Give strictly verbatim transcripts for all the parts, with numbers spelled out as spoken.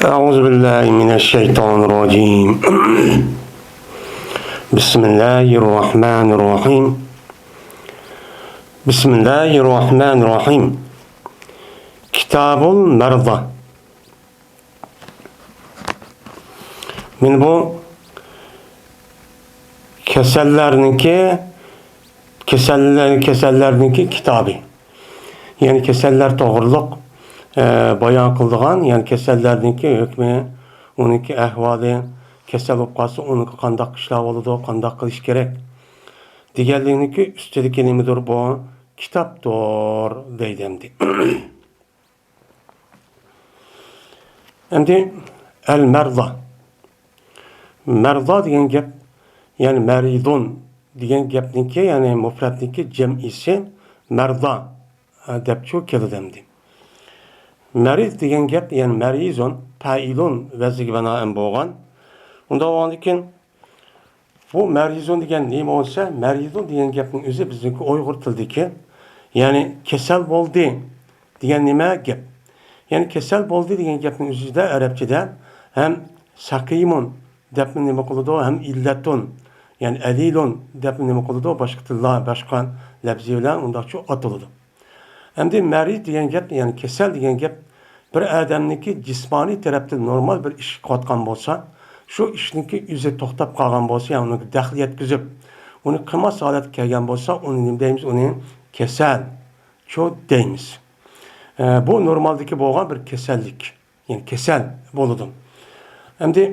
أعوذ بالله من الشيطان الرجيم. بسم الله الرحمن الرحيم. بسم الله الرحمن الرحيم. كتاب المرضى. مانا بۇ كېسەللەرنىڭكى، كېسەللەر، كېسەللەرنىڭكى كىتابى. يەنى كېسەللەر توغرۇلۇق، ئە، بايان قىلىدىغان، يەنى كېسەللەرنىڭكى ھۆكمى، ئۇنىڭكى ئەھۋالى، كېسەل بولۇپ قالسا ئۇنىڭغا قانداق ئىشلار بولىدۇ، قانداق قىلىش كېرەك دېگەنلىكنىڭكى ئۈستىدىكى نېمىدۇر بۇ؟ كىتابتۇر دەيدۇ ئەمدى. ئەمدى ئەل مەرزا. مەرزا دېگەن گەپ، يەنى مەرىزۇن دېگەن گەپنىڭكى، يەنى مۇپرەتنىڭكى جەمئىسى مەرزا، ئە، دەپچۇ كېلىدۇ ئەمدى. مەرىز دېگەن گەپ، يەنى مەرىزۇن، پەئىلۇن ۋەزنىگە بىنائەن بولغان. ئۇنداق بولغاندىكىن، بۇ مەرىزۇن دېگەن نېمە بولسا، مەرىزۇن دېگەن گەپنىڭ ئۆزى بىزنىڭكى ئۇيغۇر تىلىدىكى، يەنى كېسەل بولدى دېگەن نېمە گەپ. يەنى كېسەل بولدى دېگەن گەپنىڭ ئۆزىدە ئەرەبچىدە ھەم سەقىمۇن دەپمۇ نېمە قىلىدۇ، ھەم ئىللەتۇن، يەنى ئەلىلۇن دەپمۇ نېمە قىلىدۇ، باشقا تىللار، باشقا لەپزى بىلەن ئۇنداقچۇ ئاتىلىدۇ. ئەمدى مەرىز دېگەن گەپ، يەنى كېسەل دېگەن گەپ بىر ئادەمنىڭكى جىسمانىي تەرەپتىن نورمال بىر ئىش قىلىۋاتقان بولسا، شۇ ئىشنىڭكى ئۆزى توختاپ قالغان بولسا، يەنى ئۇنىڭغا دەخلى يەتكۈزۈپ، ئۇنى قىلماس ھالەتكە كەلگەن بولسا، ئۇنى نېمە دەيمىز؟ ئۇنى كېسەل، چۇ دەيمىز. ئە، بۇ نورمالدىكى بولغان بىر كېسەللىك، يەنى كېسەل بولىدۇ. ئەمدى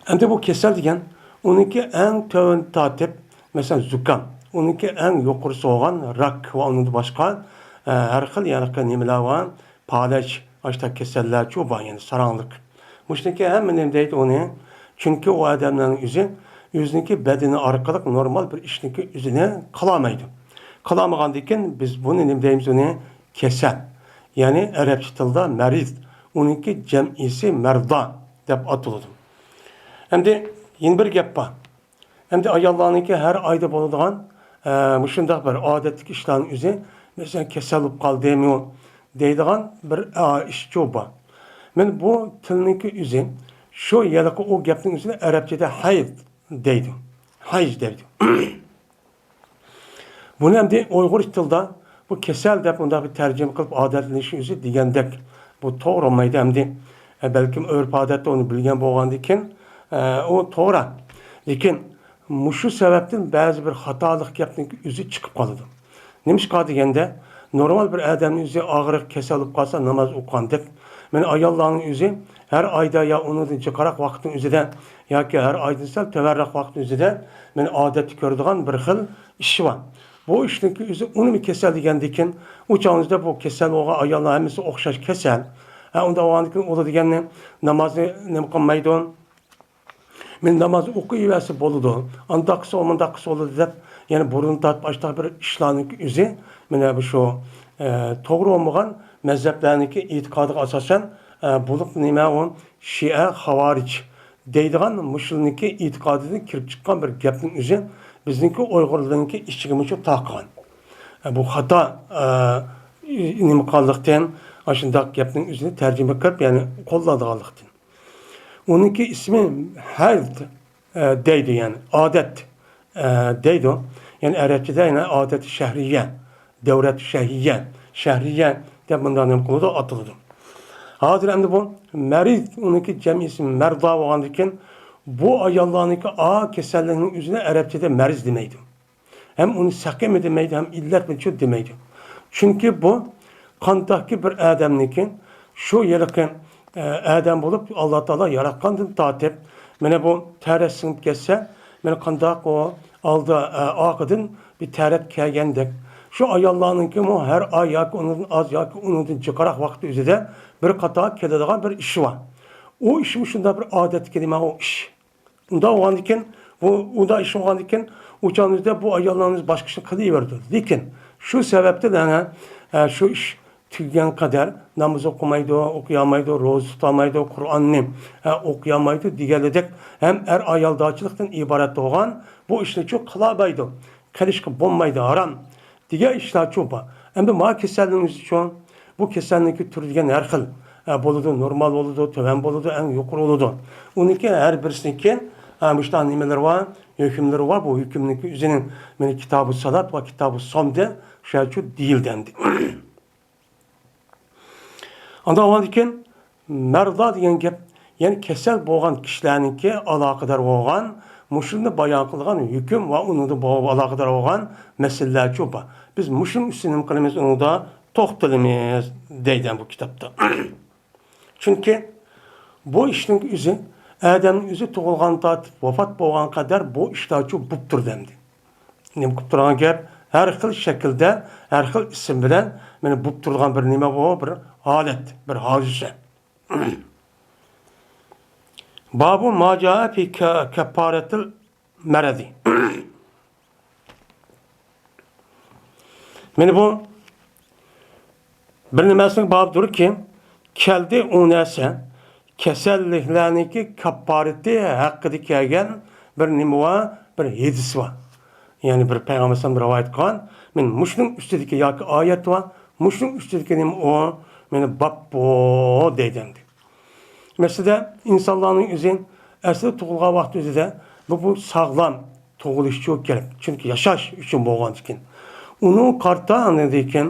ئەمدى بۇ كېسەل دېگەن ئۇنىڭكى ئەڭ تۆۋەن تارتىپ، مەسىلەن، زۇكام، ئۇنىڭكى ئەڭ يۇقىرىسى بولغان راك ۋە ئۇنىڭدىن باشقا، ئە، ھەر خىل يەنە نېمىلەر بار، پالەچ، ئاشتا كېسەللەرچۇ بار، يەنى ساراڭلىق. مۇشۇنىڭكى ھەممە نېمە دەيدۇ ئۇنى؟ چۈنكى ئۇ ئادەمنىڭ ئۆزى ئۆزىنىڭكى بەدىنى ئارقىلىق نورمال بىر ئىشنىڭكى ئۆزىنى قىلالمايدۇ. قىلالمىغاندىكىن بىز بۇنى نېمە دەيمىز ئۇنى؟ كېسەل. يەنى ئەرەبچە تىلدا مەرىز، ئۇنىڭكى جەمئىسى مەردا دەپ ئاتىلىدۇ. ئەمدى يەنە بىر گەپ بار. ئەمدى ئاياللارنىڭكى ھەر ئايدا بولىدىغان، ئە، مۇشۇنداق بىر ئادەتتىكى ئىشلارنىڭ ئۆزى، مەسىلەن، كېسەل بولۇپ قالدىمۇ دەيدىغان بىر، ئە، ئىشچۇ بار. مانا بۇ تىلنىڭكى ئۆزى، شۇ ھېلىقى ئۇ گەپنىڭ ئۆزىنى ئەرەبچىدە ھەيز دەيدۇ. ھەيز دەيدۇ. بۇنى ئەمدى ئۇيغۇر تىلىدا بۇ كېسەل دەپ ئۇنداق بىر تەرجىمە قىلىپ ئادەتلىنىشى ئۆزى دېگەندەك، بۇ توغرا بولمايدۇ ئەمدى. ئە، بەلكىم ئۆرپ-ئادەتتە ئۇنى بىلگەن بولغاندىكىن، ئە، ئۇ توغرا. لېكىن مۇشۇ سەۋەبتىن بەزى بىر خاتالىق گەپنىڭ ئۆزى چىقىپ قالىدۇ. نېمىشقا دېگەندە، نورمال بىر ئادەمنىڭ ئۆزى ئاغرىق، كېسەل بولۇپ قالسا ناماز ئوقۇغاندەك، مانا ئاياللارنىڭ ئۆزى ھەر ئايدا يا ئۇنىڭدىن جىقراق ۋاقىتنىڭ ئۆزىدە ياكى ھەر ئايدىن سەل تۆۋەنرەك ۋاقىتنىڭ ئۆزىدە مانا ئادەتتە كۆرىدىغان بىر خىل ئىشى بار. بۇ ئىشنىڭكى ئۆزى ئۇنىمۇ كېسەل دېگەندىكىن، ئۇ چاغنىڭىزدا بۇ كېسەل بولغان ئاياللار ھەممىسى ئوخشاش كېسەل. ھە، ئۇنداق بولغاندىكىن ئۇلار دېگەننى نامازنى نېمە قىلمايدۇ؟ مەن ناماز ئوقۇيۋەرسە بولىدۇ، ئانداق قىلسا، مۇنداق قىلسا بولىدۇ دەپ، يەنە بۇرۇن تارتىپ ئاشتاق بىر ئىشلارنىڭكى ئۆزى، مانا بۇ شۇ، ئە، توغرا بولمىغان مەزھەپلەرنىڭكى ئېتىقادىغا ئاساسەن، ئە، بولۇپ نېمە ئۇ شىئە، خاۋارىج دەيدىغان مۇشۇلارنىڭكى ئېتىقادىدىن كىرىپ چىققان بىر گەپنىڭ ئۆزى بىزنىڭكى ئۇيغۇرلارنىڭكى ئىچىگە مۇشۇ تاقىغان. ئە، بۇ خاتا، ئە، نېمە قىلغانلىقتىن، ئاشۇنداق گەپنىڭ ئۆزىنى تەرجىمە قىلىپ، يەنى قوللايدىغانلىقتىن. ئۇنىڭكى ئىسمى ھەيز، ئە، دەيدۇ، يەنى ئادەت، ئە، دەيدۇ. يەنى ئەرەبچىدە يەنە ئادەت شەھرىيە، دەۋرەت شەھىيە، شەھرىيە دەپ مۇنداق نېمە قىلىدۇ، ئاتىلىدۇ. ھازىر ئەمدى بۇ مەرىز، ئۇنىڭكى جەمئىسى مەردا بولغاندىكىن، بۇ ئاياللارنىڭكى ئا كېسەللىكنىڭ ئۆزىنى ئەرەبچىدە مەرىز دېمەيدۇ. ھەم ئۇنى سەقىممۇ دېمەيدۇ، ھەم ئىللەتمۇ شۇ دېمەيدۇ. چۈنكى بۇ قانداقكى بىر ئادەمنىكى شۇ ھېلىقى، ئە، ئادەم بولۇپ، ئاللا تائالا ياراتقاندىن تارتىپ، مانا بۇ تەرەت سىڭىپ كەتسە، مانا قانداق ئۇ ئالدى، ئە، ئارقىدىن بىر تەرەت كەلگەندەك. شۇ ئاياللارنىڭكىمۇ ھەر ئاي ياكى ئۇنىڭدىن ئاز ياكى ئۇنىڭدىن جىقراق ۋاقىت ئۆزىدە بىر قاتار كېلىدىغان بىر ئىشى بار. ئۇ ئىشمۇ شۇنداق بىر ئادەتتىكى نېمە ئۇ ئىش. ئۇنداق بولغاندىكىن، بۇ، ئۇنداق ئىش بولغاندىكىن، ئۇ چاغنىڭىزدا بۇ ئاياللىرىمىز باشقا ئىشنى قىلىۋېرىدۇ. لېكىن شۇ سەۋەبتىن، ئەنە، ئە، شۇ ئىش تۈگىگەن قەدەر ناماز ئوقۇمايدۇ، ئوقۇيالمايدۇ، روزا تۇتالمايدۇ، قۇرئاننى، ئە، ئوقۇيالمايدۇ دېگەنلىدەك ھەم ئەر-ئايالدارچىلىقتىن ئىبارەت بولغان بۇ ئىشنىچۇ قىلالمايدۇ. قىلىشقا بولمايدۇ، ھارام. دېگەن ئىشلارچۇ بار. ئەمدى ما كېسەلنىڭ ئۆزىچۇ، بۇ كېسەلنىڭكى تۈرى دېگەن ھەر خىل. ئە، بولىدۇ، نورمال بولىدۇ، تۆۋەن بولىدۇ، ئەڭ يۇقىرى بولىدۇ. ئۇنىڭكى ھەر بىرسىنىڭكى، ئە، مۇشۇنداق نېمىلىرى بار، ھۆكۈملىرى بار. بۇ ھۆكۈمنىڭكى ئۆزىنىڭ مانا كىتابۇ سالات ۋە كىتابۇ سومدىن شۇنچە دېيىلدى ئەمدى. ئاندىن ئاۋۋالدىكىن مەرزا دېگەن گەپ، يەنى كېسەل بولغان كىشىلەرنىڭكى ئالاقىدار بولغان، مۇشۇنى بايان قىلغان ھۆكۈم ۋە ئۇنىڭدا بو-، ئالاقىدار بولغان مەسىلىلەرچۇ بار. بىز مۇشۇنىڭ ئۈستىدە نېمە قىلىمىز، ئۇنىڭدا توختىلىمىز دەيدۇ بۇ كىتابتا. چۈنكى بۇ ئىشنىڭ ئۆزى ئادەمنىڭ ئۆزى تۇغۇلغان تارتىپ ۋاپات بولغان قەدەر بۇ ئىشلارچۇ بوپ تۇرىدۇ ئەمدى. نېمە قىلىپ تۇرغان گەپ؟ ھەر خىل شەكىلدە، ھەر خىل ئىسىم بىلەن مانا بوپ تۇرىدىغان بىر نېمە بۇ، بىر ھالەت، بىر ھادىسە. بابۇ ما جاءە فى كە-، كەففارەتىل مەرەزى. مانا بۇ بىر نېمىسىنىڭ بابىدۇركى، كەلدى ئۇ نەرسە، كېسەللىكلەرنىڭكى كاپپارىتى ھەققىدە كەلگەن بىر نېمە بار، بىر ھەدىس بار. يەنى بىر پەيغەمبەر ئەلەيھىسسالام رىۋايەت قىلغان، مانا مۇشۇنىڭ ئۈستىدىكى ياكى ئايەت بار، مۇشۇنىڭ ئۈستىدىكى نېمە ئۇ، مانا باب بۇ دەيدۇ ئەمدى. مەسىلەن، ئىنسانلارنىڭ ئۆزى ئەسلى تۇغۇلغان ۋاقتى ئۆزىدە بۇ، بۇ ساغلام تۇغۇلۇشچۇ كېرەك. چۈنكى ياشاش ئۈچۈن بولغاندىكىن. ئۇنىڭغا قارىتا ئاندىن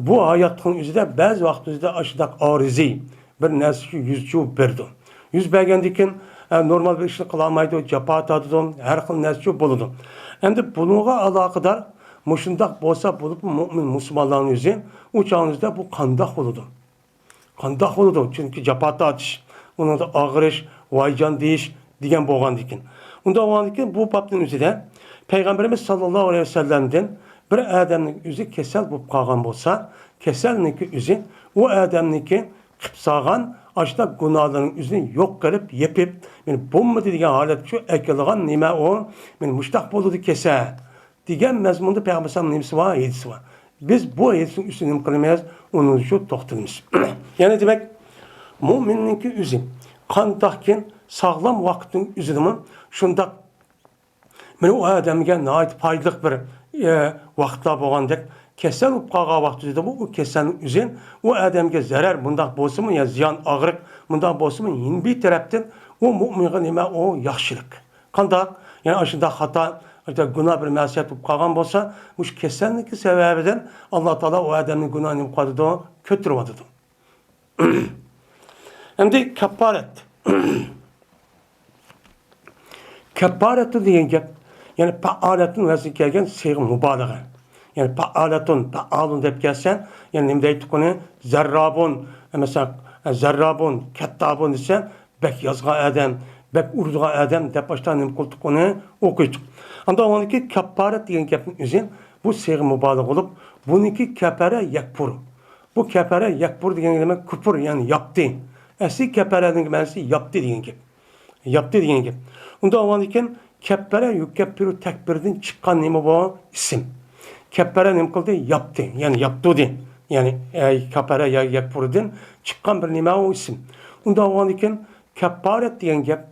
بۇ ھاياتلىقنىڭ ئۆزىدە بەزى ۋاقىت ئۆزىدە ئاشۇنداق ئارىزى بىر نەرسە يۈزچۇ بېرىدۇ. يۈز بەرگەندىكىن، ئە، نورمال بىر ئىشنى قىلالمايدۇ، جاپا تارتىدۇ، ھەر خىل نەرسىچۇ بولىدۇ. ئەمدى بۇنىڭغا ئالاقىدار مۇشۇنداق بولسا بولۇپمۇ مۇئمىن مۇسۇلمانلارنىڭ ئۆزى ئۇ چاغنىڭ ئۆزىدە بۇ قانداق بولىدۇ؟ قانداق بولىدۇ؟ چۈنكى جاپا تارتىش، ئۇنىڭدا ئاغرىش، ۋايجان دېيىش دېگەن بولغاندىكىن. ئۇنداق بولغاندىكىن بۇ بابنىڭ ئۆزىدە پەيغەمبىرىمىز ساللاللاھۇ ئەلەيھى ۋەسەللەمدىن بىر ئادەمنىڭ ئۆزى كېسەل بولۇپ قالغان بولسا، كېسەلنىڭكى ئۆزى ئۇ ئادەمنىڭكى قىلىپ سالغان ئاشۇنداق گۇناھلىرىنىڭ ئۆزىنى يوق قىلىپ، يېپىپ، مانا بولمىدى دېگەن ھالەتكە شۇ ئەكېلىدىغان نېمە ئۇ؟ مانا مۇشۇنداق بولىدۇ كېسەل. دېگەن مەزمۇندا پەيغەمبەر ئەلەيھىسسالام نېمىسى بار؟ ھەدىسى بار. بىز بۇ ھەدىسنىڭ ئۈستىدە نېمە قىلىمىز؟ ئۇنىڭ شۇ توختىلىمىز. يەنى دېمەك، مۇئمىننىڭكى ئۆزى قانداقكىن ساغلام ۋاقىتنىڭ ئۆزىدىمۇ شۇنداق، مانا ئۇ ئادەمگە ناھايىتى پايدىلىق بىر، ئە، ۋاقىتلار بولغاندەك، كېسەل بولۇپ قالغان ۋاقتىدىمۇ ئۇ كېسەلنىڭ ئۆزى ئۇ ئادەمگە زەرەر مۇنداق بولسىمۇ يا زىيان، ئاغرىق مۇنداق بولسىمۇ، يەنە بىر تەرەپتىن ئۇ مۇئمىنغا نېمە؟ ئۇ ياخشىلىق. قانداق؟ يەنى ئاشۇنداق خاتا، ئاشۇنداق گۇناھ بىر مەسىيەت بولۇپ قالغان بولسا، مۇشۇ كېسەلنىڭكى سەۋەبىدىن ئاللا تائالا ئۇ ئادەمنىڭ گۇناھىنى نېمە قىلىۋاتىدۇ؟ كۆتۈرۈۋاتىدۇ. ئەمدى كاپپارەت. كاپپارەتۇ دېگەن گەپ، يەنى پائالەتۇن ۋەزنىگە كەلگەن سىيغە مۇبالىغە. يەنى پائالەتۇن، پائالۇن دەپ كەلسە، يەنى نېمە دەيتتۇق ئۇنى؟ زەررابۇن، مەسىلەن، زەررابۇن، كەتتابۇن دېسە، بەك يازغان ئادەم، بەك ئۇرىدىغان ئادەم دەپ باشتا نېمە قىلدۇق ئۇنى؟ ئوقۇيتتۇق. ئاندىن ئۇنىڭكى كاپپارەت دېگەن گەپنىڭ ئۆزى بۇ سىيغە مۇبالىغە بولۇپ، بۇنىڭكى كەپەرە يەكپۇر. بۇ كەپەرە يەكپۇر دېگەن نېمە؟ كۇپۇر، يەنى ياپتى. ئەسلى كەپەرەنىڭ مەنىسى ياپتى دېگەن گەپ. ياپتى دېگەن گەپ. ئۇنداق بولغاندىكىن، كەپپەرە يۇكەپپىرۇ تەكبىردىن چىققان نېمە بۇ؟ ئىسىم. كەپپەرە نېمە قىلدى؟ ياپتى. يەنى ياپتۇردى. يەنى، ئەي، كەپپەرە يا يەكپۇردىن چىققان بىر نېمە ئۇ ئىسىم. ئۇنداق بولغاندىكىن، كەپپارەت دېگەن گەپ،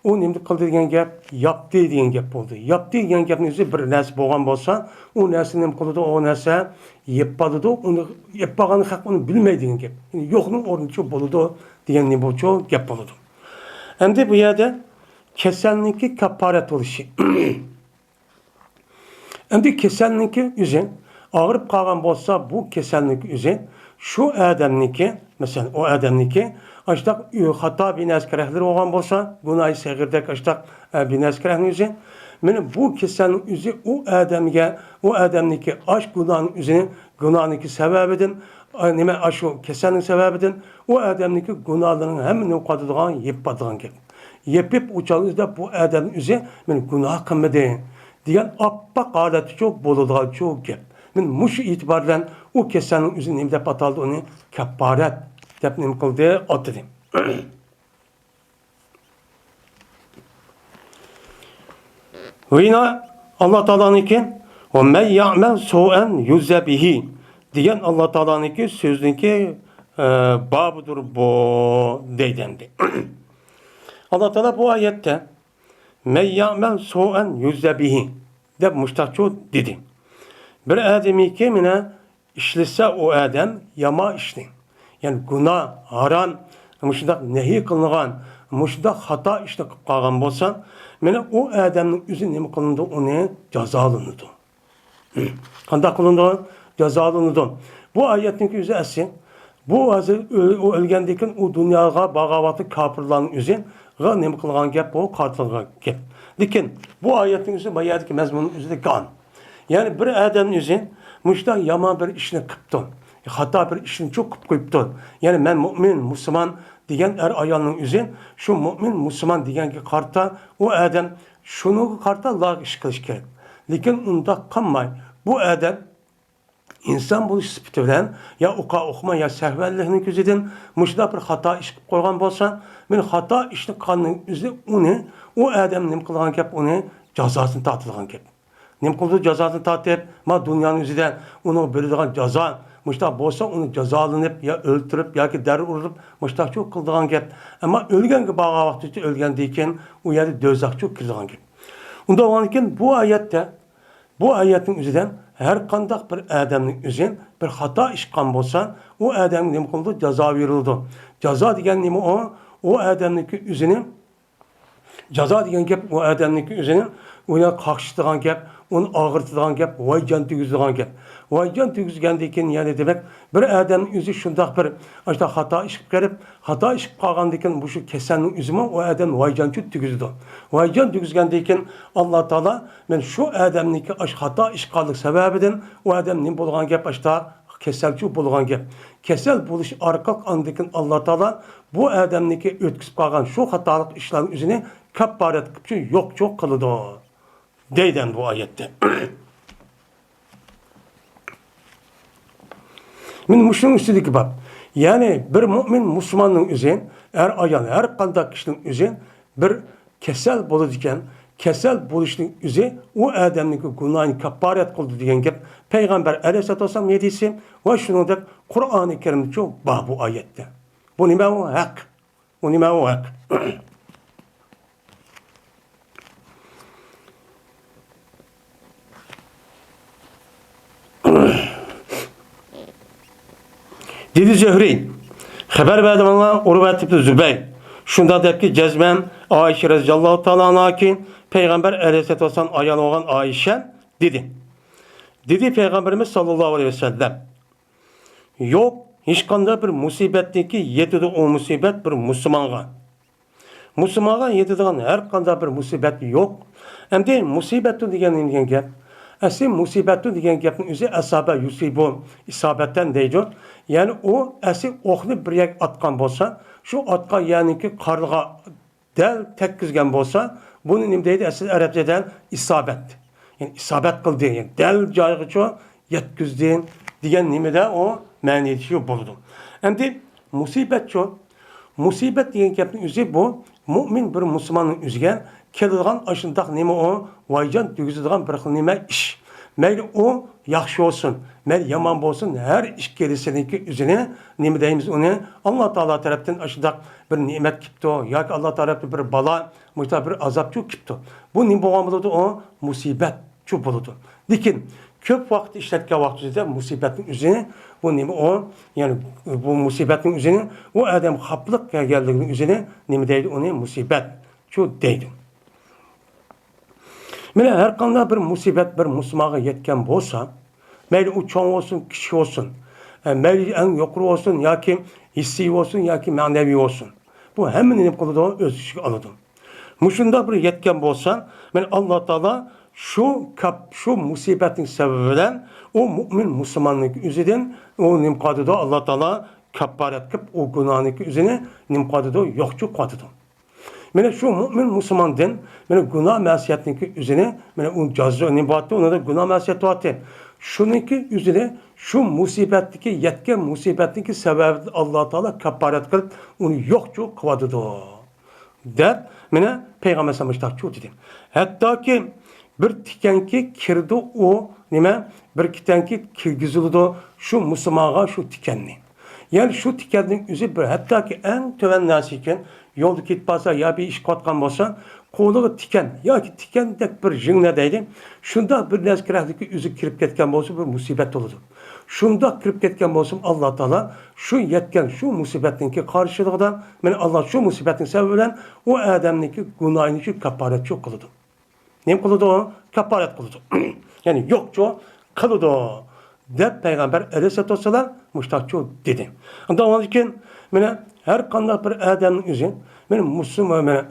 ئۇ نېمە قىلدى دېگەن گەپ؟ ياپتى دېگەن گەپ بولدى. ياپتى دېگەن گەپنىڭ ئۆزى بىر نەرسە بولغان بولسا، ئۇ نەرسە نېمە قىلىدۇ؟ ئۇ نەرسە يېپىپ قالىدۇ. ئۇنى يېپىپ قالغان خەق ئۇنى بىلمەيدۇ دېگەن گەپ. يەنى يوقنىڭ ئورنىچۇ بولىدۇ دېگەن نېمە بولىدۇ؟ گەپ بولىدۇ. ئەمدى بۇ يەردە كېسەلنىڭكى كاپپارەت بولۇشى. ئەمدى كېسەلنىڭكى ئۆزى، ئاغرىپ قالغان بولسا، بۇ كېسەلنىڭكى ئۆزى شۇ ئادەمنىڭكى، مەسىلەن، ئۇ ئادەمنىڭكى ئاشتاق خاتا بىنەسكەرەكلىرى بولغان بولسا، گۇناھى سەغىردەك ئاشتاق، ئە، بىنەسكەرەكنىڭ ئۆزى، مانا بۇ كېسەلنىڭ ئۆزى ئۇ ئادەمگە، ئۇ ئادەمنىڭكى ئاش گۇناھنىڭ ئۆزىنى، گۇناھنىڭكى سەۋەبىدىن، ئا، نېمە، ئاشۇ كېسەلنىڭ سەۋەبىدىن ئۇ ئادەمنىڭكى گۇناھلىرىنىڭ ھەممىنى قاتىدىغان، يېپىپ قاتىدىغان گەپ. يېپىپ ئۇ چاغدا بۇ ئادەم ئۆزى مەن گۇناھ قىلمىدى دېگەن ئاپئاق ھالەتتىچۇ بولىدىغانچۇ گەپ. مەن مۇشۇ ئېتىبار بىلەن ئۇ كېسەلنىڭ ئۆزى نېمە دەپ ئاتالدى؟ ئۇنى كاپپارەت دەپ نېمە قىلدى؟ ئاتىدى. ۋىنا ئاللا تائالانىڭكى، «ۋە مەن يەئمەل سۇئەن يۇجزە بىھى» دېگەن ئاللا تائالانىڭكى سۆزىنىڭكى، ئە، بابىدۇر بۇ دەيدۇ ئەمدى. ئاللا تائالا بۇ ئايەتتە «مەن يەئمەل سۇئەن يۇجزە بىھى» دەپ مۇشتاقچۇ دېدى. بىر ئادەمكى مانا ئىشلىسە ئۇ ئادەم يامان ئىشنى، يەنى گۇناھ، ھارام، مۇشۇنداق نەھى قىلىنغان، مۇشۇنداق خاتا ئىشنى قىلىپ قالغان بولسا، مانا ئۇ ئادەمنىڭ ئۆزى نېمە قىلىنىدۇ؟ ئۇنى جازالىنىدۇ. قانداق قىلىنىدۇ؟ جازالىنىدۇ. بۇ ئايەتنىڭكى ئۆزى ئەسلى، بۇ ھازىر ئۆ-، ئۇ ئۆلگەندىن كېيىن ئۇ دۇنياغا بارغان ۋاقتى كاپىرلارنىڭ ئۆزىغا نېمە قىلغان گەپ؟ بۇ قارىتىلغان گەپ. لېكىن بۇ ئايەتنىڭ ئۆزى، بۇ يەردىكى مەزمۇننىڭ ئۆزىدە گان. يەنى بىر ئادەمنىڭ ئۆزى مۇشۇنداق يامان بىر ئىشنى قىپتۇ، خاتا بىر ئىشنى چوقۇپ قويۇپتۇ. يەنى مەن مۇئمىن، مۇسۇلمان دېگەن ئەر ئايالنىڭ ئۆزى شۇ مۇئمىن، مۇسۇلمان دېگەنگە قارىتا ئۇ ئادەم شۇنىڭغا قارىتا ئاللاغا ئىش قىلىش كېرەك. لېكىن ئۇنداق قىلماي، بۇ ئادەم ئىنسان بولۇش سۈپىتى بىلەن يا ئوقا ئوقۇما يا سەھۋەنلىكنىڭ كۆزىدىن مۇشۇنداق بىر خاتا ئىش قىلىپ قويغان بولسا، مانا خاتا ئىشنى قىلغاننىڭ ئۆزى ئۇنى، ئۇ ئادەم نېمە قىلغان گەپ؟ ئۇنى جازاسىنى تارتىدىغان گەپ. نېمە قىلىدۇ؟ جازاسىنى تارتىپ، ما دۇنيانىڭ ئۆزىدە ئۇنىڭغا بېرىدىغان جازا، مۇشۇنداق بولسا ئۇنى جازالىنىپ يا ئۆلتۈرۈپ ياكى دەررە ئۇرۇپ مۇشۇنداقچۇ قىلىدىغان گەپ. ئەمما ئۆلگەنگە بارغان ۋاقتىچە ئۆلگەندىن كېيىن ئۇ يەردە دوزاخچۇ كىرىدىغان گەپ. ئۇنداق بولغاندىن كېيىن بۇ ئايەتتە، بۇ ئايەتنىڭ ئۆزىدە ھەر قانداق بىر ئادەمنىڭ ئۆزى بىر خاتا ئىش قىلغان بولسا، ئۇ ئادەمگە نېمە قىلىدۇ؟ جازا بېرىلىدۇ. جازا دېگەن نېمە ئۇ؟ ئۇ ئادەمنىڭكى ئۆزىنى جازا دېگەن گەپ ئۇ ئادەمنىڭكى ئۆزىنى ئۇنى قاقشىتىدىغان گەپ، ئۇنى ئاغرىتىدىغان گەپ، ۋايجان تېگىزىدىغان گەپ. ۋايجان تېگىزگەندىن كېيىن، يەنى دېمەك، بىر ئادەمنىڭ ئۆزى شۇنداق بىر ئاشۇنداق خاتا ئىش قىلىپ قېلىپ، خاتا ئىش قىلىپ قالغاندىن كېيىن مۇشۇ كېسەلنىڭ ئۆزىمۇ ئۇ ئادەمنى ۋايجانچۇ تېگىزىدۇ. ۋايجان تېگىزگەندىن كېيىن ئاللا تائالا، مەن شۇ ئادەمنىڭكى ئاشۇ خاتا ئىش قىلغانلىقى سەۋەبىدىن ئۇ ئادەم نېمە بولغان گەپ، ئاشۇنداق كېسەلچۇ بولغان گەپ. كېسەل بولۇش ئارقىلىق ئاندىن كېيىن ئاللا تائالا بۇ ئادەمنىڭكى ئۆتكۈزۈپ قالغان شۇ خاتالىق ئىشلارنىڭ ئۆزىنى كاپپارەت قىلىپچۇ يوقچۇ قىلىدۇ، دەيدۇ بۇ ئايەتتە. مانا مۇشۇنىڭ ئۈستىدىكى باب. يەنى بىر مۆمىن مۇسۇلماننىڭ ئۆزى، ئەر ئايال ھەر قانداق كىشىنىڭ ئۆزى بىر كېسەل بولىدىكەن، كېسەل بولۇشنىڭ ئۆزى ئۇ ئادەمنىڭكى گۇناھىنى كاپپارەت قىلىدۇ دېگەن گەپ پەيغەمبەر ئەلەيھىسسالاتۇ ۋەسسالام ھەدىسى ۋە شۇنىڭدەك قۇرئانى كەرىمدىچۇ بار بۇ ئايەتتە. بۇ نېمە ئۇ؟ ھەق. ئۇ نېمە ئۇ؟ ھەق. دېدى زۆھرى، خەۋەر بەردى ماڭا ئۇرۋەت ئىبنى زۇبەير. شۇنداق دەپكى، جەزمەن ئائىشە رەزىياللاھۇ تائالا ئەنھاكى، پەيغەمبەر ئەلەيھىسسالاتۇ ۋەسسالام ئايال بولغان ئائىشە دېدى. دېدى پەيغەمبىرىمىز ساللاللاھۇ ئەلەيھى ۋەسەللەم، يوق، ھېچقانداق بىر مۇسىبەتتىنكى يېتىدۇ ئۇ مۇسىبەت بىر مۇسۇلمانغا. مۇسۇلمانغا يېتىدىغان ھەر قانداق بىر مۇسىبەت يوق. ئەمدى مۇسىبەتتۇ دېگەن نېمە دېگەن گەپ؟ ئەسلى مۇسىبەتتۇ دېگەن گەپنىڭ ئۆزى ئەسابە يۇسىبۇ ئىسابەتەن دەيدۇ. يەنى ئۇ ئەسلى ئوقنى بىر يەرگە ئاتقان بولسا، شۇ ئاتقان يەرنىڭكى قارنىغا دەل تەگكۈزگەن بولسا، بۇنى نېمە دەيدۇ؟ ئەسلى ئەرەبچە دەل ئىسابەت. يەنى ئىسابەت قىلدى، يەنى دەل جايىغىچۇ يەتكۈزدى دېگەن نېمىدە ئۇ مەنىدىچۇ بولىدۇ. ئەمدى مۇسىبەتچۇ؟ مۇسىبەت دېگەن گەپنىڭ ئۆزى بۇ مۇئمىن بىر مۇسۇلماننىڭ ئۆزىگە كېلىدىغان ئاشۇنداق نېمە ئۇ ۋايجان تېگىزىدىغان بىر خىل نېمە ئىش. مەيلى ئۇ ياخشى بولسۇن، مەيلى يامان بولسۇن، ھەر ئىككىلىسىنىڭكى ئۆزىنى نېمە دەيمىز ئۇنى؟ ئاللا تائالا تەرەپتىن ئاشۇنداق بىر نېمەت كېپتۇ ياكى ئاللا تەرەپتىن بىر بالا، مۇشۇنداق بىر ئازابچۇ كېپتۇ. بۇ نېمە بولغان بولىدۇ؟ ئۇ مۇسىبەتچۇ بولىدۇ. لېكىن كۆپ ۋاقىت ئىشلەتكەن ۋاقتىمىزدا مۇسىبەتنىڭ ئۆزىنى، بۇ نېمە ئۇ؟ يەنى بۇ مۇسىبەتنىڭ ئۆزىنى، ئۇ ئادەم خاپىلىق كەلگەنلىكىنىڭ ئۆزىنى نېمە دەيدۇ؟ ئۇنى مۇسىبەتچۇ دەيدۇ. مانا ھەر قانداق بىر مۇسىبەت بىر مۇسۇلمانغا يەتكەن بولسا، مەيلى ئۇ چوڭ بولسۇن، كىچىك بولسۇن، ئە، مەيلى ئەڭ يۇقىرى بولسۇن ياكى ھېسسىي بولسۇن ياكى مەنىۋى بولسۇن، بۇ ھەممىنى نېمە قىلىدۇ؟ ئۆز ئىچىگە ئالىدۇ. مۇشۇنداق بىر يەتكەن بولسا، مانا ئاللا تائالا شۇ كاپ-، شۇ مۇسىبەتنىڭ سەۋەبى بىلەن ئۇ مۇئمىن مۇسۇلماننىڭ ئۆزىدىن ئۇ نېمە قىلىدۇ؟ ئاللا تائالا كاپپارەت قىلىپ، ئۇ گۇناھنىڭ ئۆزىنى نېمە قىلىدۇ؟ يوقچۇ قىلىدۇ. مانا شۇ مۇئمىن مۇسۇلماندىن مانا گۇناھ مەسىيەتنىڭكى ئۆزىنى، مانا ئۇ جازا نېمە بارتى، ئۇنىڭدا گۇناھ مەسىيەت بارتى. شۇنىڭكى ئۆزىنى شۇ مۇسىبەتتىكى، يەتكەن مۇسىبەتنىڭكى سەۋەبىدىن ئاللا تائالا كاپپارەت قىلىپ، ئۇنى يوقچۇ قىلىۋاتىدۇ، دەپ، مانا پەيغەمبەر ئەلەيھىسسالام مۇشۇنداق دېدى. ھەتتاكى بىر تىكەنكى كىرىدۇ ئۇ، نېمە، بىر تىكەنكى كىرگۈزۈلىدۇ شۇ مۇسۇلمانغا شۇ تىكەننى. يەنى شۇ تىكەننىڭ ئۆزى بىر، ھەتتاكى ئەڭ تۆۋەن نەرسىكەن، يولدا كېتىپ بارسا يا بىر ئىش قىلىۋاتقان بولسا، قولىغا تىكەن ياكى تىكەندەك بىر ژىڭنە دەيدۇ. شۇنداق بىر نەرسە كېرەكلىكى ئۆزىگە كىرىپ كەتكەن بولسا، بىر مۇسىبەت بولىدۇ. شۇنداق كىرىپ كەتكەن بولسىمۇ، ئاللا تائالا شۇ يەتكەن شۇ مۇسىبەتنىڭكى قارشىلىقىدا، مانا، ئاللا شۇ مۇسىبەتنىڭ سەۋەبى بىلەن ئۇ ئادەمنىڭكى گۇناھىنى شۇ كاپپارەتچۇ قىلىدۇ. نېمە قىلىدۇ؟ كاپپارەت قىلىدۇ. يەنى يوقچۇ قىلىدۇ، دەپ پەيغەمبەر ئەلەيھىسسالاتۇ ۋەسسالام مۇشتاقچۇ دېدى. ئۇنداق بولغاندىكىن، مانا، ھەر قانداق بىر ئادەمنىڭ ئۆزى، مانا، مۇسۇلمان، مانا،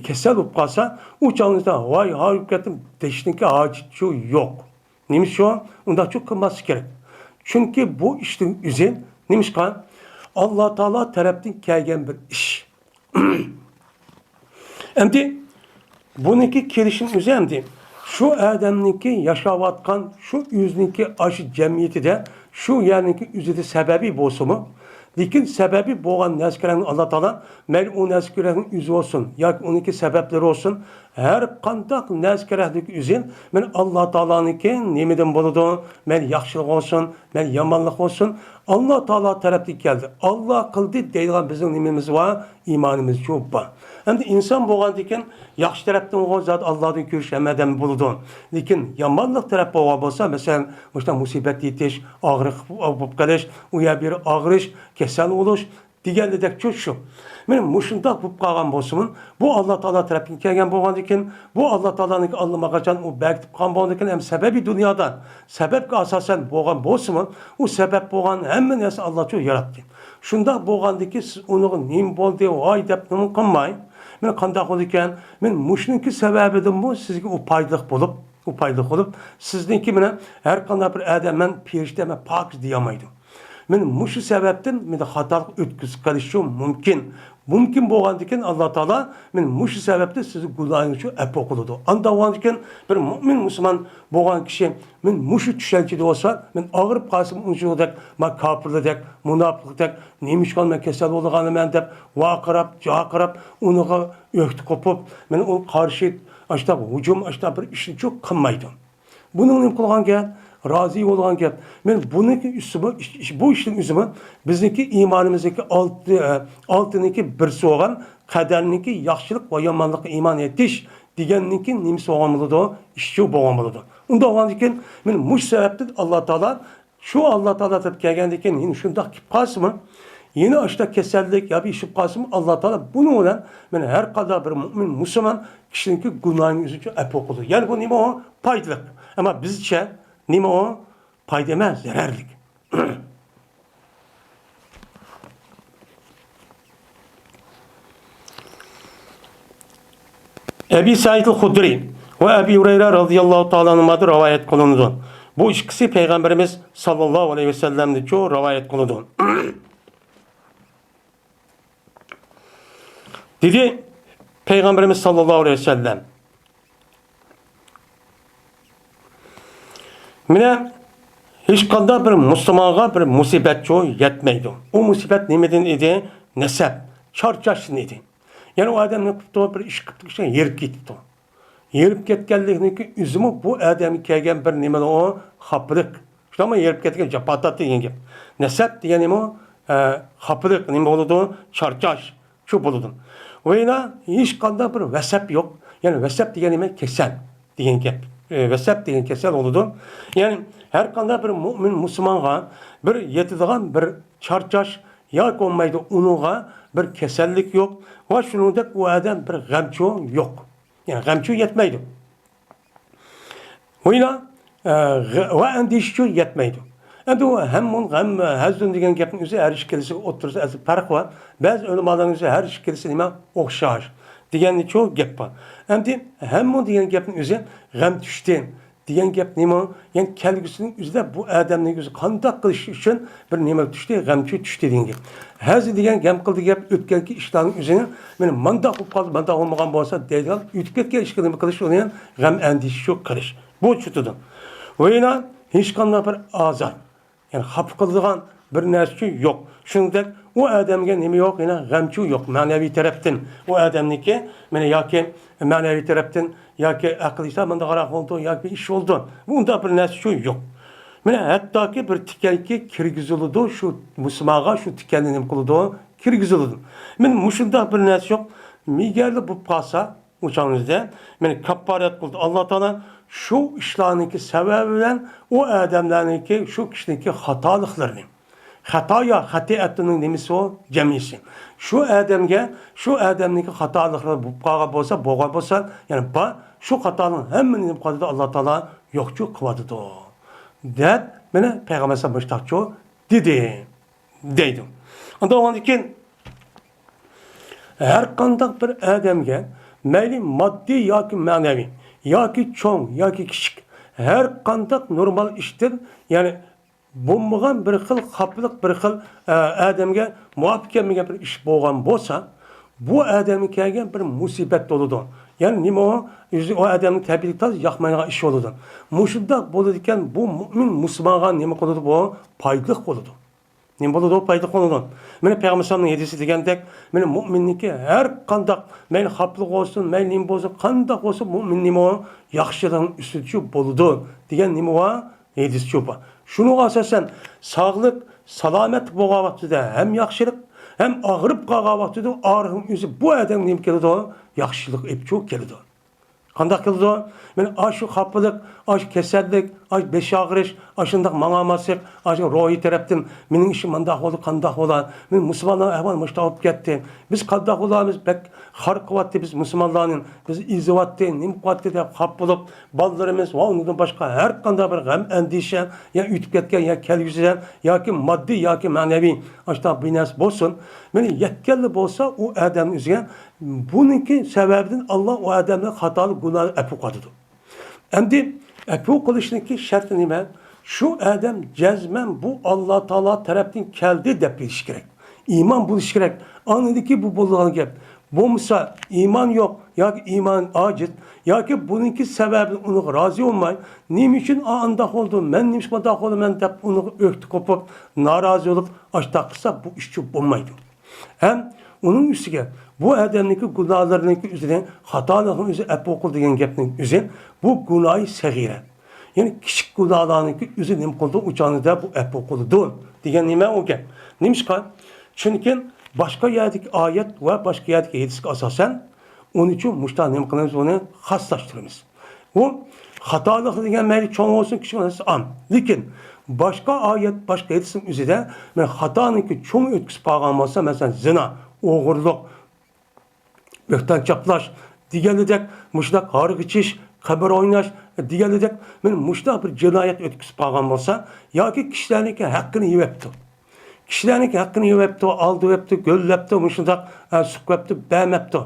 كېسەل بولۇپ قالسا، ئۇ چاغدا ۋاي ھاي بولۇپ كەتتىم دېيىشنىڭكى ھاجىتىچۇ يوق. نېمىشقا؟ ئۇنداقچۇ قىلماسلىق كېرەك. چۈنكى بۇ ئىشنىڭ ئۆزى نېمىشقا؟ ئاللا تائالا تەرەپتىن كەلگەن بىر ئىش. ئەمدى بۇنىڭكى كېلىشىنىڭ ئۆزى ئەمدى شۇ ئادەمنىڭكى ياشاۋاتقان شۇ ئۆزىنىڭكى ئاشۇ جەمئىيىتىدە، شۇ يەرنىڭكى ئۆزىدە سەۋەبى بولسىمۇ، لېكىن سەۋەبى بولغان نەرسىلەرنى ئاللا تائالا، مەيلى ئۇ نەرسىلەرنىڭ ئۆزى بولسۇن ياكى ئۇنىڭكى سەۋەبلىرى بولسۇن، ھەر قانداق نەرسىلەرنىڭكى ئۆزى، مانا، ئاللا تائالانىڭكى نېمىدىن بولىدۇ؟ مەيلى ياخشىلىق بولسۇن، مەيلى يامانلىق بولسۇن، ئاللا تائالا تەرەپتىن كەلدى. ئاللا قىلدى دەيدىغان بىزنىڭ نېمىمىز بار؟ ئىمانىمىزچۇ بار. ئەمدى ئىنسان بولغاندىكىن ياخشى تەرەپتىن ئۇ زادى ئاللادىن كۆرۈش ھەممە ئادەم بولىدۇ. لېكىن يامانلىق تەرەپ بولغان بولسا، مەسىلەن، مۇشۇنداق مۇسىبەت يېتىش، ئاغرىق بولۇپ قېلىش، ئۇ يەر بۇ يەر ئاغرىش، كېسەل بولۇش دېگەندەكچۇ شۇ. مانا مۇشۇنداق بولۇپ قالغان بولسىمۇ، بۇ ئاللا تائالا تەرەپتىن كەلگەن بولغاندىكىن، بۇ ئاللا تائالانىڭكى ئاللىماقاچان ئۇ بەركىتىپ قالغان بولغاندىكىن، ھەم سەبەبى دۇنيادا سەبەبكە ئاساسەن بولغان بولسىمۇ، ئۇ سەبەب بولغان ھەممە نەرسە ئاللاچۇ ياراتتى. شۇنداق بولغاندىكى سىز ئۇنىڭغا نېمە بولدى ۋاي دەپ نېمە قىلماي، مانا قانداق بولىدىكەن، مانا مۇشۇنىڭكى سەۋەبىدىنمۇ سىزگە ئۇ پايدىلىق بولۇپ، ئۇ پايدىلىق بولۇپ، سىزنىڭكى مانا ھەر قانداق بىر ئادەم مەن پېرىشتە، مەن پاكىز دېيەلمەيدۇ. مانا مۇشۇ سەۋەبتىن مانا خاتالىق ئۆتكۈزۈپ قېلىشى مۇمكىن. مۇمكىن بولغاندىكىن ئاللا تائالا مانا مۇشۇ سەۋەبتىن سىزنىڭ گۇناھىڭىزنى ئەپۇ قىلىدۇ. ئانداق بولغاندىكىن بىر مۆمىن مۇسۇلمان بولغان كىشى مانا مۇشۇ چۈشەنچىدە بولسا، مەن ئاغرىپ قالسىمۇ ئۇنچىلىكدەك، مەن كاپىرلىدەك، مۇناپىقلىدەك، نېمىشقا مەن كېسەل بولغانمەن دەپ ۋارقىراپ، جارقىراپ، ئۇنىڭغا ئۆكتە قوپۇپ، مانا ئۇ قارشى ئاشتاق ھۇجۇم، ئاشتاق بىر ئىشنىچۇ قىلمايدۇ. بۇنىڭ نېمە قىلغان گەپ؟ رازى بولغان گەپ. مانا بۇنىڭكى ئۈستىمۇ، بۇ ئىشنىڭ ئۆزىمۇ بىزنىڭكى ئىمانىمىزنىڭكى ئالتە، ئالتىنىڭكى بىرسى بولغان قەدەرنىڭكى ياخشىلىق ۋە يامانلىققا ئىمان ئېيتىش دېگەننىڭكى نېمىسى بولغان بولىدۇ؟ ئىشچۇ بولغان بولىدۇ. ئۇنداق بولغاندىكىن، مانا مۇشۇ سەۋەبتىن ئاللا تائالا، شۇ ئاللا تائالا تەرەپ كەلگەندىن كېيىن يەنە شۇنداق كېلىپ قالسىمۇ، يەنە ئاشۇنداق كېسەللىك يا بىر ئىش بولۇپ قالسىمۇ، ئاللا تائالا بۇنىڭ بىلەن مانا ھەر قانداق بىر مۆمىن مۇسۇلمان كىشىنىڭكى گۇناھىنى ئۆزىچە ئەپۇ قىلىدۇ. يەنى بۇ نېمە ئۇ؟ پايدىلىق. ئەمما بىزچە نېمە ئۇ؟ پايدا ئەمەس، زەرەرلىك. ئەبى سەئىد خۇدرى ۋە ئەبى ھۇرەيرە رازىياللاھۇ تائالا ئەنھۇمادىن رىۋايەت قىلىنىدۇ. بۇ ئىككىسى پەيغەمبىرىمىز ساللاللاھۇ ئەلەيھى ۋەسەللەمدىنچۇ رىۋايەت قىلىنىدۇ. دېدى پەيغەمبىرىمىز ساللاللاھۇ ئەلەيھى ۋەسەللەم، مانا، ھېچقانداق بىر مۇسۇلمانغا بىر مۇسىبەتچۇ يەتمەيدۇ. ئۇ مۇسىبەت نېمىدىن ئىدى؟ نەسەب، چارچاشتىن ئىدى. يەنى ئۇ ئادەم نېمە قىپتۇ؟ بىر ئىش قىپتۇ، ئىشتىن ھېرىپ كېتىپتۇ. ھېرىپ كەتكەنلىكنىڭكى ئۆزىمۇ بۇ ئادەمگە كەلگەن بىر نېمە ئۇ؟ خاپىلىق. شۇنداقمۇ؟ ھېرىپ كەتكەن، جاپا تارتتى دېگەن گەپ. نەسەب دېگەن نېمە ئۇ؟ ئە، خاپىلىق نېمە بولىدۇ؟ چارچاش. شۇ بولىدۇ. ۋە يەنە ھېچقانداق بىر ۋەسەپ يوق. يەنى ۋەسەپ دېگەن نېمە؟ كېسەل دېگەن گەپ. ئى، ۋەسەپ دېگەن كېسەل بولىدۇ. يەنى ھەر قانداق بىر مۆمىن مۇسۇلمانغا بىر يېتىدىغان بىر چارچاش ياكى بولمايدۇ، ئۇنىڭغا بىر كېسەللىك يوق ۋە شۇنىڭدەك ئۇ ئادەم بىر غەمچۇ يوق. يەنى غەمچۇ يەتمەيدۇ. ۋە يەنە، ئە، غە-، ۋە ئەندىشىچۇ يەتمەيدۇ. ئەمدى ئۇ ھەممۇن، غەم، ھەززۇن دېگەن گەپنىڭ ئۆزى ھەر ئىككىلىسى ئوتتۇرىسىدا ئەزىز پەرق بار. بەزى ئۆلىمالارنىڭ ئۆزى ھەر ئىككىلىسى نېمە؟ ئوخشاش دېگەنچۇ گەپ بار. ئەمدى ھەممۇن دېگەن گەپنىڭ ئۆزى غەم چۈشتى دېگەن گەپ نېمە؟ يەنى كەلگۈسىنىڭ ئۆزىدە بۇ ئادەمنىڭ ئۆزى قانداق قىلىش ئۈچۈن بىر نېمە چۈشتى، غەمچۇ چۈشتى دېگەن گەپ. ھەززۇ دېگەن گەپ قىلدى گەپ ئۆتكەنكى ئىشلارنىڭ ئۆزىنى، مانا مانداق بولۇپ قالدى، مانداق بولمىغان بولسا دەيدىغان، ئۆتۈپ كەتكەن ئىشقا نېمە قىلىش، ئۇنى غەم ئەندىشە شۇ قىلىش. بۇ چۈشىدۇ. ۋە يەنە ھېچقانداق بىر ئازار، يەنى خاپا قىلىدىغان بىر نەرسىچۇ يوق. شۇنىڭدەك ئۇ ئادەمگە نېمە يوق؟ يەنە غەمچۇ يوق. مەنەۋى تەرەپتىن ئۇ ئادەمنىڭكى، مانا ياكى مەنەۋى تەرەپتىن ياكى ئەقىل ئىشلار مانداقراق بولدى ياكى بىر ئىش بولدى. بۇ ئۇنداق بىر نەرسىچۇ يوق. مانا ھەتتاكى بىر تىكەنكى كىرگۈزۈلىدۇ، شۇ مۇسۇلمانغا شۇ تىكەننى نېمە قىلىدۇ؟ كىرگۈزۈلىدۇ. مانا مۇشۇنداق بىر نەرسە يوق. ئەگەرلا بولۇپ قالسا، ئۇ چاغنىڭىزدا مېنى كاپپارەت قىلدى ئاللا تائالا شۇ ئىشلارنىڭكى سەۋەبى بىلەن ئۇ ئادەملەرنىڭكى، شۇ كىشىنىڭكى خاتالىقلىرىنى. خاتايا، خەتىئەتنىڭ نېمىسى ئۇ؟ جەمئىسى. شۇ ئادەمگە، شۇ ئادەمنىڭكى خاتالىقلىرى بولۇپ قالغان بولسا، بولغان بولسا، يەنى بار، شۇ خاتانىڭ ھەممىنى نېمە قىلىدۇ؟ ئاللا تائالا يوقچۇ قىلىۋاتىدۇ. دەپ، مانا پەيغەمبەر ئەلەيھىسسالام مۇشۇنداقچۇ دېدى. دەيدۇ. ئاندىن ئۇنىڭدىن كېيىن ھەر قانداق بىر ئادەمگە، مەيلى ماددىي ياكى مەنىۋى، ياكى چوڭ ياكى كىچىك، ھەر قانداق نورمال ئىشتىن، يەنى بولمىغان بىر خىل خاپىلىق، بىر خىل، ئە، ئادەمگە مۇۋاپىق كەلمىگەن بىر ئىش بولغان بولسا، بۇ ئادەمگە كەلگەن بىر مۇسىبەت بولىدۇ. يەنى نېمە ئۇ؟ ئۆزى ئۇ ئادەمنىڭ تەبىئىتى تازا ياقمايدىغان ئىش بولىدۇ. مۇشۇنداق بولىدىكەن، بۇ مۇئمىن مۇسۇلمانغا نېمە قىلىدۇ؟ بۇ پايدىلىق بولىدۇ. نېمە بولىدۇ؟ پايدا قىلىدۇ. مانا پەيغەمبەر ئەلەيھىسسالامنىڭ ھەدىسى دېگەندەك، مانا مۇئمىننىڭكى ھەر قانداق، مەيلى خاپىلىق بولسۇن، مەيلى نېمە بولسۇن، قانداق بولسۇن، مۇئمىن نېمە ئۇ؟ ياخشىلىقنىڭ ئۈستىدىچۇ بولىدۇ دېگەن نېمە بار؟ ھەدىسچۇ بار. شۇنىڭغا ئاساسەن، ساغلىق، سالامەتلىك بولغان ۋاقتىدا ھەم ياخشىلىق، ھەم ئاغرىپ قالغان ۋاقتىدا ئاغرىقنىڭ ئۆزى بۇ ئادەمگە نېمە كېلىدۇ؟ ياخشىلىق ئېلىپچۇ كېلىدۇ. قانداق كېلىدۇ؟ مانا ئاشۇ خاپىلىق، ئاشۇ كېسەللىك، ئاشۇ بېش ئاغرىش، ئاشۇنداق ماڭالماسلىق، ئاشۇ روھىي تەرەپتىن مېنىڭ ئىشىم مانداق بولدى، قانداق بولا؟ مېنىڭ مۇسۇلمانلارنىڭ ئەھۋالى مۇشۇنداق بولۇپ كەتتى. بىز قانداق بولىمىز؟ بەك خار قىلىۋاتتى بىز مۇسۇلمانلارنى، بىز ئېزىۋاتتى، نېمە قىلىۋاتتى دەپ خاپا بولۇپ، بالىلىرىمىز ۋە ئۇنىڭدىن باشقا ھەر قانداق بىر غەم ئەندىشە يا ئۆتۈپ كەتكەن يا كەلگۈسىدە ياكى ماددىي ياكى مەنىۋى ئاشۇنداق بىر نەرسە بولسۇن، مانا يەتكەنلا بولسا ئۇ ئادەمنىڭ ئۆزىگە بۇنىڭكى سەۋەبىدىن ئاللا ئۇ ئادەمنىڭ خاتالىق گۇناھىنى ئەپۇ قىلىدۇ. ئەمدى ئەپۇ قىلىشنىڭكى شەرتى نېمە؟ شۇ ئادەم جەزمەن بۇ ئاللا تائالا تەرەپتىن كەلدى دەپ بىلىشى كېرەك. ئىمان بولۇشى كېرەك. ئاندىن كېيىن بۇ بولىدىغان گەپ. بولمىسا ئىمان يوق ياكى ئىمان ئاجىز ياكى بۇنىڭكى سەۋەبىدىن ئۇنىڭغا رازى بولماي، نېمە ئۈچۈن ئانداق بولدۇم، مەن نېمىشقا مۇنداق بولدۇم دەپ ئۇنىڭغا ئۆكتە قوپۇپ، نارازى بولۇپ، ئاشۇنداق قىلسا بۇ ئىشچۇ بولمايدۇ. ھەم ئۇنىڭ ئۈستىگە بۇ ئادەمنىڭكى گۇناھلىرىنىڭكى ئۆزىنى، خاتالىقىنى ئۆزى ئەپۇ قىل دېگەن گەپنىڭ ئۆزى، بۇ گۇناھى سەغىرە. يەنى كىچىك گۇناھلارنىڭكى ئۆزى نېمە قىلىدۇ؟ ئۇ چاغدا بۇ ئەپۇ قىلىدۇ دېگەن نېمە ئۇ گەپ؟ نېمىشقا؟ چۈنكى باشقا يەردىكى ئايەت ۋە باشقا يەردىكى ھەدىسكە ئاساسەن، ئۇنىچۇ مۇشتا نېمە قىلىمىز؟ ئۇنى خاسلاشتۇرىمىز. بۇ خاتالىق دېگەن مەيلى چوڭ بولسۇن، كىچىك بولسۇن، ئام. لېكىن باشقا ئايەت، باشقا ھەدىسنىڭ ئۆزىدە مەن خاتانىڭكى چوڭ ئۆتكۈزۈپ قالغان بولسا، مەسىلەن، زىنا، ئوغرىلىق، بۆھتان چاپلاش دېگەنلىدەك، مۇشۇنداق ھارغا ئىچىش، قىمار ئويناش دېگەنلىدەك، مەن مۇشۇنداق بىر جىنايەت ئۆتكۈزۈپ قالغان بولسا ياكى كىشىلەرنىڭكى ھەققىنى يېۋەپتۇ. كىشىلەرنىڭكى ھەققىنى يېۋەپتۇ، ئالدىۋەپتۇ، گۆللەپتۇ، مۇشۇنداق، ئە، سۇقۇۋەپتۇ، بەرمەپتۇ،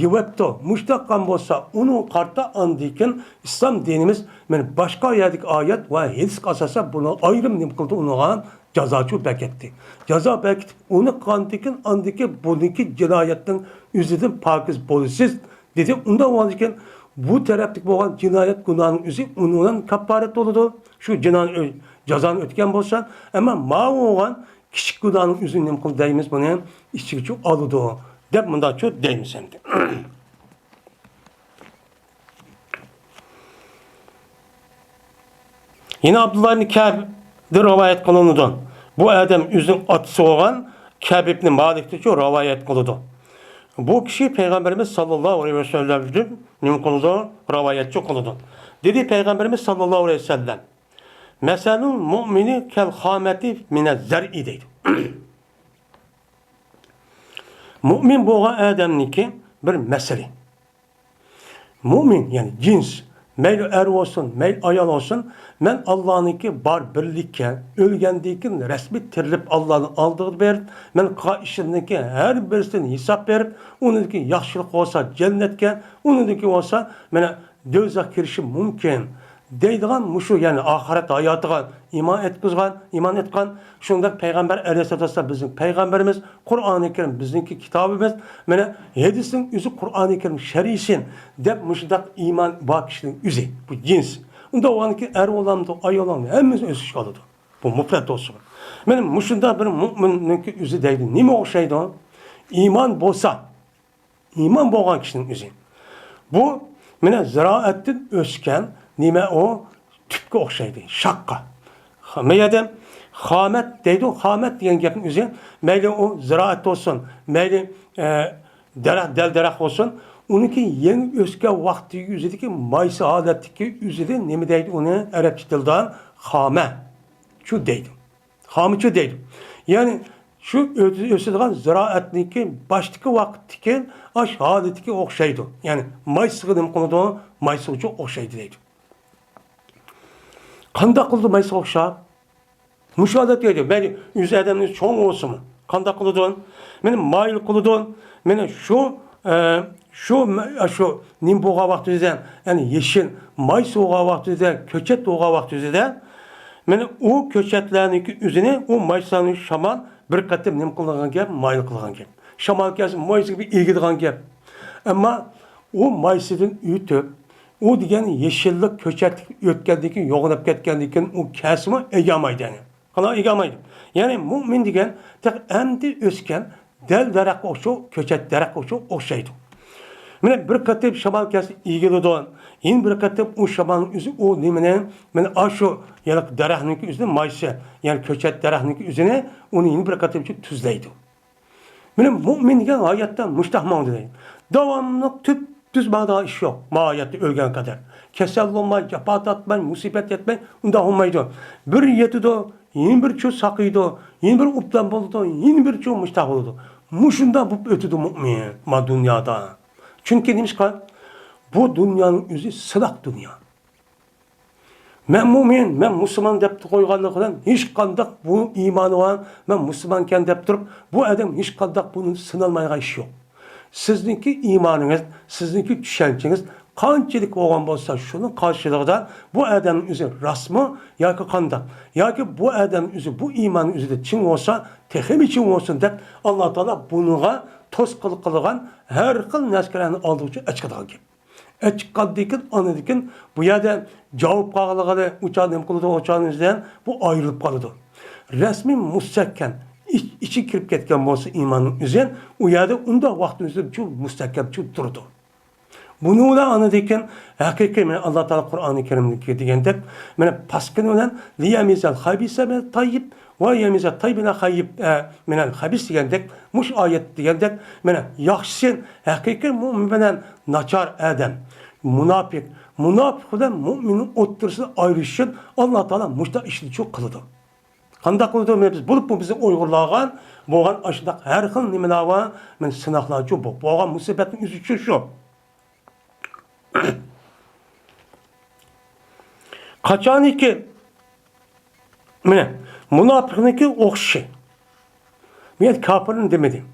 يېۋەپتۇ. مۇشۇنداق قىلغان بولسا، ئۇنىڭغا قارىتا ئاندىن كېيىن ئىسلام دىنىمىز، مانا، باشقا يەردىكى ئايەت ۋە ھەدىسكە ئاساسەن بۇنى ئايرىم نېمە قىلدى، ئۇنىڭغا جازاچۇ بەركەتتى. جازا بەركىتىپ، ئۇنى قىلغاندىن كېيىن، ئاندىن كېيىن بۇنىڭكى جىنايەتنىڭ ئۆزىدىن پاكىز بولىسىز، دېدى. ئۇنداق بولغاندىكىن، بۇ تەرەپتىكى بولغان جىنايەت گۇناھنىڭ ئۆزى ئۇنىڭ بىلەن كاپپارەت بولىدۇ. شۇ جىنايەت ئۆ-، جازانى ئۆتىگەن بولسا، ئەمما ماۋۇ بولغان كىچىك گۇناھنىڭ ئۆزىنى نېمە قىلدى دەيمىز، بۇنى ئىچىگىچۇ ئالىدۇ، دەپ مۇنداقچۇ دەيمىز ئەمدى. يەنە ئابدۇللا ئىبن كەبدىن رىۋايەت قىلىنىدۇ. بۇ ئادەم ئۆزىنىڭ ئاتىسى بولغان كەب ئىبن مالىكتىنچۇ رىۋايەت قىلىدۇ. بۇ كىشى پەيغەمبىرىمىز ساللاللاھۇ ئەلەيھى ۋەسەللەمدىن نېمە قىلىدۇ؟ رىۋايەتچى قىلىدۇ. دېدى پەيغەمبىرىمىز ساللاللاھۇ ئەلەيھى ۋەسەللەم، مەسەلۇل مۇئمىنى كەل خامەتى مىنەز زەرئى دەيدۇ. مۇئمىن بولغان ئادەمنىڭكى بىر مەسىلى. مۇئمىن، يەنى جىنس، مەيلى ئەر بولسۇن، مەيلى ئايال بولسۇن، مەن ئاللانىڭكى بار بىرلىككە، ئۆلگەندىن كېيىن رەسمىي تىرىلىپ ئاللانىڭ ئالدىغا بېرىپ، مەن قىلغان ئىشىمنىڭكى ھەر بىرسىدىن ھېساب بېرىپ، ئۇنىڭدىكى ياخشىلىق بولسا جەننەتكە، ئۇنىڭدىكى بولسا مانا دوزاخ كىرىشى مۇمكىن دەيدىغان مۇشۇ، يەنى ئاخىرەت ھاياتىغا ئىمان ئېيتقۇزغان، ئىمان ئېيتقان، شۇنداق پەيغەمبەر ئەلەيھىسسالاتۇ ۋەسسالام بىزنىڭ پەيغەمبىرىمىز، قۇرئانى كەرىم بىزنىڭكى كىتابىمىز، مانا ھەدىسنىڭ ئۆزى قۇرئانى كەرىم شەرھسى دەپ مۇشۇنداق ئىمان بار كىشىنىڭ ئۆزى، بۇ جىنس. ئۇنداق بولغاندىكىن ئەر بولامدۇ، ئايال بولامدۇ، ھەممىسى ئۆز ئىشىگە ئالىدۇ. بۇ مۇپرەت بولسا. مانا مۇشۇنداق بىر مۇئمىننىڭكى ئۆزى دەيدۇ. نېمە ئوخشايدۇ؟ ئىمان بولسا، ئىمان بولغان كىشىنىڭ ئۆزى. بۇ، مانا، زىرائەتتىن ئۆسكەن نېمە ئۇ؟ تۈپكە ئوخشايدۇ، شاخقا. خا-، مەيەدە خامەت دەيدۇ، خامەت دېگەن گەپنىڭ ئۆزى، مەيلى ئۇ زىرائەت بولسۇن، مەيلى، ئە، دەرەخ، دەل دەرەخ بولسۇن، ئۇنىڭكى يېڭى ئۆسكەن ۋاقتى ئۆزىدىكى مايسا ھالەتتىكى ئۆزىدە نېمە دەيدۇ ئۇنى ئەرەبچە تىلدا؟ خامە. شۇ دەيدۇ. خامىچۇ دەيدۇ. يەنى شۇ ئۆ-، ئۆسىدىغان زىرائەتنىڭكى باشتىكى ۋاقىتتىكى ئاش ھالىتىگە ئوخشايدۇ. يەنى مايسىغا نېمە قىلىدۇ؟ مايسىغىچۇ ئوخشايدۇ دەيدۇ. قانداق قىلىدۇ مايسىغا ئوخشاپ؟ مۇشۇ ھالەتتە دەيدۇ. مەيلى ئۆزى ئادەمنىڭ چوڭ بولسىمۇ، قانداق قىلىدۇ؟ مېنى مايىل قىلىدۇ. مېنى شۇ، ئە، شۇ، شۇ نېمە بولغان ۋاقتىمىزدا، يەنى يېشىل مايسا بولغان ۋاقتىمىزدا، كۆچەت بولغان ۋاقتىمىزدا، مېنى ئۇ كۆچەتلەرنىڭكى ئۆزىنى، ئۇ مايسىلارنى شامان بىر قېتىم نېمە قىلىدىغان گەپ؟ مايىل قىلغان گەپ. شامال كەلسە مايسىغا بىر ئېگىدىغان گەپ. ئەمما ئۇ مايسىدىن ئۆتۈپ، ئۇ دېگەن يېشىللىق كۆچەتلىك ئۆتكەندىن كېيىن، يوغىناپ كەتكەندىن كېيىن ئۇ كەلسىمۇ ئېگەلمەيدۇ يەنى. قانداق ئېگەلمەيدۇ؟ يەنى مۇئمىن دېگەن تېخى ئەمدى ئۆسكەن دەل دەرەخكە ئوخشاش، كۆچەت دەرەخكە ئوخشاش ئوخشايدۇ. مانا بىر قېتىم شامال كەلسە ئېگىلىدۇ. يەنە بىر قېتىم ئۇ شامالنىڭ ئۆزى ئۇ نېمىنى، مانا ئاشۇ يەنى دەرەخنىڭكى ئۆزىنى مايسا، يەنى كۆچەت دەرەخنىڭكى ئۆزىنى ئۇنى يەنە بىر قېتىم تۈزلەيدۇ. مانا مۇئمىن دېگەن ھاياتتا مۇشتاق ماڭىدۇ دەيدۇ. داۋاملىق تۈپتۈز ماڭىدىغان ئىش يوق. ما ھاياتتا ئۆلگەن قەدەر. كېسەل بولماي، جاپا تارتماي، مۇسىبەت يەتمەي، ئۇنداق بولمايدۇ. بىر يېتىدۇ، يەنە بىر چۇ ساقىيىدۇ، يەنە بىر ئوبدان بولىدۇ، يەنە بىر چۇ مۇشتاق بولىدۇ. مۇشۇنداق بولۇپ ئۆتىدۇ مۇئمىن ما دۇنيادا. چۈنكى نېمىشقا؟ بۇ دۇنيانىڭ ئۆزى سىناق دۇنيا. مەن مۇئمىن، مەن مۇسۇلمان دەپ قويغانلىقى بىلەن ھېچقانداق بۇ ئىمانى بار، مەن مۇسۇلمانكەن دەپ تۇرۇپ، بۇ ئادەم ھېچقانداق بۇنى سىنالمايدىغان ئىش يوق. سىزنىڭكى ئىمانىڭىز، سىزنىڭكى چۈشەنچىڭىز قانچىلىك بولغان بولسا، شۇنىڭ قارشىلىقىدا بۇ ئادەمنىڭ ئۆزى راستمۇ ياكى قانداق؟ ياكى بۇ ئادەمنىڭ ئۆزى بۇ ئىماننىڭ ئۆزىدە چىڭ بولسا، تېخىمۇ چىڭ بولسۇن دەپ، ئاللا تائالا بۇنىڭغا توسقۇنلۇق قىلغان ھەر خىل نەرسىلەرنى ئالدىغۇچە ئەچىقىدىغان گەپ. ئەچىققاندىن كېيىن، ئاندىن كېيىن بۇ يەردە جاۋاب قالغىلى، ئۇچار نېمە قىلىدۇ، ئۇچارنىڭ ئۆزىدىن بۇ ئايرىلىپ قالىدۇ. رەسمىي مۇستەھكەم، ئىچ-، ئىچىگە كىرىپ كەتكەن بولسا ئىماننىڭ ئۆزى، ئۇ يەردە ئۇنداق ۋاقىتنىڭ ئۆزىدە شۇ مۇستەھكەم شۇ تۇرىدۇ. بۇنىڭ بىلەن ئاندىن كېيىن ھەقىقىي، مانا، ئاللا تائالا قۇرئانى كەرىمدىكى دېگەندەك، مانا، پاسكىنا بىلەن لىيەمىزەل خەبىسە مىنەت تەييىب ۋە يەمىزە تەييىبە مىنەل خەبىس، ئە، مىنەل خەبىس دېگەندەك، مۇشۇ ئايەت دېگەندەك، مانا، ياخشىسى ھەقىقىي مۇئمىن بىلەن ناچار ئادەم، مۇناپىق، مۇناپىق بىلەن مۇئمىننىڭ ئوتتۇرىسىدا ئايرىشىش ئۈچۈن ئاللا تائالا مۇشۇنداق ئىشنى شۇ قىلىدۇ. قانداق قىلىدۇ؟ مانا بىز بولۇپمۇ بىزنىڭ ئۇيغۇرلارغا بولغان ئاشۇنداق ھەر خىل نېمىلەر بار، مانا سىناقلارچۇ بۇ. بولغان مۇسىبەتنىڭ ئۆزىچۇ شۇ. قاچانكى، مانا، مۇناپىقنىڭكى ئوخشىشى. مەن كاپىرنى دېمىدىم.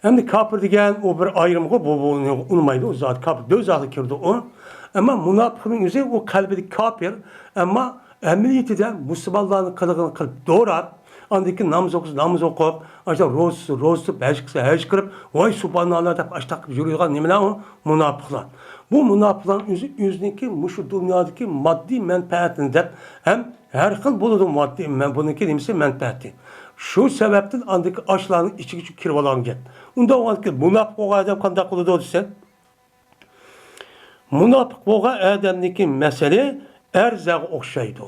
ئەمدى كاپىر دېگەن ئۇ بىر ئايرىمغۇ، بۇ، بۇنى ئۇنىمايدۇ، ئۇ زادى كاپىر، دوزاخقا كىرىدۇ ئۇ. ئەمما مۇناپىقنىڭ ئۆزى ئۇ قەلبىدە كاپىر، ئەمما ئەمەلىيىتىدە مۇسۇلمانلارنىڭ قىلىقىنى قىلىپ دوراپ، ئاندىن كېيىن ناماز ئوقۇسا ناماز ئوقۇپ، ئاشۇنداق روزا تۇتسا روزا تۇتۇپ، ھەج قىلسا ھەج قىلىپ، ۋاي سۇبھاناللا دەپ ئاشۇنداق قىلىپ يۈرىدىغان نېمىلەر ئۇ؟ مۇناپىقلار. بۇ مۇناپىقلارنىڭ ئۆزى ئۆزىنىڭكى مۇشۇ دۇنيادىكى ماددىي مەنپەئەتىنى دەپ ھەم ھەر خىل بولىدۇ ماددىي، مە-، بۇنىڭكى نېمىسى مەنپەئەتى. شۇ سەۋەبتىن ئاندىكى ئاشۇلارنىڭ ئىچىگىچە كىرىۋالغان گەپ. ئۇنداق بولغاندىكىن مۇناپىق بولغان ئادەم قانداق قىلىدۇ دېسە، مۇناپىق بولغان ئادەمنىڭكى مەسىلى ئەرزەگە ئوخشايدۇ.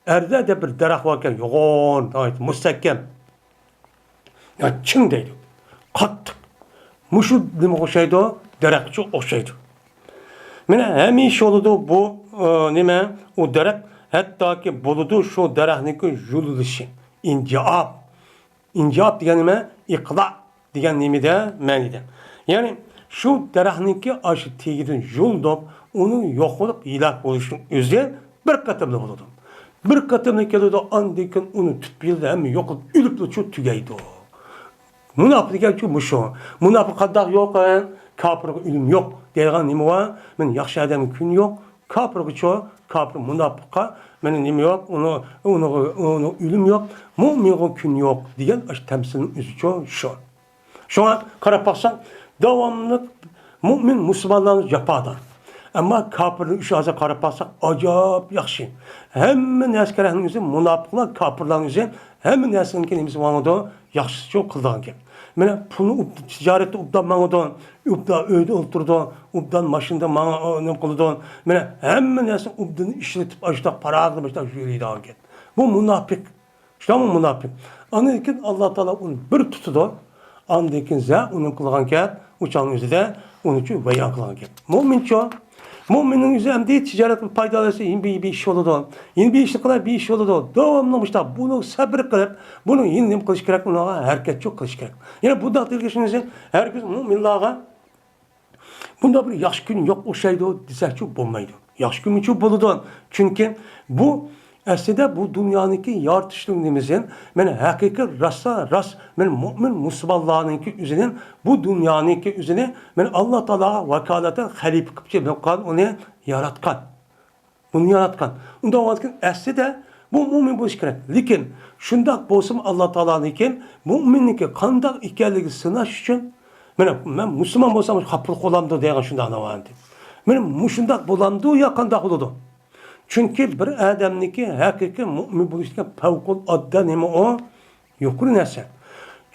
ئەرزە دەپ بىر دەرەخ باركەن، يوغان، ناھايىتى مۇستەھكەم. يا چىڭ دەيدۇ. قاتتىق. مۇشۇ نېمىگە ئوخشايدۇ؟ دەرەخكە ئوخشايدۇ. مانا ھەمىشە بولىدۇ بۇ، ئى، نېمە؟ ئۇ دەرەخ ھەتتاكى بولىدۇ شۇ دەرەخنىڭكى يۇلۇلۇشى. ئىنجىئاب. ئىنجىئاب دېگەن نېمە؟ ئىقلا دېگەن نېمىدە؟ مەنىدە. يەنى شۇ دەرەخنىڭكى ئاشۇ تېگىدىن يۇلۇنۇپ، ئۇنىڭ يوقىلىپ ھېلاك بولۇشىنىڭ ئۆزى بىر قېتىملا بولىدۇ. بىر قېتىملا كېلىدۇ، ئاندىن كېيىن ئۇنى تۈپ يىلدا ھەممە يوقىلىپ، ئۆلۈپلا شۇ تۈگەيدۇ. مۇناپىق دېگەن شۇ مۇشۇ. مۇناپىق قانداق يوق، ھە؟ كاپىرغا ئۆلۈم يوق دەيدىغان نېمە بار؟ مانا ياخشى ئادەمگە كۈن يوق، كاپىرغىچۇ، كاپىر مۇناپىققا، مانا نېمە يوق، ئۇنى، ئۇنىڭغا، ئۇنىڭ ئۆلۈم يوق، مۇئمىنغا كۈن يوق دېگەن ئاشۇ تەمسىلنىڭ ئۆزىچۇ شۇ. شۇڭا قاراپ باقساق، داۋاملىق مۇئمىن مۇسۇلمانلارنىڭ جاپادا. ئەمما كاپىرنىڭ ئىشى ھازىر قاراپ باقساق، ئاجايىپ ياخشى. ھەممە نەرسە كەرەكنىڭ ئۆزى مۇناپىقلار، كاپىرلارنىڭ ئۆزى ھەممە نەرسىنىڭكى نېمىسى بولىدۇ، ياخشىسى شۇ قىلىدىغان گەپ. مانا پۇلنى ئوب-، تىجارەتتە ئوبدان ماڭىدۇ، ئوبدان ئۆيدە ئولتۇرىدۇ، ئوبدان ماشىنىدا ماڭا-، نېمە قىلىدۇ. مانا ھەممە نەرسىنى ئوبدان ئىشلىتىپ، ئاشۇنداق پاراغىدا مۇشۇنداق يۈرىدىغان گەپ. بۇ مۇناپىق. شۇنداقمۇ مۇناپىق؟ ئاندىن كېيىن ئاللا تائالا ئۇنى بىر تۇتىدۇ. ئاندىن كېيىن زە ئۇنى قىلغان گەپ، ئۇ چاغنىڭ ئۆزىدە ئۇنىچۇ ۋەيران قىلغان گەپ. مۆمىنچۇ؟ مۆمىننىڭ ئۆزى ئەمدى تىجارەت قىلىپ پايدا ئالسا، يەنە بىر، بىر ئىش بولىدۇ. يەنە بىر ئىشنى قىلار، بىر ئىش بولىدۇ. داۋاملىق مۇشۇنداق بۇنىڭ سەبرى قىلىپ، بۇنىڭ يەنە نېمە قىلىش كېرەك؟ ئۇنىڭغا ھەرىكەتچۇ قىلىش كېرەك. يەنە بۇنداق تېگىشىمىزدىن ھەرگىز مۆمىنلارغا بۇنداق بىر ياخشى كۈن يوق ئوخشايدۇ دېسەكچۇ بولمايدۇ. ياخشى كۈنمۇچۇ بولىدۇ. چۈنكى بۇ ئەسلىدە بۇ دۇنيانىڭكى يارىتىشلىق نېمىسى، مانا ھەقىقىي راسا راست، مانا مۆمىن مۇسۇلمانلارنىڭكى ئۆزىنى، بۇ دۇنيانىڭكى ئۆزىنى، مانا ئاللا تائالاغا ۋاكالىتەن خەلىپە قىلىپ جىبىپ قالغان، ئۇنى ياراتقان. بۇنى ياراتقان. ئۇنداق بولغاندىكىن ئەسلىدە بۇ مۆمىن بولۇش كېرەك. لېكىن شۇنداق بولسىمۇ ئاللا تائالانىڭكى مۆمىننىڭكى قانداق ئىكەنلىكىنى سىناش ئۈچۈن، مانا مەن مۇسۇلمان بولسام خاپىلىق بولامدۇ دېگەن شۇنداق ناۋايىتى. مانا مۇشۇنداق بولامدۇ يا قانداق بولىدۇ؟ چۈنكى بىر ئادەمنىڭكى ھەقىقىي مۆمىن بولۇشتىكى پەۋقۇلئاددە نېمە ئۇ؟ يۇقىرى نەرسە.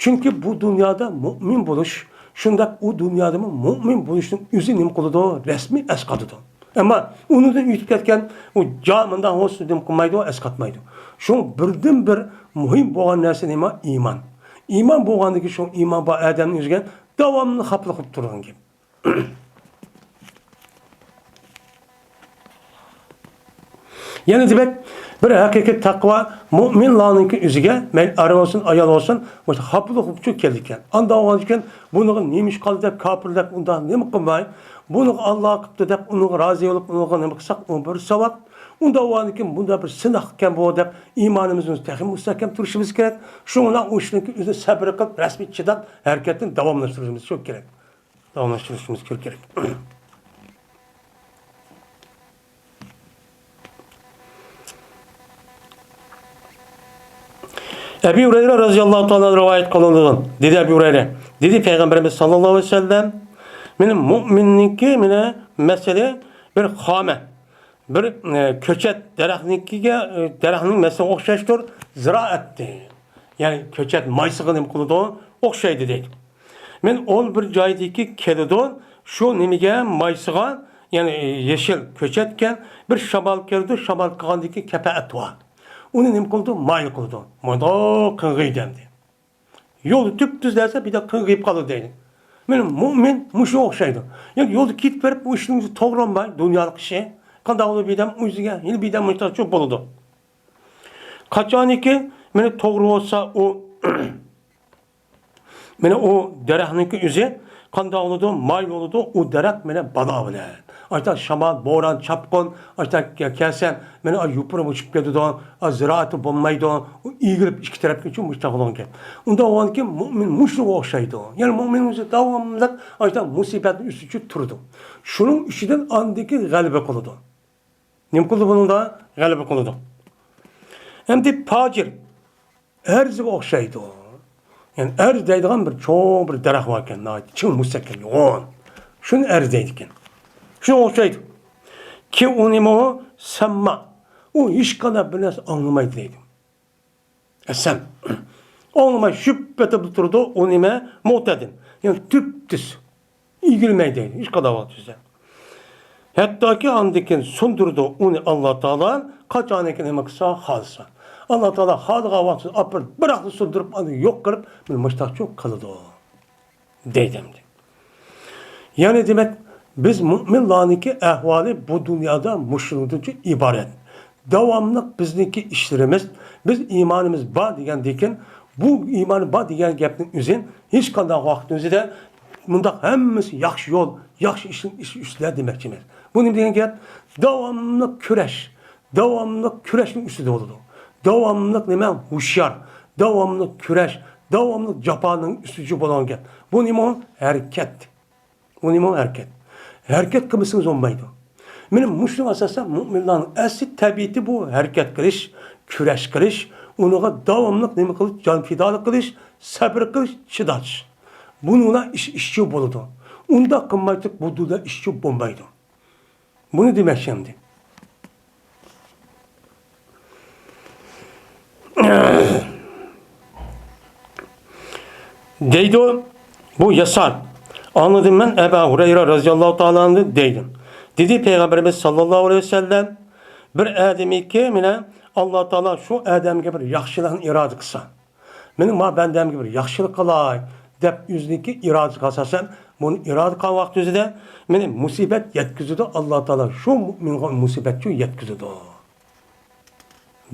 چۈنكى بۇ دۇنيادا مۆمىن بولۇش، شۇنداق ئۇ دۇنيادىمۇ مۆمىن بولۇشنىڭ ئۆزى نېمە قىلىدۇ؟ رەسمىي ئەسقاتىدۇ. ئەمما ئۇنىڭدىن ئۆتۈپ كەتكەن ئۇ جا مۇنداق بولسا نېمە قىلمايدۇ؟ ئەسقاتمايدۇ. شۇڭا بىردىنبىر مۇھىم بولغان نەرسە نېمە؟ ئىمان. ئىمان بولغاندىكىن شۇ ئىمان بار ئادەمنىڭ ئۆزىگە داۋاملىق خاپىلىق قىلىپ تۇرىدىغان گەپ. يەنە دېمەك، بىر ھەقىقىي تەقۋا مۆمىنلارنىڭكى ئۆزىگە، مەيلى ئەر بولسۇن، ئايال بولسۇن، مۇشۇ خاپىلىق ئۈچۈن كېلىدىكەن. ئانداق بولغاندىكىن بۇنىڭغا نېمە ئىش قالدى دەپ كاپىرلەپ ئۇنداق نېمە قىلماي، بۇنىغا ئاللا قىپتۇ دەپ ئۇنىڭغا رازى بولۇپ ئۇنىڭغا نېمە قىلساق ئۇ بىر ساۋاب. ئۇنداق بولغاندىكىن بۇنداق بىر سىناق ئىكەن بۇ دەپ ئىمانىمىزنى تېخى مۇستەھكەم تۇرۇشىمىز كېرەك. شۇڭا ئۇ ئىشنىڭكى ئۆزىنى سەبرى قىلىپ رەسمىي چىداپ ھەرىكەتنى داۋاملاشتۇرۇشىمىز شۇ كېرەك. داۋاملاشتۇرۇشىمىز كېرەك. ئەبى ھۇرەيرە رازىياللاھۇ تائالا رىۋايەت قىلىنىدۇ. دېدى ئەبى ھۇرەيرە، دېدى پەيغەمبىرىمىز ساللاللاھۇ ئەلەيھى ۋەسەللەم، مېنىڭ مۆمىننىڭكى مېنى مەسىلى بىر خامە، بىر، ئە، كۆچەت دەرەخنىڭكىگە، ئە، دەرەخنىڭ مەسىلىگە ئوخشاشتۇر، زىرائەتتە. يەنى كۆچەت مايسىغا نېمە قىلىدۇ؟ ئوخشايدۇ دەيدۇ. مەن ئون بىر جايدىكى كېلىدۇ، شۇ نېمىگە، مايسىغا، يەنى يېشىل كۆچەتكە بىر شامال كېلىدۇ، شامال قىلغاندىكى كەپەئەت بار. ئۇنى نېمە قىلىدۇ؟ مايىل قىلىدۇ. مۇنداق قىلغىيدۇ ئەمدى. يولدا تۈپتۈز دەسە بىردەم قىلغىيىپ قالىدۇ دەيدۇ. مانا مۆمىن مۇشۇ ئوخشايدۇ. يەنى يولدا كېتىپ بېرىپ ئۇ ئىشنىڭ ئۆزى توغرا بولماي، دۇنيالىق ئىشى. قانداق بولىدۇ بىردەم ئۆزىگە، يەنە بىردەم مۇشۇنداق چۆپ بولىدۇ. قاچانكى مانا توغرا بولسا ئۇ مانا ئۇ دەرەخنىڭكى ئۆزى قانداق بولىدۇ؟ مايىل بولىدۇ. ئۇ دەرەخ مانا بالا بىلەن. ئاشتا شامال، بوران، چاپقۇن، ئاشتا كەلسە، مانا يوپۇرى ئۇچۇپ كېتىدۇ. زىرائىتى بولمايدۇ. ئۇ ئېگىلىپ ئىككى تەرەپكە ئۈچۈن مۇشۇنداق بولغان گەپ. ئۇنداق بولغاندىكىن مۆمىن مۇشۇغا ئوخشايدۇ. يەنى مۆمىن ئۆزى داۋاملىق ئاشتا مۇسىبەتنىڭ ئۈستىگە تۇرىدۇ. شۇنىڭ ئۈستىدىن ئاندىكى غەلىبە قىلىدۇ. نېمە قىلىدۇ بۇنىڭدا؟ غەلىبە قىلىدۇ. ئەمدى پاجىر ئەرزگە ئوخشايدۇ. يەنى ئەرز دەيدىغان بىر چوڭ بىر دەرەخ باركەن، ناھايىتى چىڭ مۇستەھكەم، يوغان. شۇنى ئەرز دەيدىكەن. شۇنىڭغا ئوخشايدۇ. كېيىن ئۇ نېمە ئۇ؟ سەمما. ئۇ ھېچقانداق بىر نەرسە ئاڭلىمايدۇ دەيدۇ. ئەسەم. ئاڭلىماي شۈپ ئېتىپلا تۇرىدۇ، ئۇ نېمە؟ مۇئتەدىل. يەنى تۈپتۈز. ئېگىلمەيدۇ، ھېچقانداق ۋاقىت ئۆزى. ھەتتاكى ئاندىن كېيىن سۇندۇرىدۇ ئۇنى ئاللا تائالا، قاچانكى نېمە قىلسا، خالىسا. ئاللا تائالا خالىغان ۋاقتىدا ئاپىرىپ، بىراقلا سۇندۇرۇپ، ئاندىن يوق قىلىپ، مانا مۇشتاقچۇ قىلىدۇ. دەيدۇ ئەمدى. يەنى دېمەك، بىز مۆمىنلارنىڭكى ئەھۋالى بۇ دۇنيادا مۇشۇنىڭدىنچۇ ئىبارەت. داۋاملىق بىزنىڭكى ئىشلىرىمىز، بىز ئىمانىمىز بار دېگەندىكىن، بۇ ئىمان بار دېگەن گەپنىڭ ئۆزى ھېچقانداق ۋاقىتنىڭ ئۆزىدە مۇنداق ھەممىسى ياخشى يول، ياخشى ئىشنىڭ ئىش ئۈستىدە دېمەكچى ئەمەس. بۇ نېمە دېگەن گەپ؟ داۋاملىق كۈرەش. داۋاملىق كۈرەشنىڭ ئۈستىدە بولىدۇ. داۋاملىق نېمە؟ ھوشيار. داۋاملىق كۈرەش. داۋاملىق جاپانىڭ ئۈستىدە بولغان گەپ. بۇ نېمە؟ ھەرىكەت. بۇ نېمە؟ ھەرىكەت. ھەرىكەت قىلمىسىڭىز بولمايدۇ. مانا مۇشۇنىڭ ئاساسەن مۆمىنلارنىڭ ئەسلى تەبىئىتى بۇ ھەرىكەت قىلىش، كۈرەش قىلىش، ئۇنىڭغا داۋاملىق نېمە قىلىش؟ جان پىدالىق قىلىش، سەبرى قىلىش، چىداش. بۇنىڭ بىلەن ئىش ئىشچى بولىدۇ. ئۇنداق قىلماي تۇرۇپ بۇ دۇنيادا ئىشچى بولمايدۇ. بۇنى دېمەكچى ئەمدى. دەيدۇ، بۇ ياسار. ئاڭلىدىم مەن ئەبا ھۇرەيرە رازىياللاھۇ تائالا ئەنھۇدىن دەيدۇ. دېدى پەيغەمبىرىمىز ساللاللاھۇ ئەلەيھى ۋەسەللەم، بىر ئادەمكى مانا ئاللا تائالا شۇ ئادەمگە بىر ياخشىلىقنى ئىرادە قىلسا، مېنىڭ ما بەندەمگە بىر ياخشىلىق قىلاي، دەپ ئۆزىنىڭكى ئىرادىسىگە ئاساسەن، بۇنى ئىرادە قىلغان ۋاقتى ئۆزىدە مېنى مۇسىبەت يەتكۈزىدۇ، ئاللا تائالا شۇ مۇئمىنغا مۇسىبەتچۇ يەتكۈزىدۇ.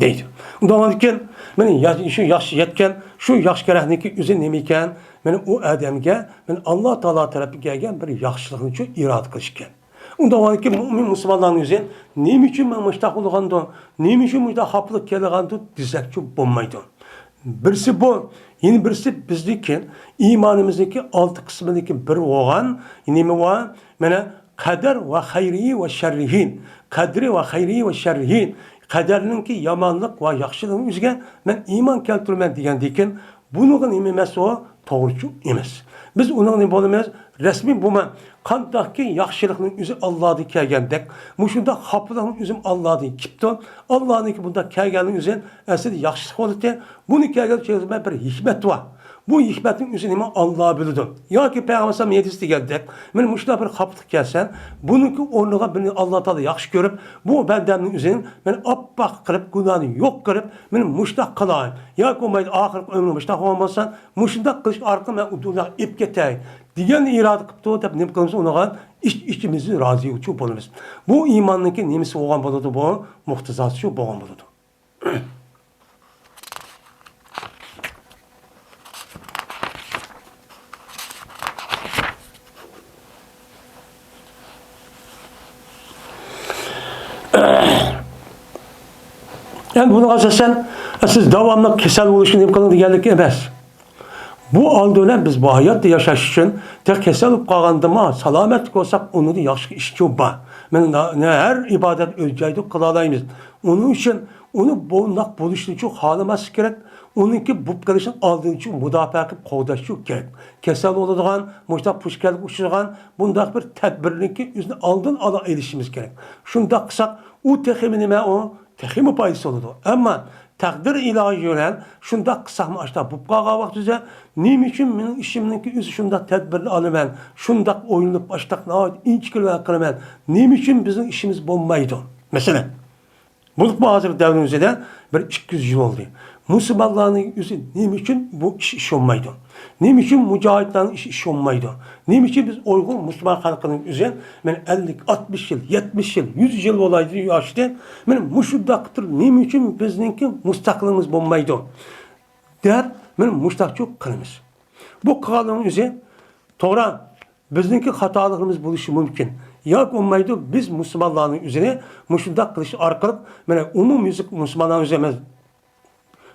دەيدۇ. ئۇنداق بولغاندىكىن، مېنى يا-، شۇ ياخشى يەتكەن، شۇ ياخشى كەرەكنىڭكى ئۆزى نېمە ئىكەن؟ مېنى ئۇ ئادەمگە، مېنى ئاللا تائالا تەرەپكە كەلگەن بىر ياخشىلىقنىچۇ ئىرادە قىلىش ئىكەن. ئۇنداق بولغاندىكىن، مۇئمىن مۇسۇلمانلارنىڭ ئۆزى، نېمە ئۈچۈن ماڭا مۇشۇنداق بولغاندۇ؟ نېمە ئۈچۈن مۇشۇنداق خاپىلىق كېلىدىغاندۇ؟ دېسەكچۇ بولمايدۇ. بىرسى بۇ، يەنە بىرسى بىزنىڭكى ئىمانىمىزنىڭكى ئالتە قىسمىدىكى بىر بولغان نېمە بار؟ مانا، قەدەر ۋە خەيرىھى ۋە شەررىھى. قەدرى ۋە خەيرىھى ۋە شەررىھى. قەدەرنىڭكى يامانلىق ۋە ياخشىلىقنىڭ ئۆزىگە مەن ئىمان كەلتۈرىمەن دېگەندىكىن، بۇنىڭغا نېمە ئەمەس ئۇ؟ توغرىچۇ ئەمەس. بىز ئۇنىڭ نېمە بولىمىز؟ رەسمىي بۇمۇ قانداقكى ياخشىلىقنىڭ ئۆزى ئاللادىن كەلگەندەك، مۇشۇنداق خاپىلىقنىڭ ئۆزىمۇ ئاللادىن كېلىپتۇ. ئاللانىڭكى بۇنداق كەلگەننىڭ ئۆزى ئەسلىدە ياخشىلىق بولىدۇ. بۇنى كەلگەن چېگرىسىدا بىر ھېكمەت بار. بۇ ھېكمەتنىڭ ئۆزىنى مانا ئاللا بىلىدۇ. ياكى پەيغەمبەر ئەلەيھىسسالام ھەدىسىدە دېگەندەك، مانا مۇشۇنداق بىر خاپىلىق كەلسە، بۇنىڭكى ئورنىغا بىرنى ئاللا تائالا ياخشى كۆرۈپ، بۇ بەندەمنىڭ ئۆزىنى مانا ئاپئاق قىلىپ، گۇناھنى يوق قىلىپ، مانا مۇشۇنداق قىلاي. ياكى بولمايدۇ، ئاخىرقى ئۆمرۈم مۇشۇنداق بولغان بولسا، مۇشۇنداق قىلىش ئارقىلىق مەن ئۇ دۇنياغا ئېلىپ كېتەي دېگەن ئىرادە قىپتۇ دەپ نېمە قىلىمىز ئۇنىڭغا؟ ئىچ-، ئىچىمىزنى رازى قىلغۇچى بولىمىز. بۇ ئىماننىڭكى نېمىسى بولغان بولىدۇ؟ بۇ مۇقتىزاسى شۇ بولغان بولىدۇ. ئەمدى بۇنىڭغا ئاساسەن، سىز داۋاملىق كېسەل بولۇشنى نېمە قىلىڭ دېگەنلىك ئەمەس. بۇ ئالدى بىلەن بىز بۇ ھاياتتا ياشاش ئۈچۈن، تېخى كېسەل بولۇپ قالغاندىمۇ، سالامەتلىك بولساق، ئۇنىڭدىن ياخشى ئىشچۇ بار. مانا، ھەر ئىبادەت ئۆز جايىدا قىلالايمىز. ئۇنىڭ ئۈچۈن ئۇنى بۇنداق بولۇشىنىچۇ خالىماسلىق كېرەك. ئۇنىڭكى بولۇپ قېلىشىنىڭ ئالدىنىچۇ مۇداپىئە قىلىپ قوغداشچۇ كېرەك. كېسەل بولىدىغان، مۇشۇنداق پۇشكەلگە ئۇچرىغان بۇنداق بىر تەدبىرنىڭكى ئۆزىنى ئالدىنى ئالا ئېلىشىمىز كېرەك. شۇنداق قىلساق، ئۇ تېخىمۇ نېمە ئۇ؟ تېخىمۇ پايدىسى بولىدۇ. ئەمما تەقدىر ئىلاھىي بىلەن شۇنداق قىلساقمۇ ئاشۇنداق بولۇپ قالغان ۋاقتىدا، نېمە ئۈچۈن مېنىڭ ئىشىمنىڭكى ئۆزى شۇنداق تەدبىرنى ئالىمەن، شۇنداق ئويلىنىپ ئاشۇنداق ناھايىتى ئىنچىكىلىك قىلىمەن، نېمە ئۈچۈن بىزنىڭ ئىشىمىز بولمايدۇ؟ مەسىلەن، بولۇپمۇ ھازىرقى دەۋرنىڭ ئۆزىدە بىر ئىككى يۈز يىل بولدى. مۇسۇلمانلارنىڭ ئۆزى نېمە ئۈچۈن بۇ ئىش، ئىش بولمايدۇ؟ نېمە ئۈچۈن مۇجاھىدلارنىڭ ئىشى، ئىش بولمايدۇ؟ نېمە ئۈچۈن بىز ئۇيغۇر مۇسۇلمان خەلقىنىڭ ئۆزى، مانا، ئەللىك، ئاتمىش يىل، يەتمىش يىل، يۈز يىل بولايدۇ ياشىدى. مانا مۇشۇنداق قىلىپ تۇرۇپ، نېمە ئۈچۈن بىزنىڭكى مۇستەقىللىقىمىز بولمايدۇ؟ دەپ، مانا مۇشۇنداقچۇ قىلىمىز. بۇ قىلغاننىڭ ئۆزى توغرا، بىزنىڭكى خاتالىقىمىز بولۇشى مۇمكىن. ياكى بولمايدۇ، بىز مۇسۇلمانلارنىڭ ئۆزىنى مۇشۇنداق قىلىش ئارقىلىق، مانا، ئومۇميۈزلۈك مۇسۇلمانلارنىڭ ئۆزى ئەمەس،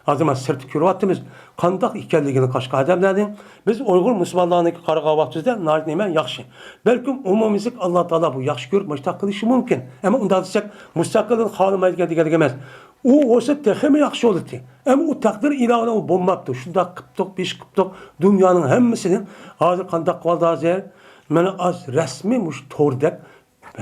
ھازىر مانا سىرتتا كۆرۈۋاتىمىز، قانداق ئىكەنلىكىنى قاشقا ئادەملەرنىڭ. بىز ئۇيغۇر مۇسۇلمانلارنىڭكى قارىغان ۋاقتىمىزدا ناھايىتى نېمە ياخشى. بەلكىم ئومۇميۈزلۈك ئاللا تائالا بۇ ياخشى كۆرۈپ مۇشۇنداق قىلىشى مۇمكىن. ئەمما ئۇنداق دېسەك، مۇستەقىللىقنى خالىمايدىكەن دېگەنلىك ئەمەس. ئۇ بولسا تېخىمۇ ياخشى بولاتتى. ئەمما ئۇ تەقدىر ئىلاھىدا ئۇ بولماپتۇ. شۇنداق قىپتۇق، بىش قىپتۇق، دۇنيانىڭ ھەممىسىنى ھازىر قانداق قىلىۋالدى ھازىر؟ مانا ئاز رەسمىي مۇشۇ توردەك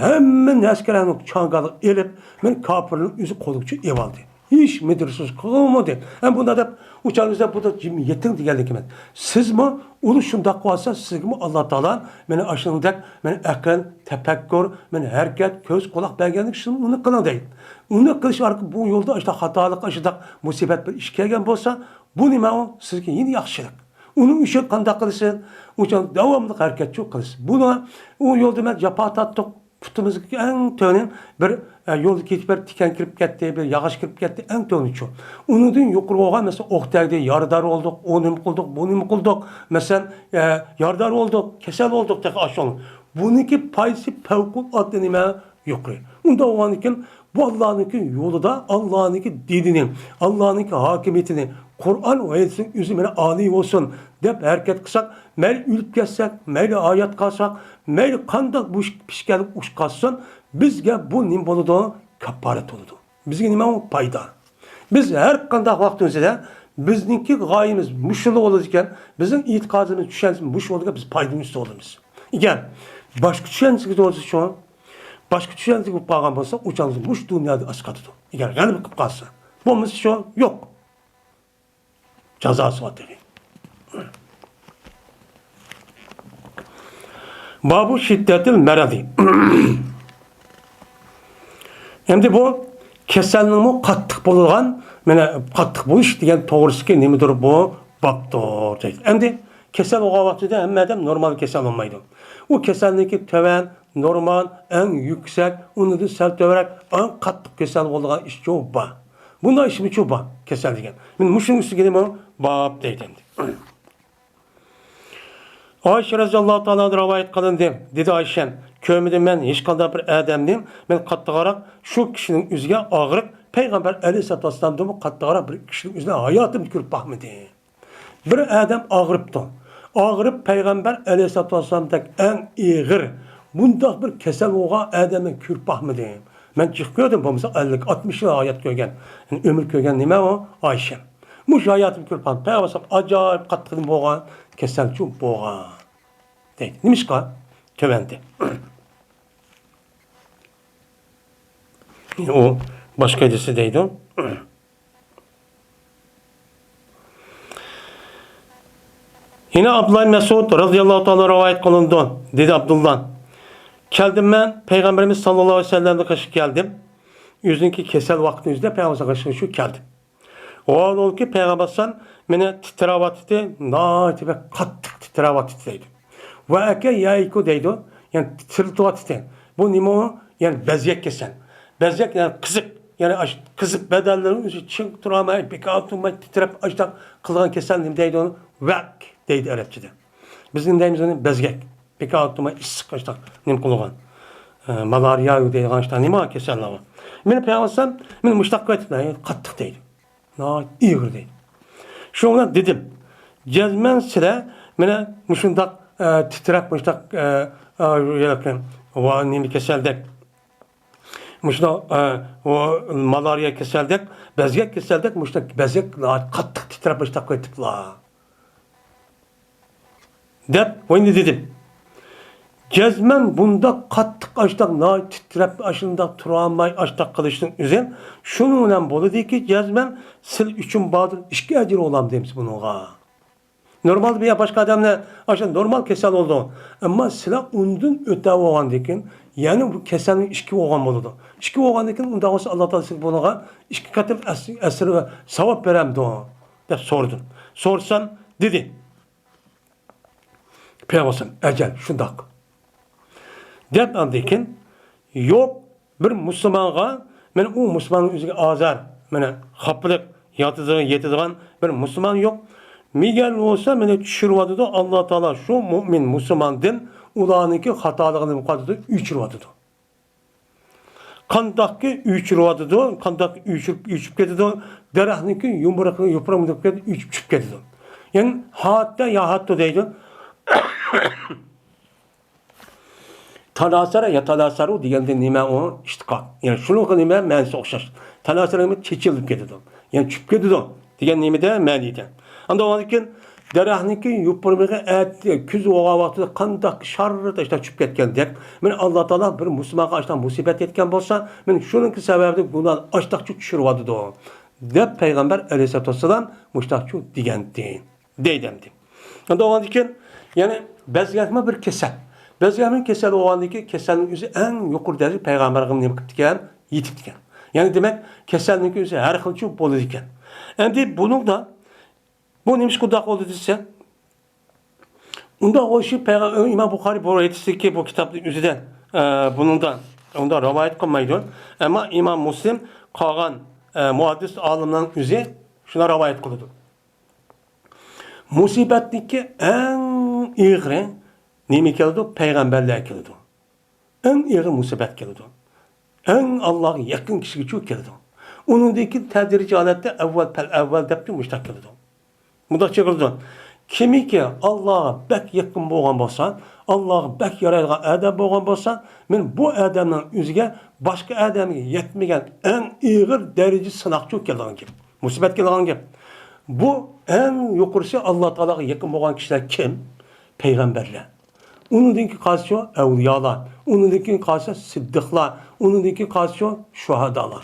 ھەممە نەسكەرەننى چاڭگالغا ئېلىپ، مانا كاپىرنىڭ ئۆزى قولىغا ئېلىۋالدى. ھېچ مىدىرسىز قىلمىدى. ئەمما بۇنداق دەپ، ئۇچالمىسا بۇدا جىم يېتىڭ دېگەنلىك ئەمەس. سىزمۇ ئۇنى شۇنداق قىلىۋالسا، سىزگىمۇ ئاللا تائالا مانا ئاشۇنىڭدەك مانا ئەقىل، تەپەككۇر، مانا ھەرىكەت، كۆز، قۇلاق بەرگەنلىك ئۈچۈن ئۇنى قىلىڭ دەيدۇ. ئۇنى قىلىش ئارقىلىق بۇ يولدا ئاشۇنداق خاتالىق، ئاشۇنداق مۇسىبەت بىر ئىش كەلگەن بولسا، بۇ نېمە ئۇ؟ سىزگە يەنە ياخشىلىق. ئۇنىڭ ئۈچۈن قانداق قىلىسىز؟ ئۇنىڭ ئۈچۈن داۋاملىق ھەرىكەتچۇ قىلىسىز. بۇنى، ئۇ يولدا مەن جاپا تارتتۇق، پۇتىمىزدىكى ئەڭ تۆۋىنى بىر، ئە، يولدا كېتىپ بىر تىكەن كىرىپ كەتتى، بىر ياغاچ كىرىپ كەتتى، ئەڭ تۆۋىنىچۇ. ئۇنىڭدىن يۇقىرى بولغان، مەسىلەن، ئوق تەگدى، يارىدار بولدۇق، ئۇ نېمە قىلدۇق، بۇ نېمە قىلدۇق، مەسىلەن، ئە، يارىدار بولدۇق، كېسەل بولدۇق، تېخى ئاشۇ. بۇنىڭكى پايدىسى پەۋقۇلئاددە نېمە؟ يۇقىرى. ئۇنداق بولغاندىكىن، بۇ ئاللانىڭكى يولىدا، ئاللانىڭكى دىنىنى، ئاللانىڭكى ھاكىمىيىتىنى، قۇرئان ۋە ھەدىسنىڭ ئۆزى مانا ئالىي بولسۇن دەپ ھەرىكەت قىلساق، مەيلى ئۆلۈپ كەتسەك، مەيلى ھايات قالساق، مەيلى قانداق بۇ پىشكەللىك ئۇچ قالسۇن، بىزگە بۇ نېمە بولىدۇ؟ كاپپارەت بولىدۇ. بىزگە نېمە ئۇ؟ پايدا. بىز ھەر قانداق ۋاقىتنىڭ ئۆزىدە بىزنىڭكى غايىمىز مۇشۇلا بولىدىكەن، بىزنىڭ ئېتىقادىمىز، چۈشەنچىمىز مۇشۇ بولىدىكەن، بىز پايدىنى ئۈستە بولىمىز. ئەگەر باشقا چۈشەنچىگە بولسا شۇ، باشقا چۈشەنچىگە بولۇپ قالغان بولسا، ئۇ چاغدا مۇشۇ دۇنيادا ئاسقاتىدۇ. ئەگەر غەلىبە قىلىپ قالسا، بولمىسا شۇ، يوق. جازاسى بار تېخى. بابۇ شىددەتىل مەرەدى. ئەمدى بۇ كېسەلنىڭمۇ قاتتىق بولىدىغان، مانا، قاتتىق بولۇش دېگەن توغرىسىدىكى نېمىدۇر بۇ بابتۇر دەيدۇ. ئەمدى كېسەل بولغان ۋاقتىدا ھەممە ئادەم نورمال كېسەل بولمايدۇ. ئۇ كېسەلنىڭكى تۆۋەن، نورمال، ئەڭ يۈكسەك، ئۇنىڭدىن سەل تۆۋەنرەك، ئەڭ قاتتىق كېسەل بولىدىغان ئىش شۇ بار. بۇنداق ئىشمۇ شۇ بار، كېسەل دېگەن. مەن مۇشۇنىڭ ئۈستىگە نېمە باب دەيدۇ ئەمدى. ئائىشە رەزىياللاھۇ تائالا ئەنھا رىۋايەت قىلىندى، دېدى ئايشەم، كۆرمىدىم مەن ھېچقانداق بىر ئادەمنى، مەن قاتتىقراق شۇ كىشىنىڭ ئۆزىگە ئاغرىپ، پەيغەمبەر ئەلەيھىسسالاتۇ ۋەسسالامدىنمۇ قاتتىقراق بىر كىشىنىڭ ئۆزىنى ھاياتىمدا كۆرۈپ باقمىدىم. بىر ئادەم ئاغرىپتۇ. ئاغرىپ پەيغەمبەر ئەلەيھىسسالاتۇ ۋەسسالامدەك ئەڭ ئېغىر، بۇنداق بىر كېسەل بولغان ئادەمنى كۆرۈپ باقمىدىم. مەن جىق كۆردۈم، بولمىسا ئەللىك، ئاتمىش يىل ھايات كۆرگەن، يەنى ئۆمۈر كۆرگەن نېمە ئۇ؟ ئايشەم. مۇشۇ ھاياتىمدا كۆرۈپ باققان پەيغەمبەر ئاجايىپ قاتتىق نېمە بولغان، كېسەلچۇ بولغان. دەيدۇ. نېمىشقا؟ تۆۋەندە. ئۇ باشقا ھەدىسى دەيدۇ. يەنە ئابدۇللا ئىبن مەسئۇد رەزىياللاھۇ تائالا رىۋايەت قىلىنىدۇ، دېدى ئابدۇللا. كەلدىم مەن پەيغەمبىرىمىز ساللاللاھۇ ئەلەيھى ۋەسەللەمنىڭ قېشىغا كەلدىم. ئۆزىنىڭكى كېسەل ۋاقتىنىڭ ئۆزىدە پەيغەمبەر قېشىغا شۇ كەلدىم. ۋاھالەنكى پەيغەمبەر ئەلەيھىسسالام مېنى تىترەۋاتىتتى، ناھايىتى بەك قاتتىق تىترەۋاتىتتى دەيدۇ. ۋە ئەكە يەيكۇ دەيدۇ، يەنى تىترىتىۋاتىتتى. بۇ نېمە ئۇ؟ يەنى بەزگەك كېسەل. بەزگەك، يەنى قىزىپ، يەنى ئاش-، قىزىپ بەدەنلىرىنىڭ ئۆزى چىڭ تۇرالماي، بىكار تۇرماي تىترەپ ئاشتاق قىلغان كېسەل نېمە دەيدۇ ئۇنى؟ ۋەك دەيدۇ ئەرەبچىدە. بىز نېمە دەيمىز ئۇنى؟ بەزگەك. بىكار تۇرماي ئىسسىق ئاشتاق نېمە قىلغان. ئە، مالارىيا دەيدىغان ئاشتاق نېمە كېسەللەر بار. مېنى پەيغەمبەر ئەلەيھىسسالام مېنى مۇشتاق قىلىۋېتىپتۇ، قاتتىق دەيدۇ. ناھايىتى ئېغىر دەيدۇ. شۇنىڭ بىلەن دېدىم، جەزمەن سىلەر مانا مۇشۇنداق، ئە، تىترەپ، مۇشۇنداق، ئە، ئە، ۋا-، نېمە كېسەلدەك، مۇشۇنداق، ئە، ئۇ مالارىيە كېسەلدەك، بەزگەك كېسەلدەك، مۇشۇنداق بەزگەك ناھايىتى قاتتىق تىترەپ، مۇشۇنداق قىلىۋېتىپلا. دەپ ۋاينى دېدىم. جەزمەن بۇنداق قاتتىق ئاشتاق ناھايىتى تىترەپ ئاشۇنداق تۇرالماي ئاشتاق قىلىشنىڭ ئۆزى شۇنىڭ بىلەن بولىدۇكى، جەزمەن سىل ئۈچۈن باردىن ئىككى ئەجىر بولامدۇ دەيمىز بۇنىڭغا. نورمال بىر باشقا ئادەملەر ئاشۇ نورمال كېسەل بولىدۇ. ئەمما سىلەر ئۇندىن ئۆتە بولغاندىن كېيىن، يەنى بۇ كېسەلنىڭ ئىككى بولغان بولىدۇ. ئىككى بولغاندىن كېيىن ئۇنداق بولسا ئاللا تائالا سىزگە بۇنىڭغا ئىككى قېتىم ئەس-، ئەسىر ۋە ساۋاب بېرەمدۇ؟ دەپ سورىدىم. سورىسام دېدى. پەيغەمبەر ئەجەل شۇنداق. دەپ ئاندىن كېيىن يوق بىر مۇسۇلمانغا، مانا ئۇ مۇسۇلماننىڭ ئۆزىگە ئازار، مانا خاپىلىق ياتىدىغان، يېتىدىغان بىر مۇسۇلمان يوق. مېگەر بولسا مېنى چۈشۈرۈۋاتىدۇ، ئاللا تائالا شۇ مۇئمىن مۇسۇلماندىن ئۇلارنىڭكى خاتالىقىنى نېمە قىلىۋاتىدۇ، ئۆچۈرۈۋاتىدۇ. قانداقكى ئۆچۈرۈۋاتىدۇ، قانداقكى ئۆچۈرۈپ، ئۆچۈپ كېتىدۇ، دەرەخنىڭكى يۇمرىقى، يوپۇرمىقى ئۆچۈپ چۈشۈپ كېتىدۇ. يەنى ھاتتا يا ھاتتو دەيدۇ. تاناسەرە يا تاناسەرۇ دېگەندە نېمە ئۇ؟ ئىشتىقاق. يەنى شۇنىڭغا نېمە مەنىسى ئوخشاش. تاناسەرە نېمە؟ چېچىلىپ كېتىدۇ. يەنى چۈشۈپ كېتىدۇ. دېگەن نېمىدە مەنىدە. ئاندىن ئاندىن كېيىن دەرەخنىڭكى يوپۇرمىقى ئەتە كۈز بولغان ۋاقتىدا قانداق شاررىداشتا چۈشۈپ كەتكەندەك، مانا ئاللا تائالا بىر مۇسۇلمانغا ئاشتاق مۇسىبەت يەتكەن بولسا، مانا شۇنىڭكى سەۋەبىدىن گۇناھ ئاشتاقچۇ چۈشۈرۈۋاتىدۇ، دەپ پەيغەمبەر ئەلەيھىسسالاتۇ ۋەسسالام مۇشتاقچۇ دېگەنتى. دەيدۇ ئەمدى. ئاندىن كېيىن يەنى بەزگەكمۇ بىر كېسەل. بەزگەكمۇ كېسەل بولغاندىن كېيىن كېسەلنىڭ ئۆزى ئەڭ يۇقىرى دەرىجە پەيغەمبەرگە نېمە قىپتىكەن؟ يېتىپتىكەن. يەنى دېمەك، كېسەلنىڭ ئۆزى ھەر خىلچە بولىدىكەن. ئەمدى بۇنىڭدا بۇ نېمىشقا ئۇنداق بولدى دېسە، ئۇنداق بولۇشى پەيغەم-، ئىمام بۇخارىي بۇ ھەدىستىكى بۇ كىتابنىڭ ئۆزىدە، ئە، بۇنىڭدا، ئۇندا رىۋايەت قىلمايدۇ. ئەمما ئىمام مۇسلىم قالغان، ئە، مۇھەددىس ئالىملارنىڭ ئۆزى شۇنى رىۋايەت قىلىدۇ. مۇسىبەتنىڭكى ئەڭ ئېغىرى نېمە كېلىدۇ؟ پەيغەمبەرلەر كېلىدۇ. ئەڭ ئېغىر مۇسىبەت كېلىدۇ. ئەڭ ئاللاغا يېقىن كىشىگىچۇ كېلىدۇ. ئۇنىڭدىن كېيىن تەدرىجىي ھالەتتە ئەۋۋەل پەل ئەۋۋەل دەپتۇ مۇشتاق كېلىدۇ. مۇنداق چىقىرىدۇ. كىمكى ئاللاغا بەك يېقىن بولغان بولسا، ئاللاغا بەك يارايدىغان ئادەم بولغان بولسا، مانا بۇ ئادەمنىڭ ئۆزىگە باشقا ئادەمگە يەتمىگەن ئەڭ ئېغىر دەرىجە سىناقچۇ كېلىدىغان گەپ. مۇسىبەت كېلىدىغان گەپ. بۇ ئەڭ يۇقىرىسى ئاللا تائالاغا يېقىن بولغان كىشىلەر كىم؟ پەيغەمبەرلەر. ئۇنىڭدىن كېيىن قالسىچۇ ئەۋلىيالار، ئۇنىڭدىن كېيىن قالسا سىددىقلار، ئۇنىڭدىن كېيىن قالسىچۇ شۇھادالار.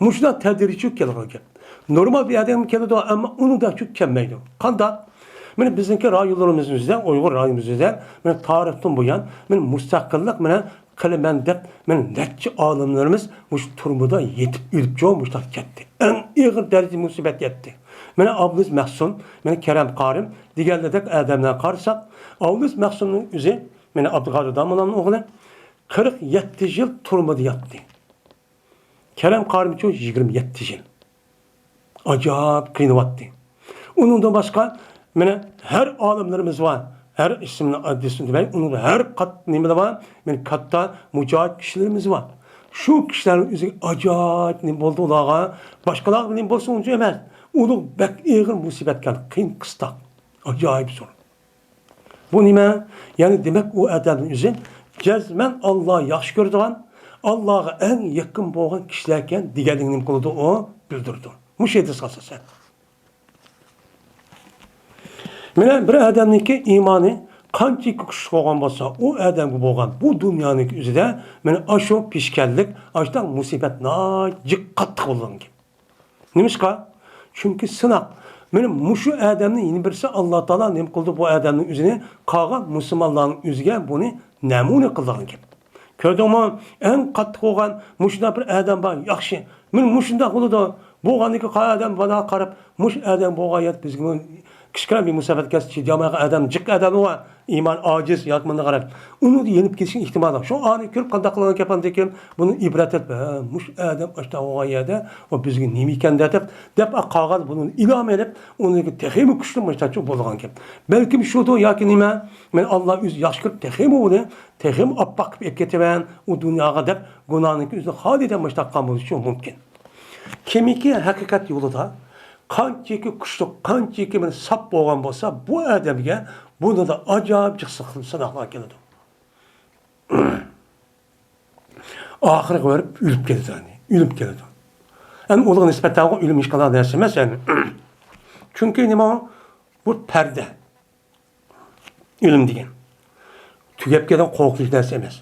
مۇشۇنداق تەدرىجىي كېلىدىغان گەپ. نورمال بىر ئادەمگە كېلىدۇ، ئەمما ئۇنىڭدەكچۇ كەلمەيدۇ. قانداق؟ مانا بىزنىڭكى رايونلىرىمىزدا، ئۇيغۇر رايونىمىزدا، مانا تارىختىن بۇيان، مانا مۇستەقىللىق، مانا قىلىمەن دەپ، مانا نەچچە ئالىملىرىمىز مۇشۇ تۈرمىدە يېتىپ ئۆلۈپچۇ، مۇشۇنداق كەتتى. ئەڭ ئېغىر دەرىجىدە مۇسىبەت يەتتى. مانا ئابلىز مەخسۇم، مانا كەرەم قارىم دېگەنلەردەك ئادەملەرگە قارىساق، ئابلىز مەخسۇمنىڭ ئۆزى، مانا ئابدۇقادىر داموللامنىڭ ئوغلى، قىرىق يەتتە يىل تۈرمىدە ياتتى. كەرەم قارىمچۇ يىگىرمە يەتتە يىل. ئاجايىپ قىينىۋاتتى. ئۇنىڭدىن باشقا، مانا ھەر ئالىملىرىمىز بار، ھەر ئىسمىنى ئادرېسىنى دېمەي، ئۇنىڭدا ھەر قات نېمىلەر بار، مانا كاتتا مۇجاھىد كىشىلىرىمىز بار. شۇ كىشىلەرنىڭ ئۆزىگە ئاجايىپ نېمە بولدى ئۇلارغا، باشقىلارغا نېمە بولسا ئۇنچە ئەمەس. ئۇلۇغ بەك ئېغىر مۇسىبەت كەلدى، قىيىن قىستاق. ئاجايىپ زور. بۇ نېمە؟ يەنى دېمەك، ئۇ ئادەمنىڭ ئۆزى جەزمەن ئاللا ياخشى كۆرىدىغان، ئاللاغا ئەڭ يېقىن بولغان كىشىلەر ئىكەن دېگەنلىكنى نېمە قىلىدۇ؟ ئۇ بىلدۈرىدۇ. مۇشۇ ھەدىسكە ئاساسەن. مانا بىر ئادەمنىڭكى ئىمانى قانچىكى كۈچلۈك بولغان بولسا، ئۇ ئادەمگە بولغان بۇ دۇنيانىڭكى ئۆزىدە مانا ئاشۇ پېشكەللىك، ئاشۇنداق مۇسىبەت ناھايىتى قاتتىق بولىدىكەن. نېمىشقا؟ چۈنكى سىناق. مانا مۇشۇ ئادەمنى يەنە بىرسى، ئاللا تائالا نېمە قىلدى؟ بۇ ئادەمنىڭ ئۆزىنى قالغان مۇسۇلمانلارنىڭ ئۆزىگە بۇنى نەمۇنە قىلىدىغان گەپ. كۆردۈڭمۇ؟ ئەڭ قاتتىق بولغان مۇشۇنداق بىر ئادەم بار، ياخشى. مانا مۇشۇنداق بولىدۇ. بولغاندىكى قارا ئادەم بۇنىڭغا قاراپ، مۇشۇ ئادەم بولغان يەردە بىزگىمۇ كىچىككىنە بىر مۇسىبەت كەلسە، چىدىيالمايدىغان ئادەم، جىق ئادەم بار. ئىمان ئاجىز ياكى مۇنداق قاراپ، ئۇنىڭ يېنىپ كېتىشىنىڭ ئېھتىمالى بار. شۇ ئانى كۆرۈپ قانداق قىلغان گەپ ئاندىن كېيىن بۇنى ئىبرەت ئېلىپ، ھە، مۇشۇ ئادەم ئاشۇنداق بولغان يەردە ئۇ بىزگە نېمە ئىكەن دەپ، دەپ قالغان بۇنى ئىلھام ئېلىپ، ئۇنىڭدىكى تېخىمۇ كۈچلۈك مۇشۇنداق بولىدىغان گەپ. بەلكىم شۇدۇر ياكى نېمە، مەن ئاللا ئۆزى ياخشى كۆرۈپ، تېخىمۇ ئۇنى، تېخىمۇ ئاپئاق قىلىپ ئېلىپ كېتىمەن ئۇ دۇنياغا دەپ، گۇناھنىڭكى ئۆزىنى خالىدىن باشلاپ قالغان بولۇشى مۇمكىن. كىمكى ھەقىقەت يولىدا قانچىكى كۈچلۈك، قانچىكى بىر ساپ بولغان بولسا، بۇ ئادەمگە بۇنىڭدا ئاجايىپ جىق سىناقلار كېلىدۇ. ئاخىرىغا بېرىپ ئۆلۈپ كېتىدۇ، يەنى ئۆلۈپ كېتىدۇ. ئەمما ئۇلارغا نىسبەتەن ئۆلۈم ھېچقانداق نەرسە ئەمەس، يەنى. چۈنكى نېمە؟ بۇ پەردە. ئۆلۈم دېگەن تۈگەپ كېتىدىغان قورقۇنچلۇق نەرسە ئەمەس.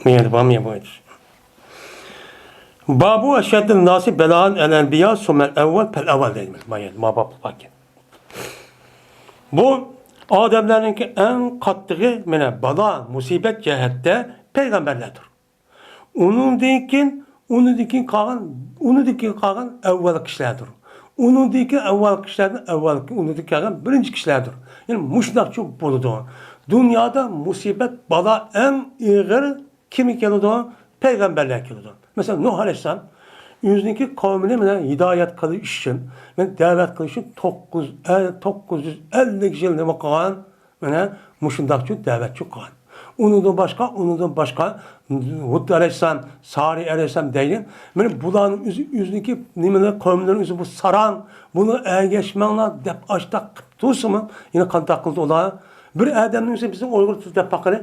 بۇ يەردە بارمۇ يا بۇ ئېيتىش؟ بابۇ ئەشەددىل ناسى بەلائەن ئەل ئەنبىيا سۇممەل ئەۋۋەل پەل ئەۋۋەل دەيمەن. ما يەردە ما باب باركەن. بۇ ئادەملەرنىڭكى ئەڭ قاتتىقى، مانا، بالا، مۇسىبەت جەھەتتە پەيغەمبەرلەردۇر. ئۇنىڭدىن كېيىن، ئۇنىڭدىن كېيىن قالغان، ئۇنىڭدىن كېيىن قالغان ئەۋۋەلكى كىشىلەردۇر. ئۇنىڭدىن كېيىن ئەۋۋەلكى كىشىلەردىن ئەۋۋەلكى، ئۇنىڭدىن كېيىن قالغان بىرىنچى كىشىلەردۇر. يەنى مۇشۇنداقچۇ بولىدۇ. دۇنيادا مۇسىبەت، بالا ئەڭ ئېغىر كىمگە كېلىدۇ؟ پەيغەمبەرلەرگە كېلىدۇ. مەسىلەن، نۇھ ئەلەيھىسسالام ئۆزىنىڭكى قەۋمىنى مانا ھىدايەت قىلىش ئۈچۈن، مانا دەۋەت قىلىش ئۈچۈن توققۇز، ئە، توققۇز يۈز ئەللىك يىل نېمە قىلغان؟ مانا مۇشۇنداقچۇ دەۋەتچۇ قىلغان. ئۇنىڭدىن باشقا، ئۇنىڭدىن باشقا ھۇد ئەلەيھىسسالام، سالىھ ئەلەيھىسسالام دەيلى. مانا بۇلارنىڭ ئۆزى، ئۆزىنىڭكى نېمىلەر، قەۋملىرى ئۆزى بۇ ساراڭ، بۇنىڭغا ئەگەشمەڭلار دەپ ئاشتاق قىلىپ تۇرسىمۇ، يەنە قانداق قىلدى ئۇلار؟ بىر ئادەمنىڭ ئۆزى بىزنىڭ ئۇيغۇر تىلىدا دەپ باققىلى.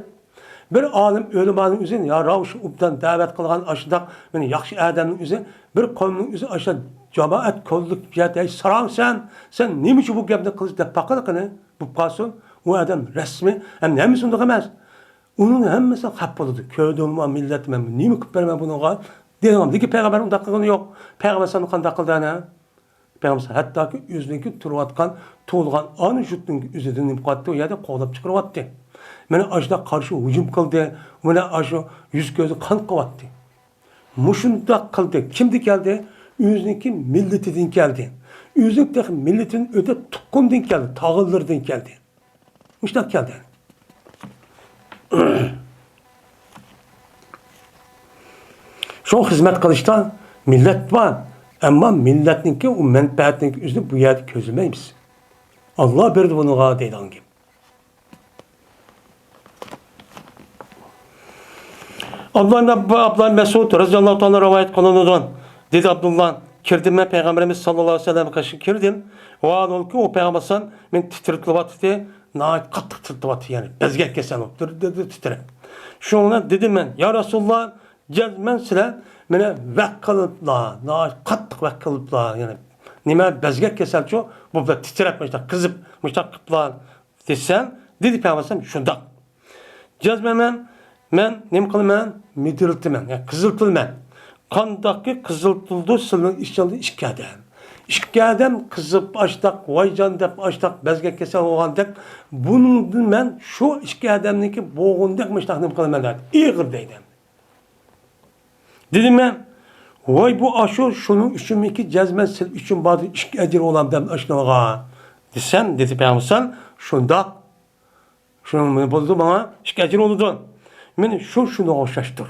بىر ئالىم ئۆلىمانىڭ ئۆزى، يا راۋۇش ئوبدان دەۋەت قىلغان ئاشۇنداق مانا ياخشى ئادەمنىڭ ئۆزى، بىر قەۋمنىڭ ئۆزى ئاشۇنداق جامائەت كوللېكتىپ بۇ يەردە، «ھەي ساراڭ سەن، سەن نېمە ئۈچۈن بۇ گەپنى قىلىسەن؟» دەپ باققىلى قېنى. بولۇپ قالسۇن، ئۇ ئادەم رەسمىي، ھەم ھەممىسى ئۇنداق ئەمەس. ئۇنىڭ ھەممىسى خەپ بولىدۇ. «كۆردۈڭمۇ مىللەت، مەن نېمە قىلىپ بېرىمەن بۇنىڭغا؟» دېگەن. لېكىن پەيغەمبەر ئۇنداق قىلغىنى يوق. پەيغەمبەر سەللەللاھۇ ئەلەيھى ۋەسەللەم قانداق قىلدى ئەنە؟ پەيغەمبەر ھەتتاكى ئۆزىنىڭكى تۇرۇۋاتقان، تۇغۇلغان ئانا يۇرتىنىڭ ئۆزىدىن نېمە قىلىۋاتتى، ئۇ يەردە قوغلاپ چىقىرىۋاتتى. مانا ئاشۇنداق قارشى ھۇجۇم قىلدى، مانا ئاشۇ يۈز كۆزى قان قىلىۋاتتى. مۇشۇنداق قىلدى. كىمدىن كەلدى؟ ئۆزىنىڭكى مىللىتىدىن كەلدى. ئۆزىنىڭ تېخى مىللىتىدىن ئۆتە تۇغقىنىدىن كەلدى، تاغىلىرىدىن كەلدى. مۇشۇنداق كەلدى. شۇڭا خىزمەت قىلىشتا مىللەت بار، ئەمما مىللەتنىڭكى ئۇ مەنپەئەتنىڭكى ئۆزىنى بۇ يەردە كۆزلىمەيمىز. ئاللا بەردى بۇنىڭغا دەيدىغان گەپ. ئابدۇللا ئابدۇللا مەسئۇد رەزىياللاھۇ تائالا رىۋايەت قىلىنىدۇ. دېدى ئابدۇللا، كىردىم مەن پەيغەمبىرىمىز ساللاللاھۇ ئەلەيھى ۋەسەللەمنىڭ قېشىغا كىردىم. ۋاھالبۇكى، ئۇ پەيغەمبەر ئەلەيھىسسالام مېنى تىترىتىۋاتىتتى، ناھايىتى قاتتىق تىترىتىۋاتىتتى، يەنى بەزگەك كېسەل بولۇپ تۇر-، تۇر-، تۇر-، تىترەپ. شۇڭا دېدىم مەن، يا رەسۇلاللا، جەزمەن سىلەر مېنى ۋەق قىلىپلا، ناھايىتى قاتتىق ۋەق قىلىپلا، يەنى نېمە، بەزگەك كېسەلچۇ، بۇ بىلەن تىترەپ، مۇشۇنداق قىزىپ، مۇشۇنداق قىپلا دېسەم، دېدى پەيغەمبەر ئەلەيھىسسالام، شۇنداق. جەزمەن مەن، مەن نېمە قىلىمەن؟ مىدىرلىتىمەن، يەنى قىزىرتىلىمەن. قانداقكى قىزىرتىلىدۇ سىلىنىڭ ئىچىڭلاردا ئىككى ئادەم؟ ئىككى ئادەم قىزىپ ئاشتاق، ۋايجان دەپ ئاشتاق، بەزگەك كېسەل بولغاندەك، بۇنىڭدىن مەن شۇ ئىككى ئادەمنىڭكى بولغىنىدەك مۇشۇنداق نېمە قىلىمەن دەپ، ئېغىر دەيدۇ. دېدىم مەن، ۋاي بۇ ئاشۇ شۇنىڭ ئۈچۈنمىكى جەزمەن سىز ئۈچۈن باردى ئىككى ئەجىر بولامدەم ئاشۇنىڭغا دېسەم، دېدى پەيغەمبەر، شۇنداق، شۇنىڭ بىلەن بولىدۇ، ماڭا ئىككى ئەجىر بولىدۇ. مېنى شۇ شۇنىڭغا ئوخشاشتۇر.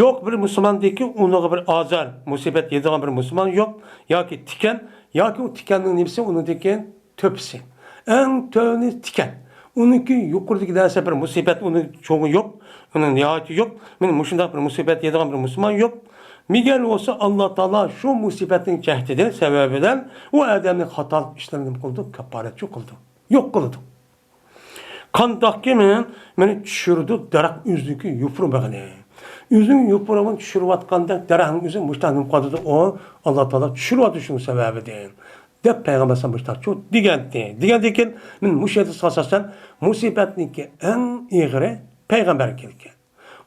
يوق بىر مۇسۇلماندىكى ئۇنىڭغا بىر ئازار، مۇسىبەت يەيدىغان بىر مۇسۇلمان يوق، ياكى تىكەن، ياكى ئۇ تىكەننىڭ نېمىسى ئۇنىڭدىكى تۆپىسى. ئەڭ تۆۋىنى تىكەن. ئۇنىڭكى يۇقىرىدىكى نەرسە بىر مۇسىبەت ئۇنىڭ چوڭى يوق، ئۇنىڭ نىھايىتى يوق. مېنى مۇشۇنداق بىر مۇسىبەت يەيدىغان بىر مۇسۇلمان يوق. مېگەر بولسا ئاللا تائالا شۇ مۇسىبەتنىڭ جەھدىدىن، سەۋەبىدىن ئۇ ئادەمنىڭ خاتالىق ئىشلىرىنى نېمە قىلىدۇ؟ كاپپارەتچۇ قىلىدۇ. يوق قىلىدۇ. قانداقكى مېنى، مېنى چۈشۈرىدۇ دەرەخ ئۆزىنىڭكى يوپۇرمىقىنى. ئۆزىنىڭ يوپۇرۇقىنى چۈشۈرۈۋاتقاندەك دەرەخنىڭ ئۆزى مۇشۇنداق نېمە قىلىدۇ، ئۇ ئاللا تائالا چۈشۈرۈۋاتىدۇ شۇنىڭ سەۋەبىدىن. دەپ پەيغەمبەر ئەلەيھىسسالام مۇشۇنداق دېگەنتى. دېگەندىن كېيىن مەن مۇشۇ ھەدىسكە ئاساسەن مۇسىبەتنىڭكى ئەڭ ئېغىرى پەيغەمبەرگە كەلگەن.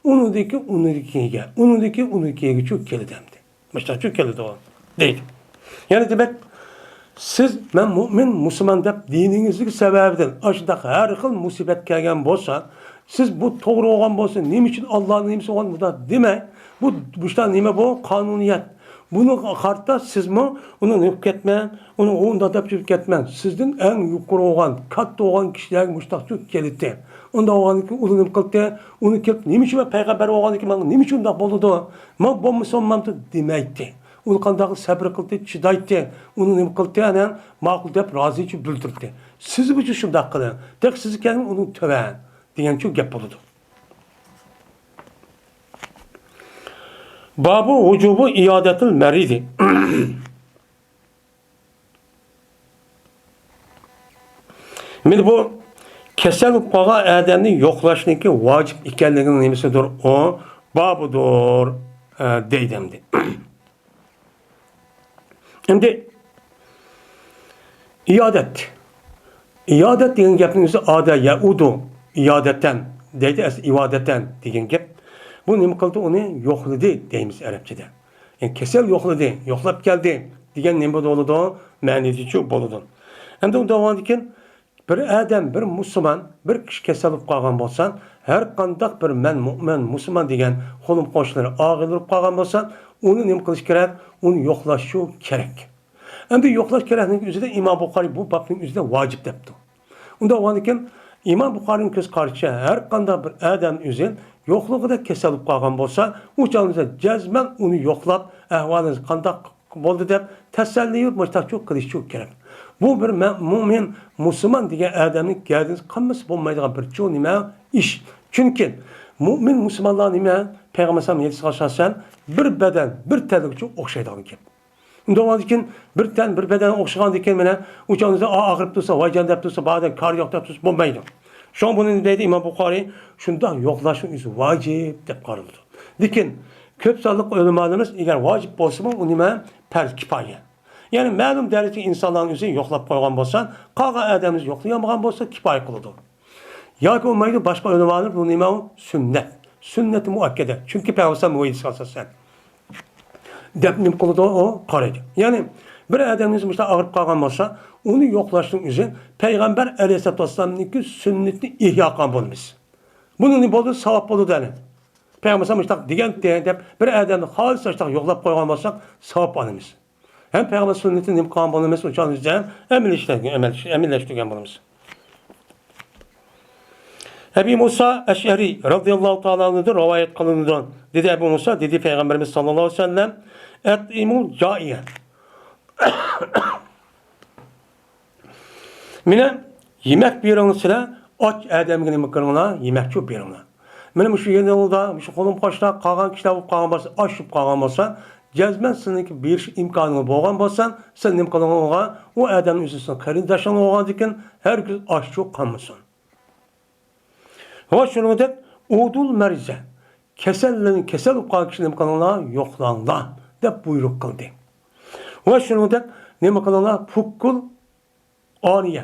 ئۇنىڭدىكى ئۇنىڭدىكىگە، ئۇنىڭدىكى ئۇنىڭدىكىگىچۇ كېلىدۇ ئەمدى. مۇشۇنداقچۇ كېلىدۇ دەيدۇ. يەنى دېمەك، سىز مەن مۇئمىن، مۇسۇلمان دەپ دىنىڭىزدىكى سەۋەبىدىن ئاشۇنداق ھەر خىل مۇسىبەت كەلگەن بولسا، سىز بۇ توغرا بولغان بولسا، نېمە ئۈچۈن ئاللانىڭ نېمىسى بولغان بۇنداق دېمەي، بۇ مۇشۇنداق نېمە بۇ قانۇنىيەت. بۇنىڭغا قارىتا سىزمۇ ئۇنى نېمە قىلىپ كەتمەڭ، ئۇنى ئۇنداق دەپ يۈرۈپ كەتمەڭ. سىزدىن ئەڭ يۇقىرى بولغان، كاتتا بولغان كىشىلەرگە مۇشۇنداقچۇ كېلىتتى. ئۇنداق بولغاندىن كېيىن ئۇلار نېمە قىلدى؟ ئۇنى كېلىپ نېمە ئۈچۈن مەن پەيغەمبەر بولغاندىن كېيىن ماڭا نېمە ئۈچۈن ئۇنداق بولىدۇ؟ ماڭا بولمىسا بولمامدۇ دېمەيتتى. ئۇنى قانداق سەبرى قىلدى، چىدايتتى. ئۇنى نېمە قىلدى؟ ئەنە ماقۇل دەپ رازىچۇ بىلدۈردى. سىزمۇچۇ شۇنداق قىلىڭ. تېخى سىزگە كەلگەن ئۇنىڭ تۆۋەن دېگەنچۇ گەپ بولىدۇ. بابۇ ۋۇجۇبۇ ئىيادەتىل مەرىزى. مانا بۇ كېسەل بولۇپ قالغان ئادەمنى يوقلاشنىڭكى ۋاجىپ ئىكەنلىكىنىڭ نېمىسىدۇر؟ ئۇ بابىدۇر، ئە، دەيدۇ ئەمدى. ئەمدى ئىيادەت. ئىيادەت دېگەن گەپنىڭ ئۆزى ئادە يەئۇدۇ ئىيادەتەن دەيدۇ، ئەسلى ئىۋادەتەن دېگەن گەپ. بۇ نېمە قىلدى؟ ئۇنى يوقلىدى دەيمىز ئەرەبچىدە. يەنى كېسەل يوقلىدى، يوقلاپ كەلدى دېگەن نېمە بولىدۇ؟ مەنىسىچۇ بولىدۇ. ئەمدى ئۇنداق بولغاندىكىن، بىر ئادەم، بىر مۇسۇلمان، بىر كىشى كېسەل بولۇپ قالغان بولسا، ھەر قانداق بىر مەن مۇئمىن، مۇسۇلمان دېگەن قولۇم قوشنىلىرى ئاغرىپ قالغان بولسا، ئۇنى نېمە قىلىش كېرەك؟ ئۇنى يوقلاشچۇ كېرەك. ئەمدى يوقلاش كېرەكلىكنىڭ ئۆزىدە ئىمام بۇخارىي بۇ بابنىڭ ئۆزىدە ۋاجىپ دەپتۇ. ئۇنداق بولغاندىكىن، ئىمام بۇخارىينىڭ كۆز قارىشىچە، ھەر قانداق بىر ئادەم ئۆزى يوقلۇقىدا كېسەل بولۇپ قالغان بولسا، ئۇ چاغدا جەزمەن ئۇنى يوقلاپ، ئەھۋالىڭىز قانداق بولدى دەپ تەسەللى بېرىپ، مۇشۇنداقچۇ قىلىشچۇ كېرەك. بۇ بىر مە-، مۇئمىن، مۇسۇلمان دېگەن ئادەمنىڭ گەدىنىسى قالمىسا بولمايدىغان بىر چوڭ نېمە ئىش. چۈنكى مۇئمىن، مۇسۇلمانلار نېمە؟ پەيغەمبەر ئەلەيھىسسالام ھەدىسىگە ئاساسەن، بىر بەدەن، بىر تەنلىكچۇ ئوخشايدىغان گەپ. ئۇنداق بولغاندىن كېيىن، بىر تەن، بىر بەدەن ئوخشىغاندىن كېيىن، مانا، ئۇ چاغدا ئا-، ئاغرىپ تۇرسا، ۋايجان دەپ تۇرسا، بار دەپ، كارى يوق دەپ تۇرسا بولمايدۇ. شۇڭا بۇنى دەيدۇ ئىمام بۇخارىي، شۇنداق يوقلاشنىڭ ئۆزى ۋاجىپ دەپ قارىلىدۇ. لېكىن كۆپ سانلىق ئۆلىمالىرىمىز، ئەگەر ۋاجىپ بولسىمۇ، ئۇ نېمە؟ پەرز كىپايە. يەنى مەلۇم دەرىجىدىكى ئىنسانلارنىڭ ئۆزى يوقلاپ قويغان بولسا، قالغان ئادەملەر يوقلىيالمىغان بولسا، كىپايە قىلىدۇ. ياكى بولمايدۇ، باشقا ئۆلىمالار بۇ نېمە ئۇ؟ سۈننەت. سۈننەتى مۇئەككەدە. چۈنكى پەيغەمبەر ھەدىسىگە ئاساسەن دەپ نېمە قىلىدۇ؟ ئۇ قارايدۇ. يەنى بىر ئادەمنىڭ مۇشۇنداق ئاغرىپ قالغان بولسا، ئۇنى يوقلاشنىڭ ئۆزى پەيغەمبەر ئەلەيھىسسالاتۇ ۋەسسالامنىڭكى سۈننىتىنى ئىھيا قىلغان بولىمىز. بۇنى بولدى، ساۋاب بولىدۇ دەيلى. پەيغەمبەر مۇشۇنداق دېگەنتى دەپ بىر ئادەمنى خالىس ئاشۇنداق يوقلاپ قويغان بولساق، ساۋاب ئالىمىز. ھەم پەيغەمبەر سۈننىتىنى نېمە قىلغان بولىمىز، ئۇچانىزچە ئەمەلىيلەشتۈرگەن، ئەمەلىيلەشتۈرگەن بولىمىز. ئەبى مۇسا ئەشئەرى رەزىياللاھۇ تائالا ئەنھۇدىن رىۋايەت قىلىنىدۇ. دېدى ئەبۇ مۇسا، دېدى پەيغەمبىرىمىز ساللاللاھۇ ئەلەيھى ۋەسەللەم، ئەتئىمۇل جائىئە. مانا، يېمەك بېرىڭلار سىلەر، ئاچ ئادەمگە نېمە قىلىڭلار؟ يېمەكچۇ بېرىڭلار. مانا مۇشۇ يېنىڭلاردا، مۇشۇ قولۇم قوشنا قالغان كىشىلەر بولۇپ قالغان بولسا، ئاچ بولۇپ قالغان بولسا، جەزمەن سىلىنىڭكى بېرىش ئىمكانىڭلار بولغان بولسا، سىلەر نېمە قىلىڭلار ئۇنىڭغا؟ ئۇ ئادەمنىڭ ئۆزى سىزنىڭ قېرىنداشىڭلار بولغاندىكىن، ھەرگىز ئاچچۇ قالمىسۇن. ۋە شۇنىڭدەك ئۇدۇل مەرىزە، كېسەللەن-، كېسەل بولۇپ قالغان كىشىنى نېمە قىلىڭلار؟ يوقلاڭلار، دەپ بۇيرۇق قىلدى. ۋە شۇنىڭدەك نېمە قىلىڭلار؟ پۇككۇل ئانىيە.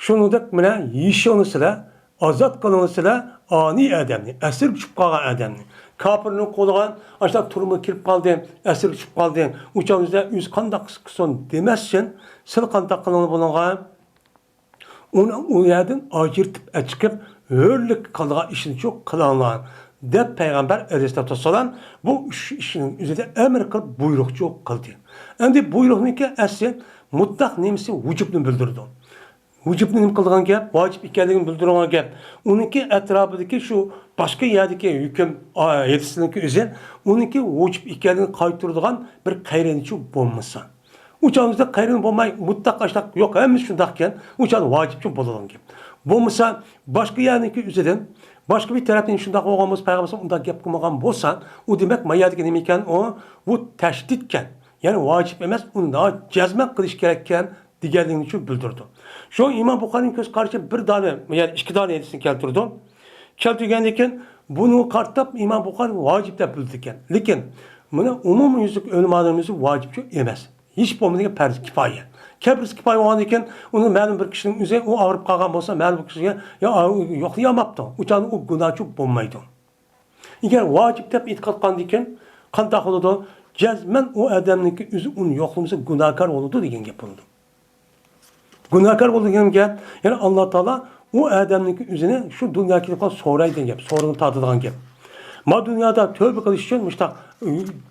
شۇنىڭدەك مانا يېشىڭلار سىلەر، ئازاد قىلىڭلار سىلەر ئانىي ئادەمنى، ئەسىرگە چۈشۈپ قالغان ئادەمنى. كاپىرنىڭ قولىغا ئاشۇنداق تۈرمىگە كىرىپ قالدى، ئەسىرگە چۈشۈپ قالدى. ئۇ چاغدا ئۆزى قانداق قىلسۇن دېمەسسىن، سىلەر قانداق قىلىڭلار بۇنىڭغا؟ ئۇنى ئۇ يەردىن ئاجرىتىپ ئەچىقىپ، ھۆرلۈككە قالىدىغان ئىشنىچۇ قىلىڭلار، دەپ پەيغەمبەر ئەلەيھىسسالاتۇ ۋەسسالام بۇ ئۈچ ئىشنىڭ ئۆزىدە ئەمر قىلىپ بۇيرۇقچۇ قىلدى. ئەمدى بۇيرۇقنىڭكى ئەسلى مۇتلەق نېمىسى ۋۇجۇبنى بىلدۈرىدۇ. ۋۇجۇبنى نېمە قىلىدىغان گەپ؟ ۋاجىپ ئىكەنلىكىنى بىلدۈرىدىغان گەپ. ئۇنىڭكى ئەتراپىدىكى شۇ باشقا يەردىكى ھۆكۈم، ئا، ھەدىسلەرنىڭكى ئۆزى ئۇنىڭكى ۋۇجۇب ئىكەنلىكىنى قايتۇرىدىغان بىر قەرىنىچۇ بولمىسا. ئۇ چاغدا قەرىنە بولماي مۇتلەق ئاشتاق يوق، ھەممىسى شۇنداق ئىكەن، ئۇ چاغدا ۋاجىپچۇ بولىدىغان گەپ. بولمىسا باشقا يەرنىڭكى ئۆزىدىن، باشقا بىر تەرەپتىن شۇنداق بولغان بولسا، پەيغەمبەر ئۇنداق گەپ قىلمىغان بولسا، ئۇ دېمەك ما يەردىكى نېمە ئىكەن ئۇ؟ بۇ تەشدىدكەن. يەنى ۋاجىپ ئەمەس، ئۇنى جەزمەن قىلىش كېرەككەن دېگەنلىكنى شۇ بىلدۈرىدۇ. شۇ ئىمام بۇخارىنىڭ كۆز قارىشى بىر دانە، يەنى ئىككى دانە ھەدىسنى كەلتۈرىدۇ. كەلتۈرگەندىن كېيىن بۇنى قارىتىپ ئىمام بۇخارى ۋاجىپ دەپ بىلدۈرگەن. لېكىن مانا ئومۇميۈزلۈك ئۆلىمالىرىمىز ۋاجىپچۇ ئەمەس. ھېچ بولمىدىكى پەرز كىپايە. پەرز كىپايە بولغاندىن كېيىن ئۇنى مەلۇم بىر كىشىنىڭ ئۆزى ئۇ ئاغرىپ قالغان بولسا، مەلۇم بىر كىشىگە يا يوقلىيالماپتۇ. ئۇ چاغدا ئۇ گۇناھچۇ بولمايدۇ. ئەگەر ۋاجىپ دەپ ئېتىقاد قىلغاندىن كېيىن قانداق بولىدۇ؟ جەزمەن ئۇ ئادەمنىڭكى ئۆزى ئۇنى يوقلىمىسا گۇناھكار بولىدۇ دېگەن گەپ بولىدۇ. گۇناھكار بولىدۇ دېگەن گەپ، يەنى ئاللا تائالا ئۇ ئادەمنىڭكى ئۆزىنى شۇ دۇنياغا كېلىپ قالسا سورايدىغان گەپ، سورىقىنى تارتىدىغان گەپ. ما دۇنيادا تۆبە قىلىش ئۈچۈن مۇشتاق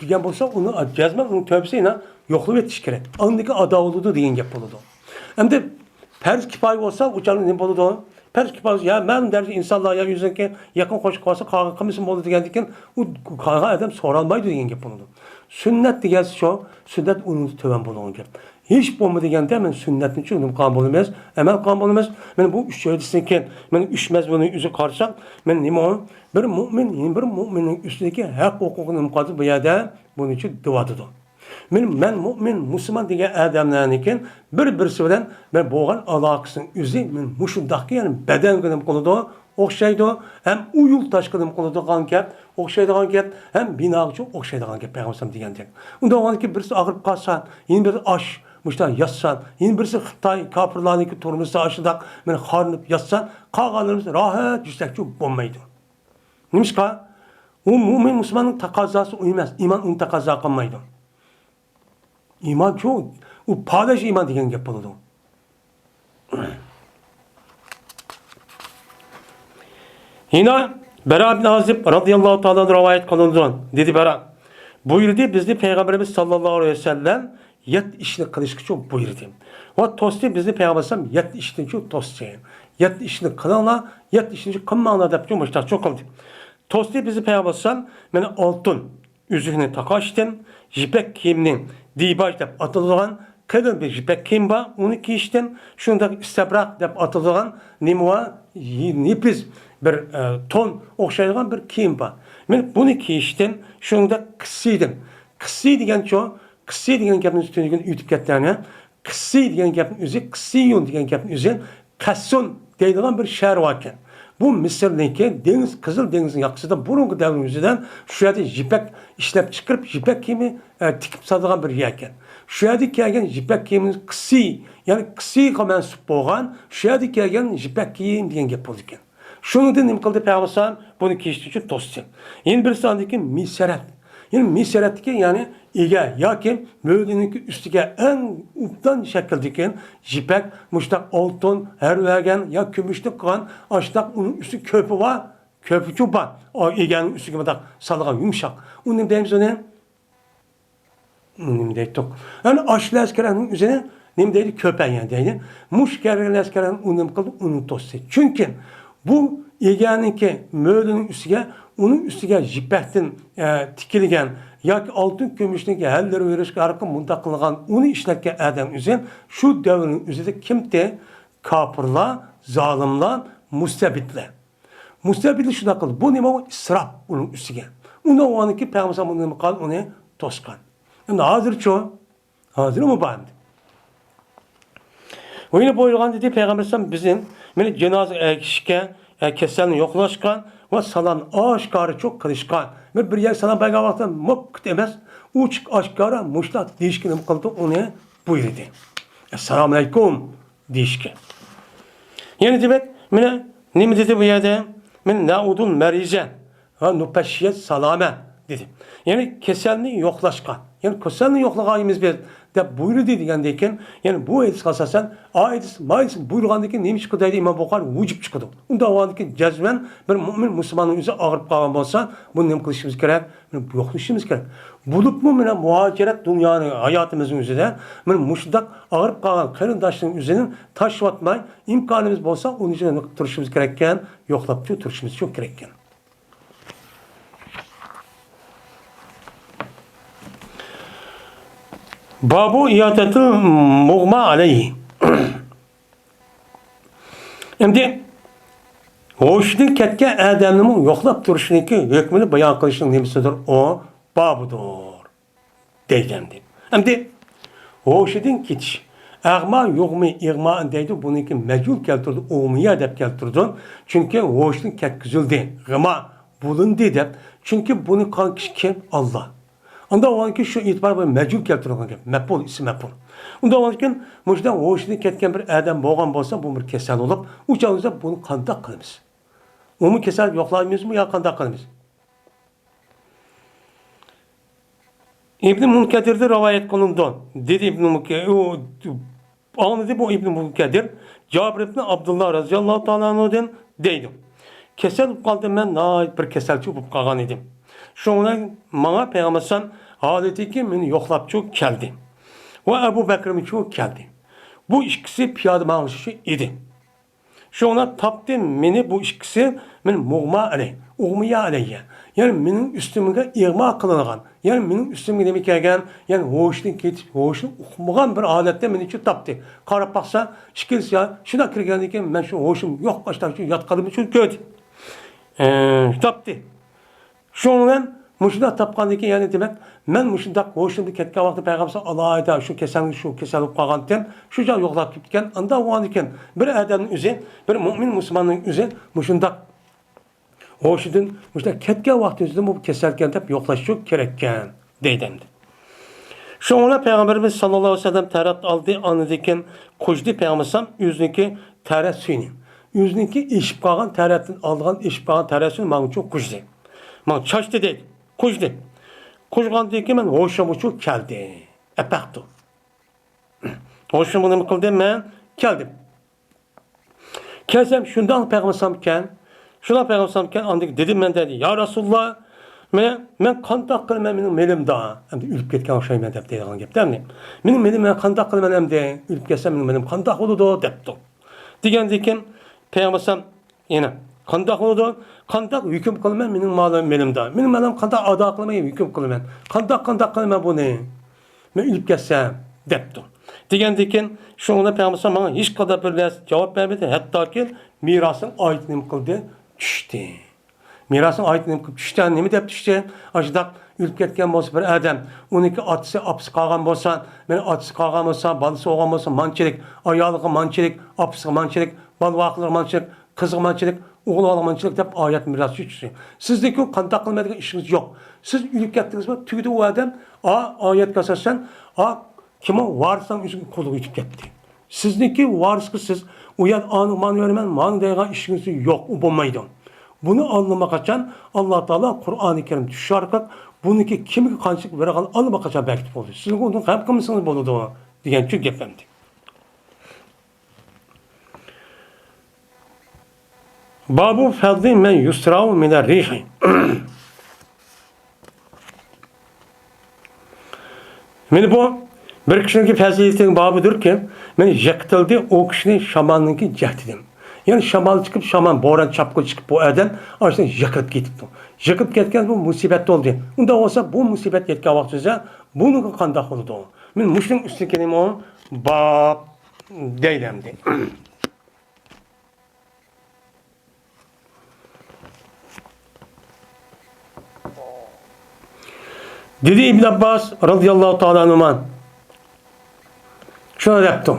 دېگەن بولسا، ئۇنى جەزمەن ئۇنىڭ تۆبىسى يەنە يوقلىۋېتىش كېرەك. ئاندىن كېيىن ئادا بولىدۇ دېگەن گەپ بولىدۇ. ئەمدى پەرز كىپايە بولسا، ئۇ چاغدا نېمە بولىدۇ؟ پەرز كىپايە، يا مەلۇم دەرىجىدە ئىنسانلار يا ئۆزىنىڭكى يېقىن قوشنا قىلىۋالسا، قالغان قىلمىسىمۇ بولىدۇ دېگەندىن كېيىن، ئۇ قالغان ئادەم سورالمايدۇ دېگەن گەپ بولىدۇ. سۈننەت دېگەن شۇ، سۈننەت ئۇنىڭدا تۆۋەن بولىدىغان گەپ. ھېچ بولمىدى دېگەندە، مەن سۈننەتنى چۈشىنىپ قالغان بولىمىز، ئەمەل قىلغان بولىمىز. مەن بۇ ئۈچ ھەدىستىن كېيىن، مەن ئۈچ مەزمۇننى ئۆزى قارىساق، مەن نېمە ئۇ؟ بىر مۇئمىن يەنە بىر مۇئمىننىڭ ئۈستىدىكى ھەق ھوقۇقىنى نېمە قىلدى بۇ يەردە؟ بۇنى چۈشىنىپ دېۋاتىدۇ. مەن، مەن مۇئمىن، مۇسۇلمان دېگەن ئادەملەرنىڭكى بىر-بىرسى بىلەن بىر بولغان ئالاقىسىنىڭ ئۆزى مەن مۇشۇنداقكى، يەنى بەدەنگە نېمە قىلىدۇ؟ ئوخشايدۇ. ھەم ئۇ يول تاشقا نېمە قىلىدىغان گەپ، ئوخشايدىغان گەپ، ھەم بىناغىچۇ ئوخشايدىغان گەپ پەيغەمبەر دېگەندەك. ئۇنداق بولغاندىكىن بىرسى ئاغرىپ قالسا، يەنە بىرسى ئاش، مۇشۇنداق ياتسا، يەنە بىرسى خىتاي كاپىرلارنىڭكى تۇرمۇشىدا ئاشۇنداق مەن خارلىنىپ ياتسا، قالغانلىرىمىز راھەت يۈرسەكچۇ بولمايدۇ. نېمىشقا؟ ئۇ مۇئمىن مۇسۇلماننىڭ تەقەززاسى ئۇ ئەمەس، ئىمان ئۇنى تەقەززا قىلمايدۇ. ئىمان شۇ، ئۇ پالەچ ئىمان دېگەن گەپ بولىدۇ. يەنە بەرا بىن ئازىب رازىياللاھۇ تائالا ئەنھۇ رىۋايەت قىلىنىدۇ. دېدى بەرا، بۇيرۇدى بىزنى پەيغەمبىرىمىز ساللاللاھۇ ئەلەيھى ۋەسەللەم يەتتە ئىشنى قىلىشقىچۇ بۇيرۇدى. ۋە توستى بىزنى پەيغەمبەر ئەلەيھىسسالام يەتتە ئىشنىچۇ توستى. يەتتە ئىشنى قىلىڭلار، يەتتە ئىشنىچۇ قىلماڭلار دەپچۇ مۇشتاقچۇ قىلدى. توستى بىزنى پەيغەمبەر ئەلەيھىسسالام مانا ئالتۇن ئۈزۈكنى تاقاشتىن، يىپەك كىيىمنىڭ دىباج دەپ ئاتىلىدىغان قېلىن بىر يىپەك كىيىم بار، ئۇنى كىيىشتىن، شۇنداق ئىستەبراق دەپ ئاتىلىدىغان نېمە بار، يى-، نېپىز بىر، ئە، تون ئوخشايدىغان بىر كىيىم بار. مانا بۇنى كىيىشتىن، شۇنداق قىسسىدىن. قىسسى دېگەنچۇ؟ قىسسى دېگەن گەپنى تۈنۈگۈن ئۆتۈپ كەتتى. قىسسى دېگەن گەپنىڭ ئۆزى، قىسسىيۇن دېگەن گەپنىڭ ئۆزى قەسسۇن دەيدىغان بىر شەھەر باركەن. بۇ مىسىرنىڭكى دېڭىز، قىزىل دېڭىزنىڭ ياقىسىدا بۇرۇنقى دەۋر يۈزىدىن شۇ يەردە يىپەك ئىشلەپ چىقىرىپ، يىپەك كىيىمى، ئە، تىكىپ ساتىدىغان بىر يەركەن. شۇ يەردە كىيگەن يىپەك كىيىمى قىسسى، يەنى قىسسىغا مەنسۇپ بولغان شۇ يەردە كىيگەن يىپەك كىيىم دېگەن گەپ بولىدىكەن. شۇنىڭدىن نېمە قىلدى پەيغەمبەر ئەلەيھىسسالام؟ بۇنى كىيىشتىن توستى. يەنە بىرسى ئاندىن كېيىن مىسرەت. يەنى مىسرەتتىكى، يەنى ئىگە ياكى مۆلىنىڭكى ئۈستىگە ئەڭ ئوبدان شەكىلدىكى يىپەك، مۇشتاق ئالتۇن، ھەرۋەگەن يا كۈمۈشتىن قىلغان ئاشتاق ئۇنىڭ ئۈستى كۆپى بار، كۆپىچۇ بار. ئۇ ئىگەنىڭ ئۈستىگە مۇنداق سالغان يۇمشاق. ئۇنى نېمە دەيمىز ئۇنى؟ نېمە دەيتتۇق؟ يەنى ئاشۇ لەسكەرنىڭ ئۆزىنى نېمە دەيدۇ؟ كۆپەيگەن دەيدۇ. مۇشۇ كەلگەن لەسكەرنىڭ ئۇنى نېمە قىلدى؟ ئۇنى توستى. چۈنكى بۇ ئىگەنىڭكى مۆلىنىڭ ئۈستىگە، ئۇنىڭ ئۈستىگە يىپەكتىن، ئە، تىكىلگەن ياكى ئالتۇن كۈمۈشنىڭكى ھەللىرى بېرىشكە ھەرقىلىق مۇنداق قىلغان ئۇنى ئىشلەتكەن ئادەم ئۆزى شۇ دەۋرنىڭ ئۆزىدە كىمتى؟ كاپىرلار، زالىملار، مۇستەبىتلەر. مۇستەبىتلەر شۇنداق قىلدى. بۇ نېمە؟ ئۇ ئىسراپ ئۇنىڭ ئۈستىگە. ئۇنىڭ ئورنىدىكى پەيغەمبەر ئەلەيھىسسالام ئۇنى نېمە قىلغان؟ ئۇنى توسقان. ئەمدى ھازىرچۇ؟ ھازىرمۇ بار ئەمدى. ئۇ يەنە بۇيرۇغان دېدى، پەيغەمبەر ئەلەيھىسسالام بىزنى، مېنى جانازىگە ئەگىشىشكە، ئە، كېسەلنى يوقلاشقا ۋە سالامنى ئاشكارىچۇ قىلىشقا. بىر، بىر يەرگە سالام بەرگەن ۋاقىتتا موپكىت ئەمەس، ئوچۇق ئاشكارا مۇشۇنداق دېيىشكە نېمە قىلدى؟ ئۇنى بۇيرۇدى. ئەسسالامۇ ئەلەيكۇم دېيىشكە. يەنە دېمەك، مانا نېمە دېدى بۇ يەردە؟ مانا نەئۇدۇل مەرىزە ۋە نۇبەششىرىس سالامە دېدى. يەنى كېسەلنى يوقلاشقا، يەنى كېسەلنى يوقلىغايمىز بىز، دەپ بۇيرۇدى دېگەندىن كېيىن، يەنى بۇ ھەدىسكە ئاساسەن، ئايەت، مايەت بۇيرۇغاندىن كېيىن نېمە چىقىدۇ دەيدۇ ئىمام بۇخارى؟ ۋۇجۇب چىقىدۇ. ئۇنداق بولغاندىن كېيىن جەزمەن بىر مۇئمىن مۇسۇلماننىڭ ئۆزى ئاغرىپ قالغان بولسا، بۇنى نېمە قىلىشىمىز كېرەك؟ بۇنى يوقلىشىمىز كېرەك. بولۇپمۇ مانا مۇھاجىرەت دۇنيانىڭ ھاياتىمىزنىڭ ئۆزىدە مانا مۇشۇنداق ئاغرىپ قالغان قېرىنداشنىڭ ئۆزىنى تاشلىۋاتماي، ئىمكانىمىز بولسا ئۇنى تۇرۇشىمىز كېرەككەن، يوقلاپ تۇرۇشىمىز كېرەككەن. بابۇ ئىيادەتىل مۇغما ئەلەيھى. ئەمدى ھوشىدىن كەتكەن ئادەمنىمۇ يوقلاپ تۇرۇشنىڭكى ھۆكمىنى بايان قىلىشنىڭ نېمىسىدۇر؟ ئۇ بابىدۇر. دەيدۇ ئەمدى. ئەمدى ھوشىدىن كېتىش. ئەغما، يۇغمى، ئىغما دەيدۇ. بۇنىڭكى مەجھۇل كەلتۈرىدۇ، ئۇغمىيە دەپ كەلتۈرىدۇ. چۈنكى ھوشىدىن كەتكۈزۈلدى، غىما بولۇندى دەپ. چۈنكى بۇنى قىلغان كىشى كىم؟ ئاللا. ئۇنداق بولغاندىكىن شۇ ئېتىبار بىلەن مەجھۇل كەلتۈرۈلگەن گەپ. مەپئۇل، ئىسمى مەپئۇل. ئۇنداق بولغاندىكىن مۇشۇنداق ھوشىدىن كەتكەن بىر ئادەم بولغان بولسا، بۇ بىر كېسەل بولۇپ، ئۇ چاغدا بۇنى قانداق قىلىمىز؟ ئۇمۇ كېسەل يوقلايمىزمۇ يا قانداق قىلىمىز؟ ئىبن مۇنكەدىردىن رىۋايەت قىلىنىدۇ، دېدى ئىبن مۇنكە-، ئۇ، ئاڭلىدى بۇ ئىبن مۇنكەدىر جابىر ئىبن ئابدۇللا رەزىياللاھۇ تائالا ئەنھۇدىن دەيدۇ، كېسەل بولۇپ قالدىم، مەن ناھايىتى بىر كېسەلچى بولۇپ قالغان ئىدىم. شۇنىڭ بىلەن ماڭا پەيغەمبەر ئەلەيھىسسالام ھالىتىكى مېنى يوقلاپچۇ كەلدى ۋە ئەبۇ بەكرىمچۇ كەلدى. بۇ ئىككىسى پىيادە ماڭغۇچى ئىدى. شۇڭا تاپتى مېنى بۇ ئىككىسى، مەن مۇغما ئەلەي، ئۇغمىيا ئەلەييە. يەنى مېنىڭ ئۈستۈمگە ئىغما قىلىنغان، يەنى مېنىڭ ئۈستۈمگە نېمە كەلگەن؟ يەنى ھوشىدىن كېتىپ، ھوشىنى ئۇقمىغان بىر ھالەتتە مېنى شۇ تاپتى. قاراپ باقسا، ئىككىلىسى يا شۇنداق كىرگەندىن كېيىن مەن شۇ ھوشۇم يوق، ئاشۇنداق شۇ ياتقىنىمنى شۇ كۆردى. ئى، تاپتى. شۇنىڭ بىلەن مۇشۇنداق تاپقاندىن كېيىن، يەنى دېمەك، مەن مۇشۇنداق ھوشۇمدىن كەتكەن ۋاقتىدا پەيغەمبەر ئالاھىدە شۇ كېسەلنى، شۇ كېسەل بولۇپ قالغانتىم، شۇ چاغ يوقلاپ كېتىپتىكەن. ئانداق بولغاندىكىن، بىر ئادەمنىڭ ئۆزى، بىر مۇئمىن مۇسۇلماننىڭ ئۆزى مۇشۇنداق ھوشىدىن، مۇشۇنداق كەتكەن ۋاقتىدىن بۇ كېسەلكەن دەپ يوقلاشچۇ كېرەككەن، دەيدۇ ئەمدى. شۇڭا پەيغەمبىرىمىز ساللاللاھۇ ئەلەيھى ۋەسەللەم تەرەت ئالدى، ئاندىن كېيىن قۇژدى پەيغەمبەر ئۆزىنىڭكى تەرەت سۈيىنى. ئۆزىنىڭكى ئېشىپ قالغان تەرەتتىن ئالغان، ئېشىپ قالغان تەرەت سۈيىنى ماڭا شۇ قۇژدى. ماڭا چاچتى دەيدۇ. قۇژدى. قۇژغاندىن كېيىن مەن ھوشۇمغا شۇ كەلدى. ئەپەقتۇ. ھوشۇمغا نېمە قىلدىم؟ مەن كەلدىم. كەلسەم شۇنداق پەيغەمبەر ئەلەيھىسسالامكەن، شۇنداق پەيغەمبەر ئەلەيھىسسالامكەن، ئاندىن دېدىم مەن دەيدۇ، يا رەسۇلاللا، مەن، مەن قانداق قىلىمەن مېنىڭ مېلىمدا؟ ئەمدى ئۆلۈپ كەتكەن ئوخشايمەن دەپ دەيدىغان گەپتە ئەمدى. مېنىڭ مېلىم مەن قانداق قىلىمەن ئەمدى؟ ئۆلۈپ كەتسەم مېنىڭ مېلىم قانداق بولىدۇ؟ دەپتۇ. دېگەندىن كېيىن پەيغەمبەر ئەلەيھىسسالام يەنە، قانداق بولىدۇ؟ قانداق ھۆكۈم قىلىمەن مېنىڭ مالىم مېلىمدا؟ مېنىڭ مالىم قانداق ئادا قىلىمەن، ھۆكۈم قىلىمەن؟ قانداق، قانداق قىلىمەن بۇنى؟ مەن ئۆلۈپ كەتسەم، دەپتۇ. دېگەندىن كېيىن، شۇڭا پەيغەمبەر ماڭا ھېچقانداق بىر نەرسە جاۋاب بەرمىدى، ھەتتاكى مىراسنىڭ ئايىتى نېمە قىلدى؟ چۈشتى. مىراسنىڭ ئايىتى نېمە قىلىپ چۈشتى؟ نېمە دەپ چۈشتى؟ ئاشۇنداق ئۆلۈپ كەتكەن بولسا بىر ئادەم، ئۇنىڭكى ئاتىسى، ئاپىسى قالغان بولسا، مەن ئاتىسى قالغان بولسا، بالىسى بولغان بولسا مانچىلىك، ئايالىغا مانچىلىك، ئاپىسىغا مانچىلىك، بالا-ۋاقىلىرىغا مانچىلىك، قىزغا مانچىلىك، ئوغۇل بالىغا مانچىلىك دەپ ئايەت مىراس چۈشتى. سىزنىڭكى قانداق قىلىمەن دېگەن ئىشىڭىز يوق. سىز ئۆلۈپ كەتتىڭىزمۇ، تۈگىدى ئۇ ئادەم، ئا، ئايەتكە ئاساسەن، ئا، كىمۇ ۋارىسلارنىڭ ئۆزىگە قۇلىقى يېتىپ كەتتى. سىزنىڭكى ۋارىسقا سىز ئۇ يەردە ئانى مانا بېرىمەن، مانا دەيدىغان ئىشىڭىز يوق، ئۇ بولمايدۇ. بۇنى ئاللىماقاچان ئاللا تائالا قۇرئانى كەرىم چۈشۈش ئارقىلىق بۇنىڭكى كىمگە قانچىلىك بېرىدىغانلىقىنى ئاللىماقاچان بەركىتىپ بولدى. سىز ئۇنى غەم قىلمىسىڭىز بولىدۇ، دېگەن چۈ گەپ ئەمدى. بابۇ فەزلى مەن يۇسراۋۇ مىنەر رىيھى. مانا بۇ بىر كىشىنىڭكى پەزىلىتىنىڭ بابىدۇركى، مانا يىقىتىلدى ئۇ كىشىنى شامالنىڭكى جەھدىدىن. يەنى شامال چىقىپ، شامان، بوران، چاپقۇن چىقىپ، بۇ ئادەم ئاشۇنداق يىقىلىپ كېتىپتۇ. يىقىلىپ كەتكەن بۇ مۇسىبەت بولدى. ئۇنداق بولسا، بۇ مۇسىبەت يەتكەن ۋاقتىمىزدا بۇنىڭغا قانداق بولىدۇ؟ مانا مۇشۇنىڭ ئۈستىگە كېلىمۇ باب دەيلى ئەمدى. دېدى ئىبن ئابباس رازىياللاھۇ تائالا ئەنھۇما شۇنداق دەپتۇ،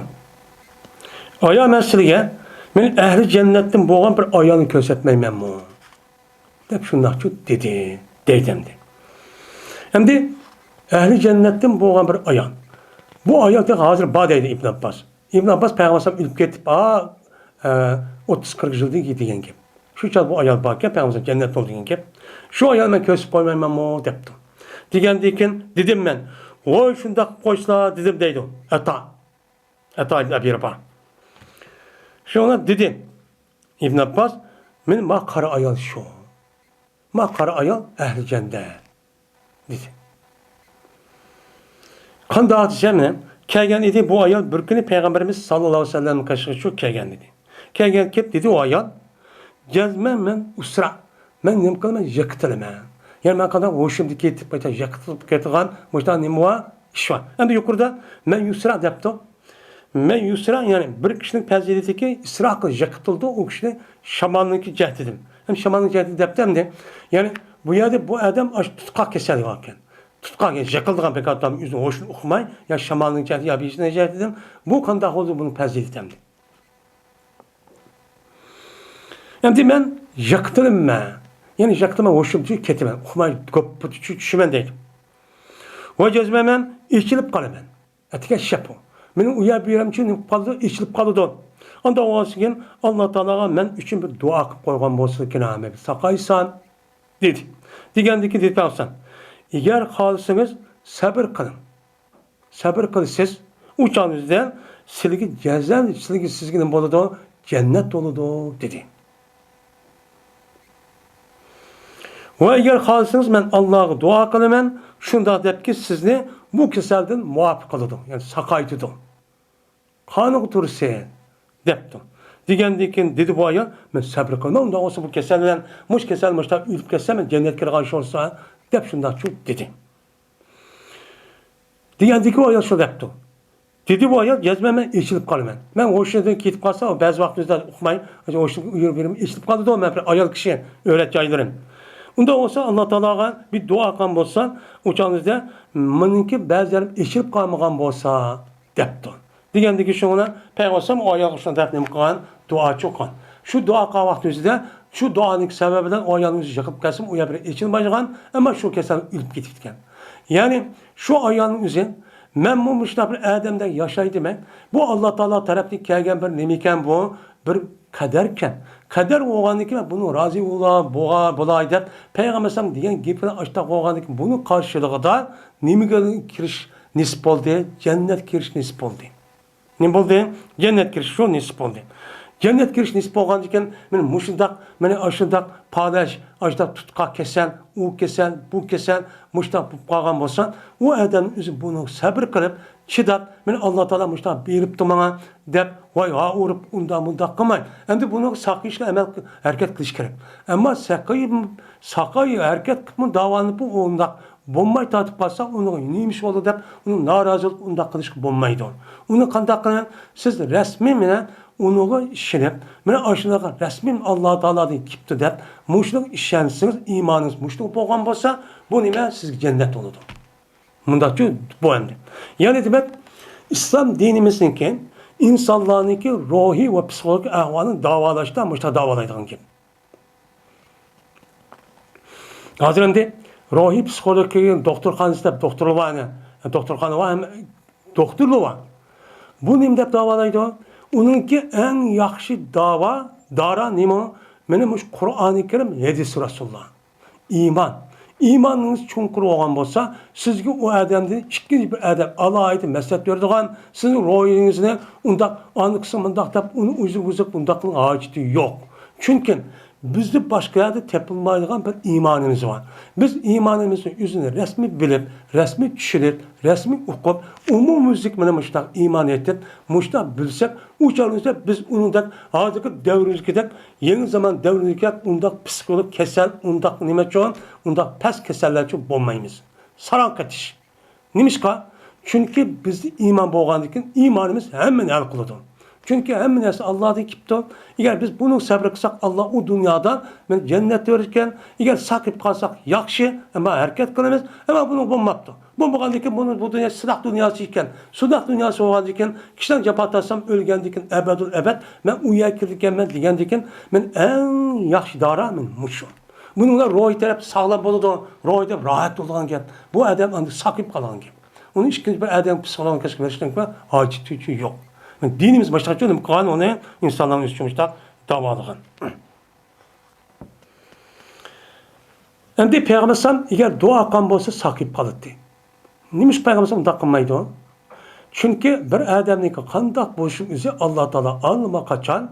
ئايا، مەن سىلىگە مەن ئەھلى جەننەتتىن بولغان بىر ئايالنى كۆرسەتمەيمەنمۇ؟ دەپ شۇنداقچۇ دېدى، دەيدۇ ئەمدى. ئەمدى ئەھلى جەننەتتىن بولغان بىر ئايال. بۇ ئايال تېخى ھازىر بار دەيدۇ ئىبن ئابباس. ئىبن ئابباس پەيغەمبەر ئەلەيھىسسالام ئۆلۈپ كېتىپ، ئا، ئە، ئوتتۇز قىرىق يىلدىن كېيىن دېگەن گەپ. شۇ چاغ بۇ ئايال باركەن، پەيغەمبەر ئەلەيھىسسالام جەننەتتە بولدى دېگەن گەپ. شۇ ئايالنى مەن كۆرسىتىپ قويمايمەنمۇ دەپتۇ. دېگەندىن كېيىن دېدىم مەن، ۋوي، شۇنداق قىلىپ قويسىلا دېدىم دەيدۇ ئەتا. ئەتا ئىبن ئەبى راباھ. شۇڭا دېدى ئىبن ئابباس، مېنى ما قارا ئايال شۇ. ما قارا ئايال ئەھلى جەننەت، دېدى. قانداق دېسەم، كەلگەن ئىدى، بۇ ئايال بىر كۈنى پەيغەمبىرىمىز ساللاللاھۇ ئەلەيھى ۋەسەللەم قېشىغا شۇ كەلگەن ئىدى. كەلگەن كېلىپ دېدى ئۇ ئايال، جەزمەن مەن ئۇسرا، مەن نېمە قىلىمەن، يىقىتىلىمەن. يەنى مەن قانداق ھوشۇمدىن كېتىپ قايتا يىقىتىلىپ كېتىدىغان مۇشۇنداق نېمە بار، ئىش بار. ئەمدى يۇقىرىدا مەن يۇسرا دەپتۇ. مەن يۇسرا، يەنى بىر كىشىنىڭ پەزىلىتىكى ئىسرا قىلىش، يىقىتىلىدۇ، ئۇ كىشىنى شامالنىڭكى جەھىتىدىن. ھەم شامالنىڭ جەھىتىدىن دەپتۇ ئەمدى. يەنى بۇ يەردە بۇ ئادەم ئاشۇ تۇتقاق كېسەلى باركەن. تۇتقاق، يەنى يىقىلىدىغان بىر ئادەم ئۆزىنىڭ ھوشىنى ئۇقماي، يا شامالنىڭ جەھىتى، يا بىر نەرسە جەھىتىدىن. بۇ قانداق بولدى بۇنىڭ پەزىلىتى ئەمدى؟ ئەمدى مەن يىقىتىلىمەن. يەنى يىقىتىلىمەن، ھوشۇمدىن كېتىمەن. ئۇقماي، گوپپا چۈشىمەن دەيدۇ. ۋە جەزمەن مەن ئېچىلىپ قالىمەن. ئەتىگەن شەپۇ. مېنىڭ ئۇ يەر بۇ يېرىم چۈ نېمە قىلىپ قالىدۇ، ئېچىلىپ قالىدۇ. ئاندىن ئالغان كېيىن ئاللا تائالاغا مەن ئۈچۈن بىر دۇئا قىلىپ قويغان بولسىكىن، مېنى ساقايسان، دېدى. دېگەندىن كېيىن دېدى پەيغەمبەر، ئەگەر خالىسىڭىز سەبىر قىلىڭ. سەبىر قىلىسىز، ئۇ چاغنىڭىزدا سىلىگە جەزا، سىلىگە، سىزگە نېمە بولىدۇ؟ جەننەت بولىدۇ، دېدى. ۋە ئەگەر خالىسىڭىز، مەن ئاللاغا دۇئا قىلىمەن، شۇنداق دەپكى، سىزنى بۇ كېسەلدىن مۇئاپى قىلىدۇ، يەنى ساقايتىدۇ. قانىغا تۇرسۇن، دەپتۇ. دېگەندىن كېيىن دېدى بۇ ئايال، مەن سەبرى قىلماي، ئۇنداق بولسا بۇ كېسەل بىلەن، مۇشۇ كېسەل مۇشۇنداق ئۆلۈپ كەتسە، مەن جەننەتكە كىرىدىغان ئىش بولسا، دەپ شۇنداق چۇ دېدى. دېگەندىن كېيىن ئۇ ئايال شۇ دەپتۇ. دېدى بۇ ئايال، جەزمەن مەن ئېچىلىپ قالىمەن. مەن ھوشىمدىن كېتىپ قالسا، ئۇ بەزى ۋاقىت ئۆزى ئۇقماي، ھوشىدىن ئېچىلىپ قالىدۇ، مەن بىر ئايال كىشى، ئۆرەت جايلىرىم. ئۇنداق بولسا، ئاللا تائالاغا بىر دۇئا قىلغان بولسا، ئۇ چاغدا مېنىڭكى بەزىلىرىم ئېچىلىپ قالمىغان بولسا، دەپتۇ. دېگەندىكى شۇڭا پەيغەمبەر ئالەيھىسسالام ئۇ ئايالغا شۇنداق دەپ نېمە قىلغان؟ دۇئا چوققان. شۇ دۇئا قىلغان ۋاقتى ئۆزىدە شۇ دۇئانىڭ سەۋەبى بىلەن ئۇ ئايالنىڭ ئۆزى يىقىلىپ كەتسىمۇ، ئۇ يەر بىر ئېچىلمايدىغان، ئەمما شۇ كېسەل ئۆلۈپ كېتىپتىكەن. يەنى شۇ ئايالنىڭ ئۆزى، مەنمۇ مۇشۇنداق بىر ئادەمدەك ياشاي دېمەي، بۇ ئاللا تائالا تەرەپتىن كەلگەن بىر نېمىكەن بۇ؟ بىر قەدەركەن. قەدەر بولغاندىن كېيىن بۇنىڭ رازى بولا-، بوغا-، بولاي دەپ پەيغەمبەر ئەلەيھىسسالام دېگەن گېپىنى ئاشتاق بولغاندىن كېيىن بۇنىڭ قارشىلىقىدا نېمىگە كىرىش نېسىپ بولدى؟ جەننەتكە كىرىش نېسىپ بولدى. نېمە بولدى؟ جەننەتكە كىرىش شۇ نېسىپ بولدى. جەننەتكە كىرىش نېسىپ بولغاندىن كېيىن مانا مۇشۇنداق، مانا ئاشۇنداق پالەچ، ئاشۇنداق تۇتقاق كېسەل، ئۇ كېسەل، بۇ كېسەل، مۇشۇنداق بولۇپ قالغان بولسا، ئۇ ئادەم ئۆزى بۇنى سەبرى قىلىپ، چىداپ، مانا ئاللا تائالا مۇشۇنداق بېرىپتۇ ماڭا، دەپ، ۋاي ھا ئۇرۇپ، ئۇنداق مۇنداق قىلماي، ئەمدى بۇنىڭغا ساقىيىشقا ئەمەل، ھەرىكەت قىلىش كېرەك. ئەمما ساقىي، ساقاي ھەرىكەت قىلىپمۇ داۋالىنىپمۇ ئۇنداق بولماي تارتىپ قالسا، ئۇنىڭ نېمە ئىش بولدى دەپ، ئۇنى نارازى بولۇپ ئۇنداق قىلىشقا بولمايدۇ. ئۇنى قانداق قىلىڭ؟ سىز رەسمىي مېنى ئۇنىڭغا ئىشىنىپ، مانا ئاشۇنداق رەسمىي ئاللا تائالادىن كېلىپتۇ دەپ، مۇشۇنىڭغا ئىشەنسىڭىز، ئىمانىڭىز مۇشۇنداق بولغان بولسا، بۇ نېمە؟ سىزگە جەننەت بولىدۇ. مۇنداقچۇ بۇ ئەمدى. يەنى دېمەك، ئىسلام دىنىمىزنىڭكى ئىنسانلارنىڭكى روھىي ۋە پسىخولوگىك ئەھۋالىنى داۋالاشتا مۇشۇنداق داۋالايدىغان گەپ. ھازىر ئەمدى روھىي پسىخولوگىيە دوختۇرخانىسى دەپ دوختۇرلار بار، دوختۇرخانا بار، ھەم دوختۇرلار بار. بۇ نېمە دەپ داۋالايدۇ؟ ئۇنىڭكى ئەڭ ياخشى داۋا، دارا نېمە؟ مانا مۇشۇ قۇرئانى كەرىم، ھەدىسى رەسۇلۇللا. ئىمان. ئىمانىڭىز چوڭقۇر بولغان بولسا، سىزگە ئۇ ئادەمدىن ئىككىنچى بىر ئادەم ئالاھىدە مەسلىھەت بېرىدىغان، سىزنىڭ روھىڭىزنى ئۇنداق، ئانىكىسى مۇنداق دەپ، ئۇنى ئۇزۇر بۇزۇپ، ئۇنداق قىلىش ھاجىتى يوق. چۈنكى بىزدە باشقا يەردە تېپىلمايدىغان بىر ئىمانىمىز بار. بىز ئىمانىمىزنى ئۆزىنى رەسمىي بىلىپ، رەسمىي چۈشىنىپ، رەسمىي ئوقۇپ، ئومۇميۈزلۈك مانا مۇشۇنداق ئىمان ئېيتىپ، مۇشۇنداق بىلسەك، ئۇ چاغدا بىز ئۇنىڭدەك ھازىرقى دەۋرىمىزدىكىدەك يېڭى زامان دەۋرىدىكى ئۇنداق پسىخولوگ كېسەل، ئۇنداق نېمە ئۈچۈن، ئۇنداق پەس كېسەللەر ئۈچۈن بولمايمىز. ساراڭ قېتىش. نېمىشقا؟ چۈنكى بىزدە ئىمان بولغاندىن كېيىن ئىمانىمىز ھەممىنى ھەل قىلىدۇ. چۈنكى ھەممە نەرسە ئاللادىن كېلىپتۇ. ئەگەر بىز بۇنىڭغا سەبرى قىلساق، ئاللا ئۇ دۇنيادا مېنى جەننەتتە بېرىدىكەن. ئەگەر ساقىيىپ قالساق ياخشى، ئەمما ھەرىكەت قىلىمىز. ئەمما بۇنىڭ بولماپتۇ. بولمىغاندىن كېيىن بۇنى، بۇ دۇنيا سىناق دۇنياسى ئىكەن. سىناق دۇنياسى بولغاندىن كېيىن، كىشىلەر جاپا تارتسام ئۆلگەندىن كېيىن ئەبەدۇل ئەبەد مەن ئۇ يەرگە كىرىدىكەنمەن دېگەندىن كېيىن، مەن ئەڭ ياخشى دارا مەن مۇشۇ. بۇنىڭ بىلەن روھىي تەرەپتە ساغلام بولىدۇ، روھىي تەرەپ راھەت بولىدىغان گەپ. بۇ ئادەم ئاندىن ساقىيىپ قالغان گەپ. ئۇنى ئىككىنچى بىر ئادەم پسىخولوگقا كەچۈرۈپ بېرىشنىڭ ھاجىتى يوق. دىنىمىز باشقىچە نېمە قىلغان، ئۇنى ئىنسانلارنىڭ ئۆزى مۇشۇنداق داۋالىغان. ئەمدى پەيغەمبەر ئەلەيھىسسالام ئەگەر دۇئا قىلغان بولسا ساقىيىپ قالاتتى. نېمىشقا پەيغەمبەر ئۇنداق قىلمايدۇ؟ چۈنكى بىر ئادەمنىڭكى قانداق بولۇشىنىڭ ئۆزى ئاللا تائالا ئاللىماقاچان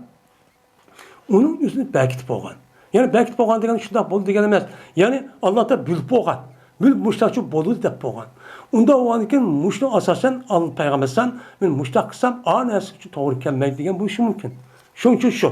ئۇنىڭ ئۆزىنى بەكىتىپ قويغان. يەنى بەكىتىپ قويغان دېگەن شۇنداق بولدى دېگەن ئەمەس. يەنى ئاللا تائالا بىلىپ قويغان. بىلىپ مۇشۇنداق بولىدۇ دەپ قويغان. ئۇنداق بولغاندىن كېيىن مۇشۇنىڭ ئاساسەن ئاللا پەيغەمبەر ئەلەيھىسسالام، مەن مۇشۇنداق قىلسام، ئا نەرسە ئۈچۈن توغرا كەلمەيدۇ دېگەن بولۇشى مۇمكىن. شۇنىڭ ئۈچۈن شۇ.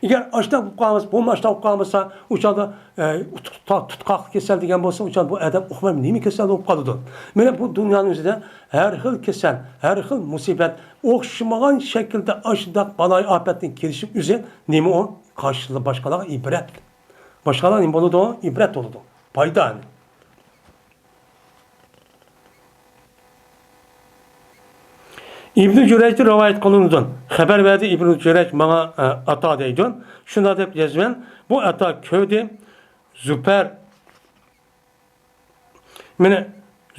ئەگەر ئاشۇنداق بولۇپ قالغان بولسا، بولمىسا ئاشۇنداق بولۇپ قالغان بولسا، ئۇ چاغدا، ئە، تۇتقاق، تۇتقاقلىق كېسەل دېگەن بولسا، ئۇ چاغدا بۇ ئادەم ئۇقماي نېمە كېسەل بولۇپ قالىدۇ. مانا بۇ دۇنيانىڭ ئۆزىدە ھەر خىل كېسەل، ھەر خىل مۇسىبەت، ئوخشىمىغان شەكىلدە ئاشۇنداق بالايىئاپەتنىڭ كېلىشى ئۆزى نېمە ئۇ؟ قارشى باشقىلارغا ئىبرەت. باشقىلارغا نېمە بولىدۇ؟ ئىبرەت بولىدۇ. پايدا. ئىبنى جۈرەيجدىن رىۋايەت قىلىنىدۇ. خەۋەر بەردى ئىبنى جۈرەيج ماڭا، ئە، ئاتا دەيدۇ. شۇنداق دەپ يازىمەن. بۇ ئاتا كۆردى. زۇپەر. مانا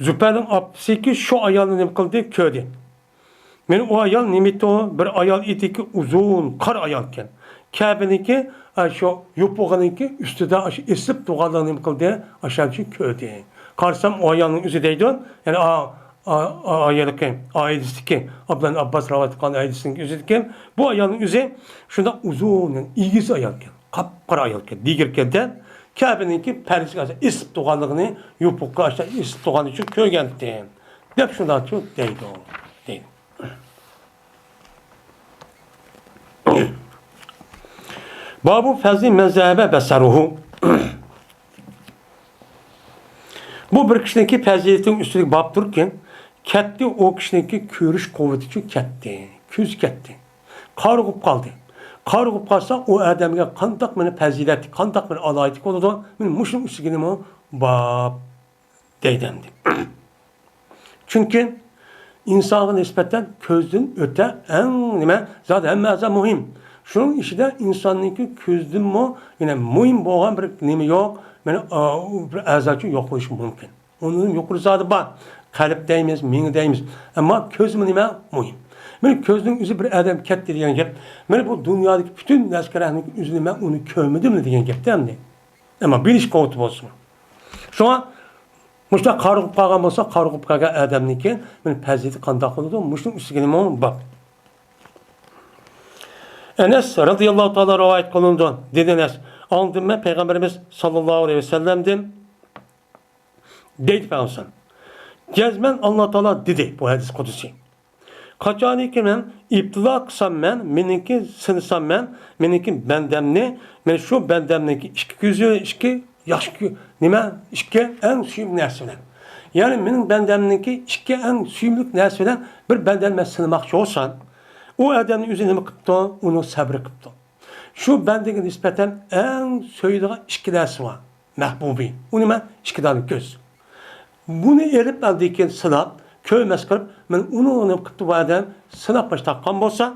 زۇپەرنىڭ ئاپىسىكى شۇ ئايالنى نېمە قىلدى؟ كۆردى. مانا ئۇ ئايال نېمە ئىدى؟ بىر ئايال ئىدىكى، ئۇزۇن، قارا ئايال ئىكەن. كەبىنىڭكى، ئە، شۇ يوپۇقىنىڭكى ئۈستىدە ئاشۇ ئېسىلىپ تۇرغانلىقىنى نېمە قىلدى؟ ئاشۇ چۈ كۆردى. قارىسام، ئۇ ئايالنىڭ ئۆزى دەيدۇ. يەنى ئا-، ئا-، ئا-، ئايالىكى، ئائىلىسىدىكى، ئابدۇللا ئابباس رىۋايەت قىلغان ئائىلىسىنىڭ ئۆزىدىكى. بۇ ئايالنىڭ ئۆزى شۇنداق ئۇزۇن، يەنى ئېگىز ئايال ئىكەن. قاپقارا ئايال ئىكەن. دېگۈر ئىكەن. كەبىنىڭكى پەردىسىگە ئېسىلىپ تۇرغانلىقىنى، يوپۇققا ئاشۇ ئېسىلىپ تۇرغانلىقىنى شۇ كۆرگەنتىم. دەپ شۇنداق شۇ دەيدۇ. دەيدۇ. بابۇ فەزلى مەن زەھەبە بەسەرۇھۇ. بۇ بىر كىشىنىڭكى پەزىلىتىنىڭ ئۈستىدىكى بابتۇركى، كەتتى، ئۇ كىشىنىڭكى كۆرۈش قۇۋۋىتىچۇ كەتتى، كۆزى كەتتى. قارىغۇپ قالدى. قارىغۇپ قالسا، ئۇ ئادەمگە قانداق مانا پەزىلەتلىك، قانداق بىر ئالاھىدىلىك بولىدۇ؟ مانا مۇشۇنىڭ ئۈستىگىمۇ باب دەيدۇ ئەمدى. چۈنكى ئىنسانغا نىسبەتەن كۆزدىن ئۆتە ئەڭ نېمە زادى ھەممە ئەزا مۇھىم. شۇنىڭ ئىچىدە ئىنساننىڭكى كۆزدىنمۇ يەنە مۇھىم بولغان بىر نېمە يوق، مانا، ئا، بىر ئەزاچۇ يوق بولۇشى مۇمكىن. ئۇنىڭدىن يۇقىرى زادى بار. قەلب دەيمىز، مېڭە دەيمىز. ئەمما كۆزمۇ نېمە مۇھىم. مانا كۆزنىڭ ئۆزى بىر ئادەم كەتتى دېگەن گەپ. مانا بۇ دۇنيادىكى پۈتۈن نەرسىلەرنىڭ ئۆزىنى مەن ئۇنى كۆرمىدىم دېگەن گەپتە ئەمدى. ئەمما بىلىش قۇۋۋىتى بولسىمۇ. شۇڭا مۇشۇنداق قارىغۇپ قالغان بولسا، قارىغۇپ قالغان ئادەمنىڭكى مانا پەزىلىتى قانداق بولىدۇ؟ مۇشۇنىڭ ئۈستىگىمۇ بار. ئەنەس رەزىياللاھۇ تائالا رىۋايەت قىلىنىدۇ. دېدى ئەنەس، ئاڭلىدىم مەن پەيغەمبىرىمىز ساللاللاھۇ ئەلەيھى ۋەسەللەمدىن. دەيدۇ پەيغەمبەر. جەزمەن ئاللا تائالا دېدى، بۇ ھەدىس قۇدسىي. قاچانكى مەن ئىپتىلا قىلسام مەن، مېنىڭكى سىنىسام مەن، مېنىڭكى بەندەمنى، مەن شۇ بەندەمنىڭكى ئىككى كۆزى، ئىككى ياخشى كۆ-، نېمە، ئىككى ئەڭ سۆيۈملۈك نەرسە بىلەن. يەنى مېنىڭ بەندەمنىڭكى ئىككى ئەڭ سۆيۈملۈك نەرسە بىلەن بىر بەندەمنى مەن سىنىماقچى بولسام، ئۇ ئادەمنىڭ ئۆزى نېمە قىپتۇ؟ ئۇنىڭ سەبرى قىپتۇ. شۇ بەندىگە نىسبەتەن ئەڭ سۆيىدىغان ئىككى نەرسە بار. مەھبۇبى. ئۇنى مەن ئىككى دانە كۆز. بۇنى ئېلىپ ئاندىن كېيىن سىناپ، كۆرمەس قىلىپ، مەن ئۇنى، ئۇنى قىپتۇ بۇ ئادەم سىناپ باش تاققان بولسا،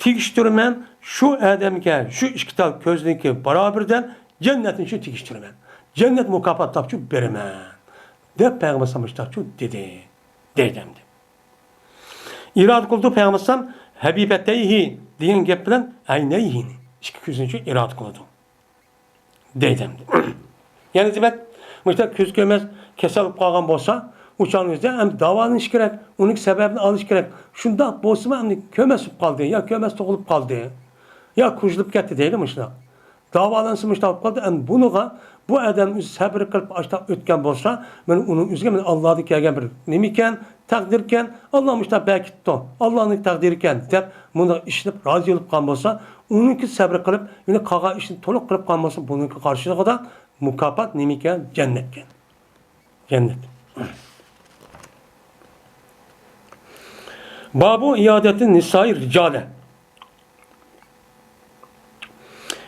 تېگىشتۈرىمەن شۇ ئادەمگە شۇ ئىككى تال كۆزنىڭكى بارابىرىدىن جەننەتنى شۇ تېگىشتۈرىمەن. جەننەت مۇكاپات تاپچۇ بېرىمەن. دەپ پەيغەمبەر ساللاللاھۇ ئەلەيھى ۋەسەللەم مۇشۇنداقچۇ دېدى. دەيدۇ ئەمدى. ئىرادە قىلىدۇ پەيغەمبەر ئەلەيھىسسالام ھەبىبەتەيھى دېگەن گەپ بىلەن ئەينەيھىنى، ئىككى كۆزىنى شۇ ئىرادە قىلىدۇ. دەيدۇ ئەمدى. يەنى دېمەك، مۇشۇنداق كۆز كۆرمەس كېسەل بولۇپ قالغان بولسا، ئۇ چاغنىڭ ئۆزىدە ئەمدى داۋالىنىش كېرەك، ئۇنىڭ سەۋەبىنى ئېلىش كېرەك. شۇنداق بولسىمۇ ئەمدى كۆرمەس بولۇپ قالدى يا كۆرمەس تۇغۇلۇپ قالدى يا كۇژلىپ كەتتى دەيلى مۇشۇنداق. داۋالانسا مۇشۇنداق بولۇپ قالدى. ئەمدى بۇنىڭغا بۇ ئادەم ئۆزى سەبرى قىلىپ ئاشۇنداق ئۆتكەن بولسا، مانا ئۇنىڭ ئۆزىگە مانا ئاللادىن كەلگەن بىر نېمە ئىكەن، تەقدىركەن، ئاللا مۇشۇنداق بەكىتتۇ، ئاللانىڭ تەقدىرىكەن دەپ مۇنىڭغا ئىشىنىپ رازى بولۇپ قالغان بولسا، ئۇنىڭكى سەبرى قىلىپ، يەنە قالغان ئىشنى تولۇق قىلىپ قالغان بولسا، بۇنىڭكى قارشىلىقىدا مۇكاپات نېمە ئىكەن؟ جەننەتكەن. جەننەت. بابۇ ئىيادەتى نىسائى رىجالە.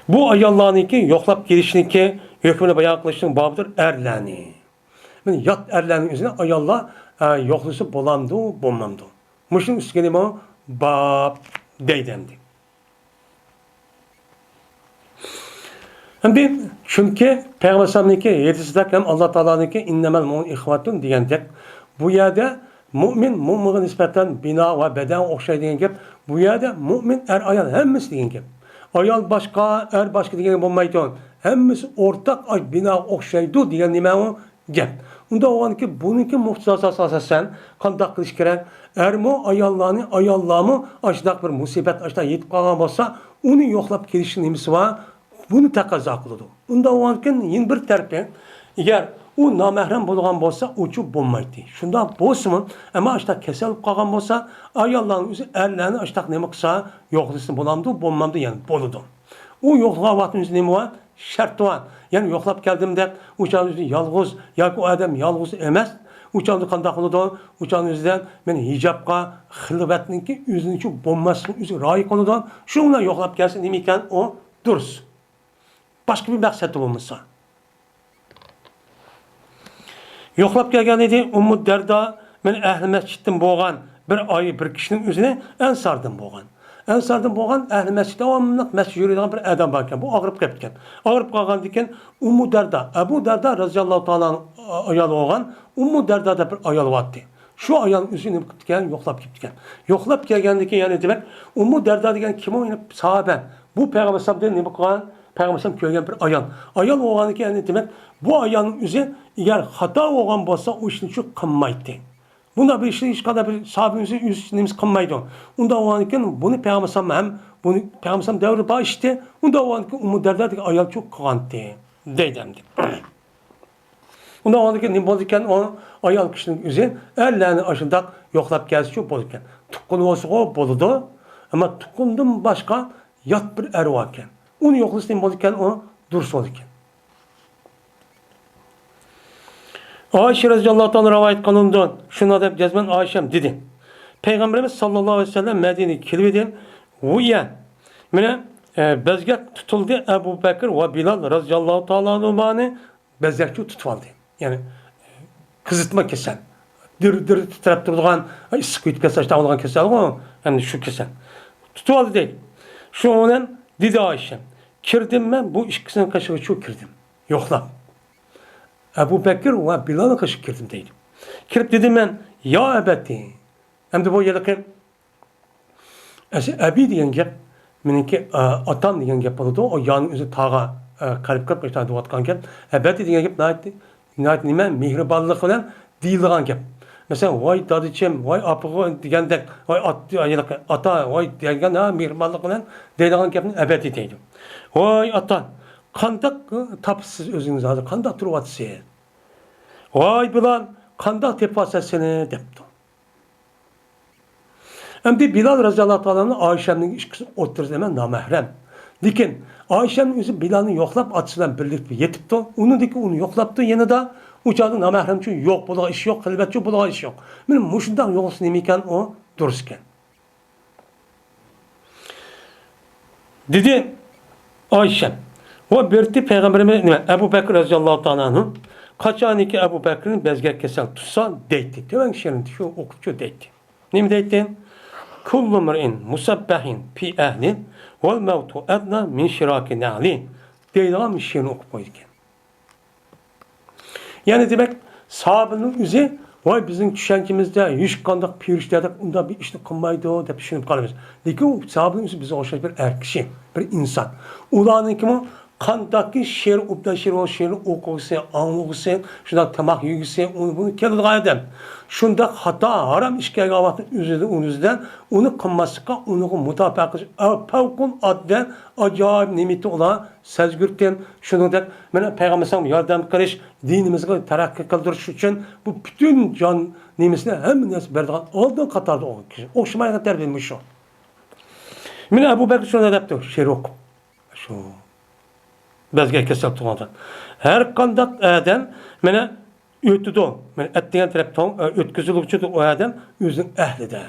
بۇ ئاياللارنىڭكى يوقلاپ كېلىشنىڭكى ھۆكمىنى بايان قىلىشنىڭ بابىدۇر ئەرلەرنى. مانا يات ئەرلەرنىڭ ئۆزىنى ئاياللار، ئە، يوقلىسا بولامدۇ، بولمامدۇ؟ مۇشۇنىڭ ئۈستىگە نېمە باب دەيدۇ ئەمدى. ئەمدى چۈنكى پەيغەمبەر ئەلەيھىسسالامنىڭكى ھەدىسىدەك ھەم ئاللا تائالانىڭكى ئىننەمەل مۇئمىنۇنە ئىخۋەتۇن دېگەندەك، بۇ يەردە مۇئمىن مۇئمىنغا نىسبەتەن بىنا ۋە بەدەنگە ئوخشايدۇ دېگەن گەپ، بۇ يەردە مۇئمىن ئەر ئايال ھەممىسى دېگەن گەپ. ئايال باشقا، ئەر باشقا دېگەن بولمايدۇ. ھەممىسى ئورتاق ئاش بىناغا ئوخشايدۇ دېگەن نېمە ئۇ؟ گەپ. ئۇنداق بولغاندىكىن بۇنىڭكى مۇقتىزاسىغا ئاساسەن قانداق قىلىش كېرەك؟ ئەرمۇ ئاياللارنى، ئاياللارمۇ ئاشۇنداق بىر مۇسىبەت، ئاشۇنداق يېتىپ قالغان بولسا، ئۇنى يوقلاپ كېلىشنىڭ نېمىسى بار؟ بۇنى تەقەززا قىلىدۇ. ئۇنداق بولغاندىكىن يەنە بىر تەرىپى، ئەگەر ئۇ نامەھرەم بولغان بولسا، ئۇچۇ بولمايتتى. شۇنداق بولسىمۇ، ئەمما ئاشۇنداق كېسەل بولۇپ قالغان بولسا، ئاياللارنىڭ ئۆزى ئەرلەرنى ئاشۇنداق نېمە قىلسا، يوقلىسا بولامدۇ؟ بولمامدۇ؟ يەنى بولىدۇ. ئۇ يوقلىغان ۋاقتىنىڭ ئۆزى نېمە بار؟ شەرتى بار. يەنى يوقلاپ كەلدىم دەپ، ئۇ چاغدا ئۆزى يالغۇز ياكى ئۇ ئادەم يالغۇز ئەمەس. ئۇ چاغدا قانداق قىلىدۇ؟ ئۇ چاغدا ئۆزىدە مەن ھىجابقا، خىلۋەتنىڭكى ئۆزىنىڭچۇ بولماسلىقى ئۆزىگە رايى قىلىدۇ. شۇنىڭ بىلەن يوقلاپ كەلسە نېمە ئىكەن ئۇ؟ دۇرۇس. باشقا بىر مەقسەتتە بولمىسا. يوقلاپ كەلگەن ئىدى. ئۇممۇ دەردا مەن ئەھلى مەسچىتتىن بولغان بىر ئايال، بىر كىشىنىڭ ئۆزىنى ئەنساردىن بولغان. ئەنساردىن بولغان ئەھلى مەسچىتتە داۋاملىق مەسچىتتە يۈرىدىغان بىر ئادەم بار ئىكەن. بۇ ئاغرىپ قېپتىكەن. ئاغرىپ قالغاندىكىن ئۇممۇ دەردا، ئەبۇ دەردا رەزىياللاھۇ تائالا ئايالى بولغان ئۇممۇ دەردا دەپ بىر ئايال بارتتى. شۇ ئايال ئۆزى نېمە قىپتىكەن؟ يوقلاپ كېپتىكەن. يوقلاپ كەلگەندىن كېيىن، يەنى دېمەك، ئۇممۇ دەردا دېگەن كىم ئۇ؟ يەنە ساھابە. بۇ پەيغەمبەر ئەلەيھىسسالامدىن نېمە قىلغان؟ پەيغەمبەر ئەلەيھىسسالام كۆرگەن بىر ئايال. ئايال بولغاندىن كېيىن، يەنى دېمەك، بۇ ئايالنىڭ ئۆزى ئەگەر خاتا بولغان بولسا، ئۇ ئىشنى شۇ قىلمايتتى. بۇنداق بىر ئىشنى ھېچقانداق بىر ساھابىمىز ئۆز نېمىسى قىلمايدۇ. ئۇنداق بولغاندىكىن بۇنى پەيغەمبەر ئەلەيھىسسالام ھەم بۇنى پەيغەمبەر ئەلەيھىسسالام دەۋرىدە بار ئىشتى. ئۇنداق بولغاندىكىن ئۇممۇ دەردا دېگەن ئايال شۇ قىلغانتى. دەيدۇ ئەمدى. ئۇنداق بولغاندىكىن نېمە بولىدىكەن؟ ئۇ ئايال كىشىنىڭ ئۆزى ئەرلەرنى ئاشۇنداق يوقلاپ كەلسىچۇ بولىدىكەن. تۇغقىنى بولسىغۇ بولىدۇ. ئەمما تۇغقىنىدىن باشقا يات بىر ئەر باركەن. ئۇنى يوقلىسا نېمە بولىدىكەن؟ ئۇ دۇرۇس بولىدىكەن. ئائىشە رەزىياللاھۇ تائالا رىۋايەت قىلىنىدۇ. شۇنداق دەپ جەزمەن ئائىشەم دېدى. پەيغەمبىرىمىز ساللاللاھۇ ئەلەيھى ۋەسەللەم مەدىنىگە كېلىۋىدى. ۋۇيە، مانا، ئە، بەزگەك تۇتۇلدى. ئەبۇ بەكىر ۋە بىلال رەزىياللاھۇ تائالا ئەنھۇمانى بەزگەكچۇ تۇتۇۋالدى. يەنى، قىزىتما كېسەل. دىر-دىر تىترەپ تۇرىدىغان، ئىسسىق كۆيۈپ كەتسە، ئاشۇنداق بولىدىغان كېسەلغۇ، ئەمدى شۇ كېسەل. تۇتۇۋالدى دەيدۇ. شۇنىڭ بىلەن دېدى ئائىشە، كىردىم مەن بۇ ئىككىسىنىڭ قېشىغىچۇ كىردىم. يوقلاپ. ئەبۇ بەكىر ۋە بىلالنىڭ قېشىغا كىردىم دەيدۇ. كىرىپ دېدىم مەن، يا ئەبەتى. ئەمدى بۇ ھېلىقى ئەسلى ئەبى دېگەن گەپ مېنىڭكى، ئا، ئاتام دېگەن گەپ بولىدۇ. ئۇ يانىڭ ئۆزى تاغا، ئا، قەرەپ كىرىپ ئاشۇنداق دەۋاتقان گەپ. ئەبەتى دېگەن گەپ ناھايىتى، ناھايىتى نېمە، مېھرىبانلىق بىلەن دېيىلىدىغان گەپ. مەسىلەن، ۋاي دادىچىم، ۋاي ئاپىغۇ دېگەندەك، ۋاي ئات-، ھېلىقى ئاتا، ۋاي دېگەن، ھە، مېھرىبانلىق بىلەن دەيدىغان گەپنى ئەبەتى دەيدۇ. ۋاي ئاتا، قانداق تاپىسىز ئۆزىڭىزنى ھازىر، قانداق تۇرۇۋاتىسىز؟ ۋاي بىلال، قانداق تېپىۋاتىسەن سېنى؟ دەپتۇ. ئەمدى بىلال رەزىياللاھۇ تائالا ئانھۇ ئائىشەمنىڭ ئىككىسى ئوتتۇرىسىدا ئەمەس نامەھرەم. لېكىن ئائىشەمنىڭ ئۆزى بىلالنى يوقلاپ، ئاتىسى بىلەن بىرلىكتە يېتىپتۇ. ئۇنىڭدىن كېيىن ئۇنى يوقلاپتۇ يېنىدا. ئۇ چاغدا نامەھرەمچۇ يوق، بولىدىغان ئىش يوق، خىلۋەتچۇ بولىدىغان ئىش يوق. مانا مۇشۇنداق يوقلىسا نېمە ئىكەن ئۇ؟ دۇرۇس ئىكەن. دېدى ئائىشە. ۋە بىرتى پەيغەمبىرىمىز، نېمە، ئەبۇ بەكرى رەزىياللاھۇ تائالا ئەنھۇ، قاچانكى ئەبۇ بەكرىنى بەزگەك كېسەل تۇتسا دەيتتى. تۆۋەنكى شېئىرنى شۇ ئوقۇپچۇ دەيتتى. نېمە دەيتتى؟ كل امرئ مسبح في أهله والموت أدنى من شراك نعله دەيدىغان شېئىرنى ئوقۇپ قويىدىكەن. يەنى دېمەك، ساھابىنىڭ ئۆزى، ۋاي، بىزنىڭ چۈشەنچىمىزدە ھېچقانداق پەرىشتە ئۇنداق بىر ئىشنى قىلمايدۇ دەپ چۈشىنىپ قالىمىز. لېكىن ئۇ ساھابىنىڭ ئۆزى بىزگە ئوخشاش بىر ئەر كىشى، بىر ئىنسان. ئۇلارنىڭكىمۇ قانداقكى شېئىر، ئوبدان شېئىر، ئۇ شېئىرنى ئوقۇغۇسى، ئاڭلىغۇسى، شۇنداق تاماق يېگۈسى، ئۇنى بۇنى كېلىدىغان ئادەم. شۇنداق خاتا، ھارام ئىش كەلگەن ۋاقىتتا ئۆزىدىن، ئۆزىدىن ئۇنى قىلماسلىققا، ئۇنىڭغا مۇداپىئە قىلىش، ئە، پەۋقۇلئاددە ئاجايىپ نېمىتى ئۇلار. سەزگۈرتىن، شۇنىڭدەك مانا پەيغەمبەر ئەلەيھىسسالامغا ياردەم قىلىش، دىنىمىزغا تەرەققىي قىلدۇرۇش ئۈچۈن بۇ پۈتۈن جان نېمىسىنى، ھەممە نەرسە بېرىدىغان ئالدىن قاتاردا ئولتۇرغان كىشى. ئوخشىمايدىغان تەربىيە مۇشۇ. مانا ئەبۇ بەكرى شۇنداق دەپتۇ، شېئىر ئوقۇپ. شۇ بەزگەك كېسەل تۇغاندا. ھەر قانداق ئادەم مانا ئۆتىدۇ. مانا ئەتىگەن تەرەپ توڭ-، ئۆتكۈزۈلگۈچىدۇر ئۇ ئادەم ئۆزىنىڭ ئەھلىدە.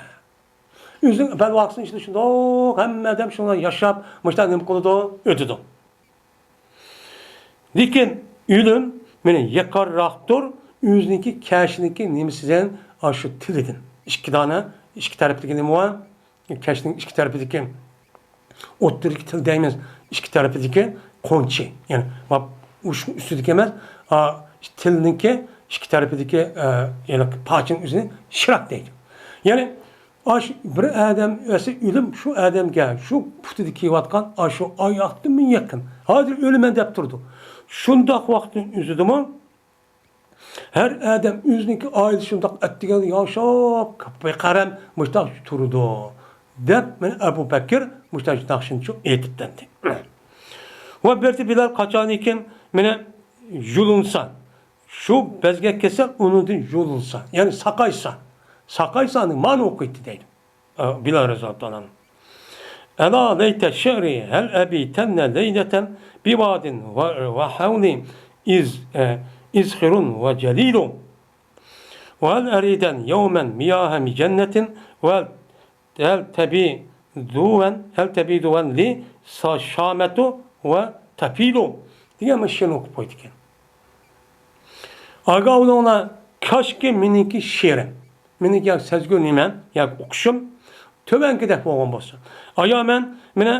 ئۆزىنىڭ بەلباغچىسىنىڭ ئىچىدە شۇنداق ھەممە ئادەم شۇنداق ياشاپ، مۇشۇنداق نېمە قىلىدۇ؟ ئۆتىدۇ. لېكىن ئۆلۈم مانا يېقىنراقتۇر ئۆزىنىڭكى كەشىنىڭكى نېمىسىدىن، ئاشۇ تىلىدىن. ئىككى دانە، ئىككى تەرەپتىكى نېمە بار؟ كەشنىڭ ئىككى تەرىپىدىكى ئوتتۇرىدىكى تىل دەيمىز، ئىككى تەرىپىدىكى قونچى، يەنى ما-، ئۇشۇ ئۈستىدىكى ئەمەس، ئا، تىلنىڭكى ئىككى تەرىپىدىكى، ئە، يەنى پارچىنىڭ ئۆزىنى شىراك دەيدۇ. يەنى ئاش بىر ئادەم ئەسلى ئۆلۈم شۇ ئادەمگە، شۇ پۇتىدا كىيىۋاتقان ئاشۇ ئاياقتىنمۇ يېقىن. ھازىر ئۆلىمەن دەپ تۇرىدۇ. شۇنداق ۋاقىتنىڭ ئۆزىدىمۇ ھەر ئادەم ئۆزىنىڭكى ئائىلىسى شۇنداق ئەتىگەن ياشاپ، بىقەرەم مۇشتاق تۇرىدۇ، دەپ مانا ئەبۇ بەكرى مۇشتاق ناخشىنى ئېيتىپتەندى. ۋە بىردە بىلال قاچانكى مانا يۇلۇنسا، شۇ بەزگەك كېسەل ئۇنىڭدىن يۇلۇنسا، يەنى ساقايسا، ساقايسا ئاندىن مانا ئوقۇيتتى دەيدۇ. ئە، بىلال رەزىياللاھۇ تائالا ئەنھۇ. ئەلا لەيتە شىئرى ھەل ئەبىتەننە لەيلەتەن بىۋادىن ۋە، ۋە ھەۋلى ئىز، ئە، ئىزخىرۇن ۋە جەلىلۇ. ۋە ھەل ئەرىدەن يەۋمەن مىياھە مىجەننەتىن ۋە ھەل تەبىدۇۋەن، ھەل تەبىدۇۋەن لى سا-، شامەتۇ ۋە تەپىلۇ دېگەن مانا شېئىرنى ئوقۇپ قويدىكەن. ئاگاھ بولۇڭلار، كاشكى مېنىڭكى شېئىرىم، مېنىڭكى ياكى سەزگۈ نېمەم، ياكى ئوقۇشۇم تۆۋەنكىدەك بولغان بولسا. ئايا مەن، مانا،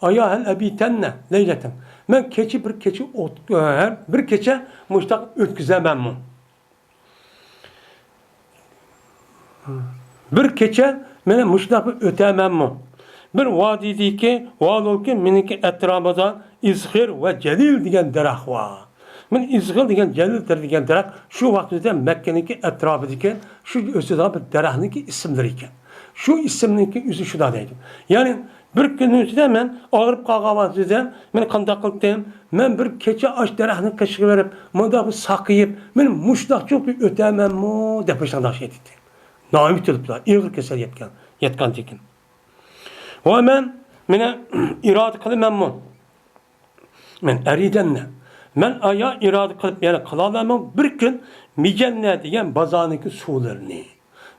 ئايا ھەل ئەبىتەننە لەيلەتەن. مەن كېچە بىر كېچە ئوت-، ھە، بىر كېچە مۇشتاق ئۆتكۈزەمەنمۇ؟ بىر كېچە مانا مۇشۇنداق بىر ئۆتەمەنمۇ؟ بىر ۋادىدىكى، ۋادىلكى مېنىڭكى ئەتراپىدا ئىزخىر ۋە جەلىل دېگەن دەرەخ بار. مانا ئىزخىر دېگەن، جەلىل دېگەن دەرەخ شۇ ۋاقىتتا مەككىنىڭكى ئەتراپىدىكى شۇ ئۆسىدىغان بىر دەرەخنىڭكى ئىسىملىرى ئىكەن. شۇ ئىسىمنىڭكى ئۆزى شۇنداق دەيدۇ. يەنى بىر كۈننىڭ ئىچىدە مەن ئاغرىپ قالغان ۋاقتىدا مەن قانداق قىلدىم؟ مەن بىر كېچە ئاش دەرەخنىڭ قېشىغا بېرىپ، مۇنداق بىر ساقىيىپ، مەن مۇشۇنداق چوقۇم ئۆتەمەنمۇ دەپ مۇشۇنداق ئېيتتى. ناھايىتى ئۆلۈپلا، ئېغىر كېسەل يەتكەن، يەتكەندىكىن. ۋە مەن، مېنى ئىرادە قىلىمەنمۇ؟ مەن ئەرىدەننە. مەن ئايا ئىرادە قىلىپ، يەنە قىلالامەن بىر كۈن مىجەننە دېگەن بازارنىڭكى سۇلىرىنى.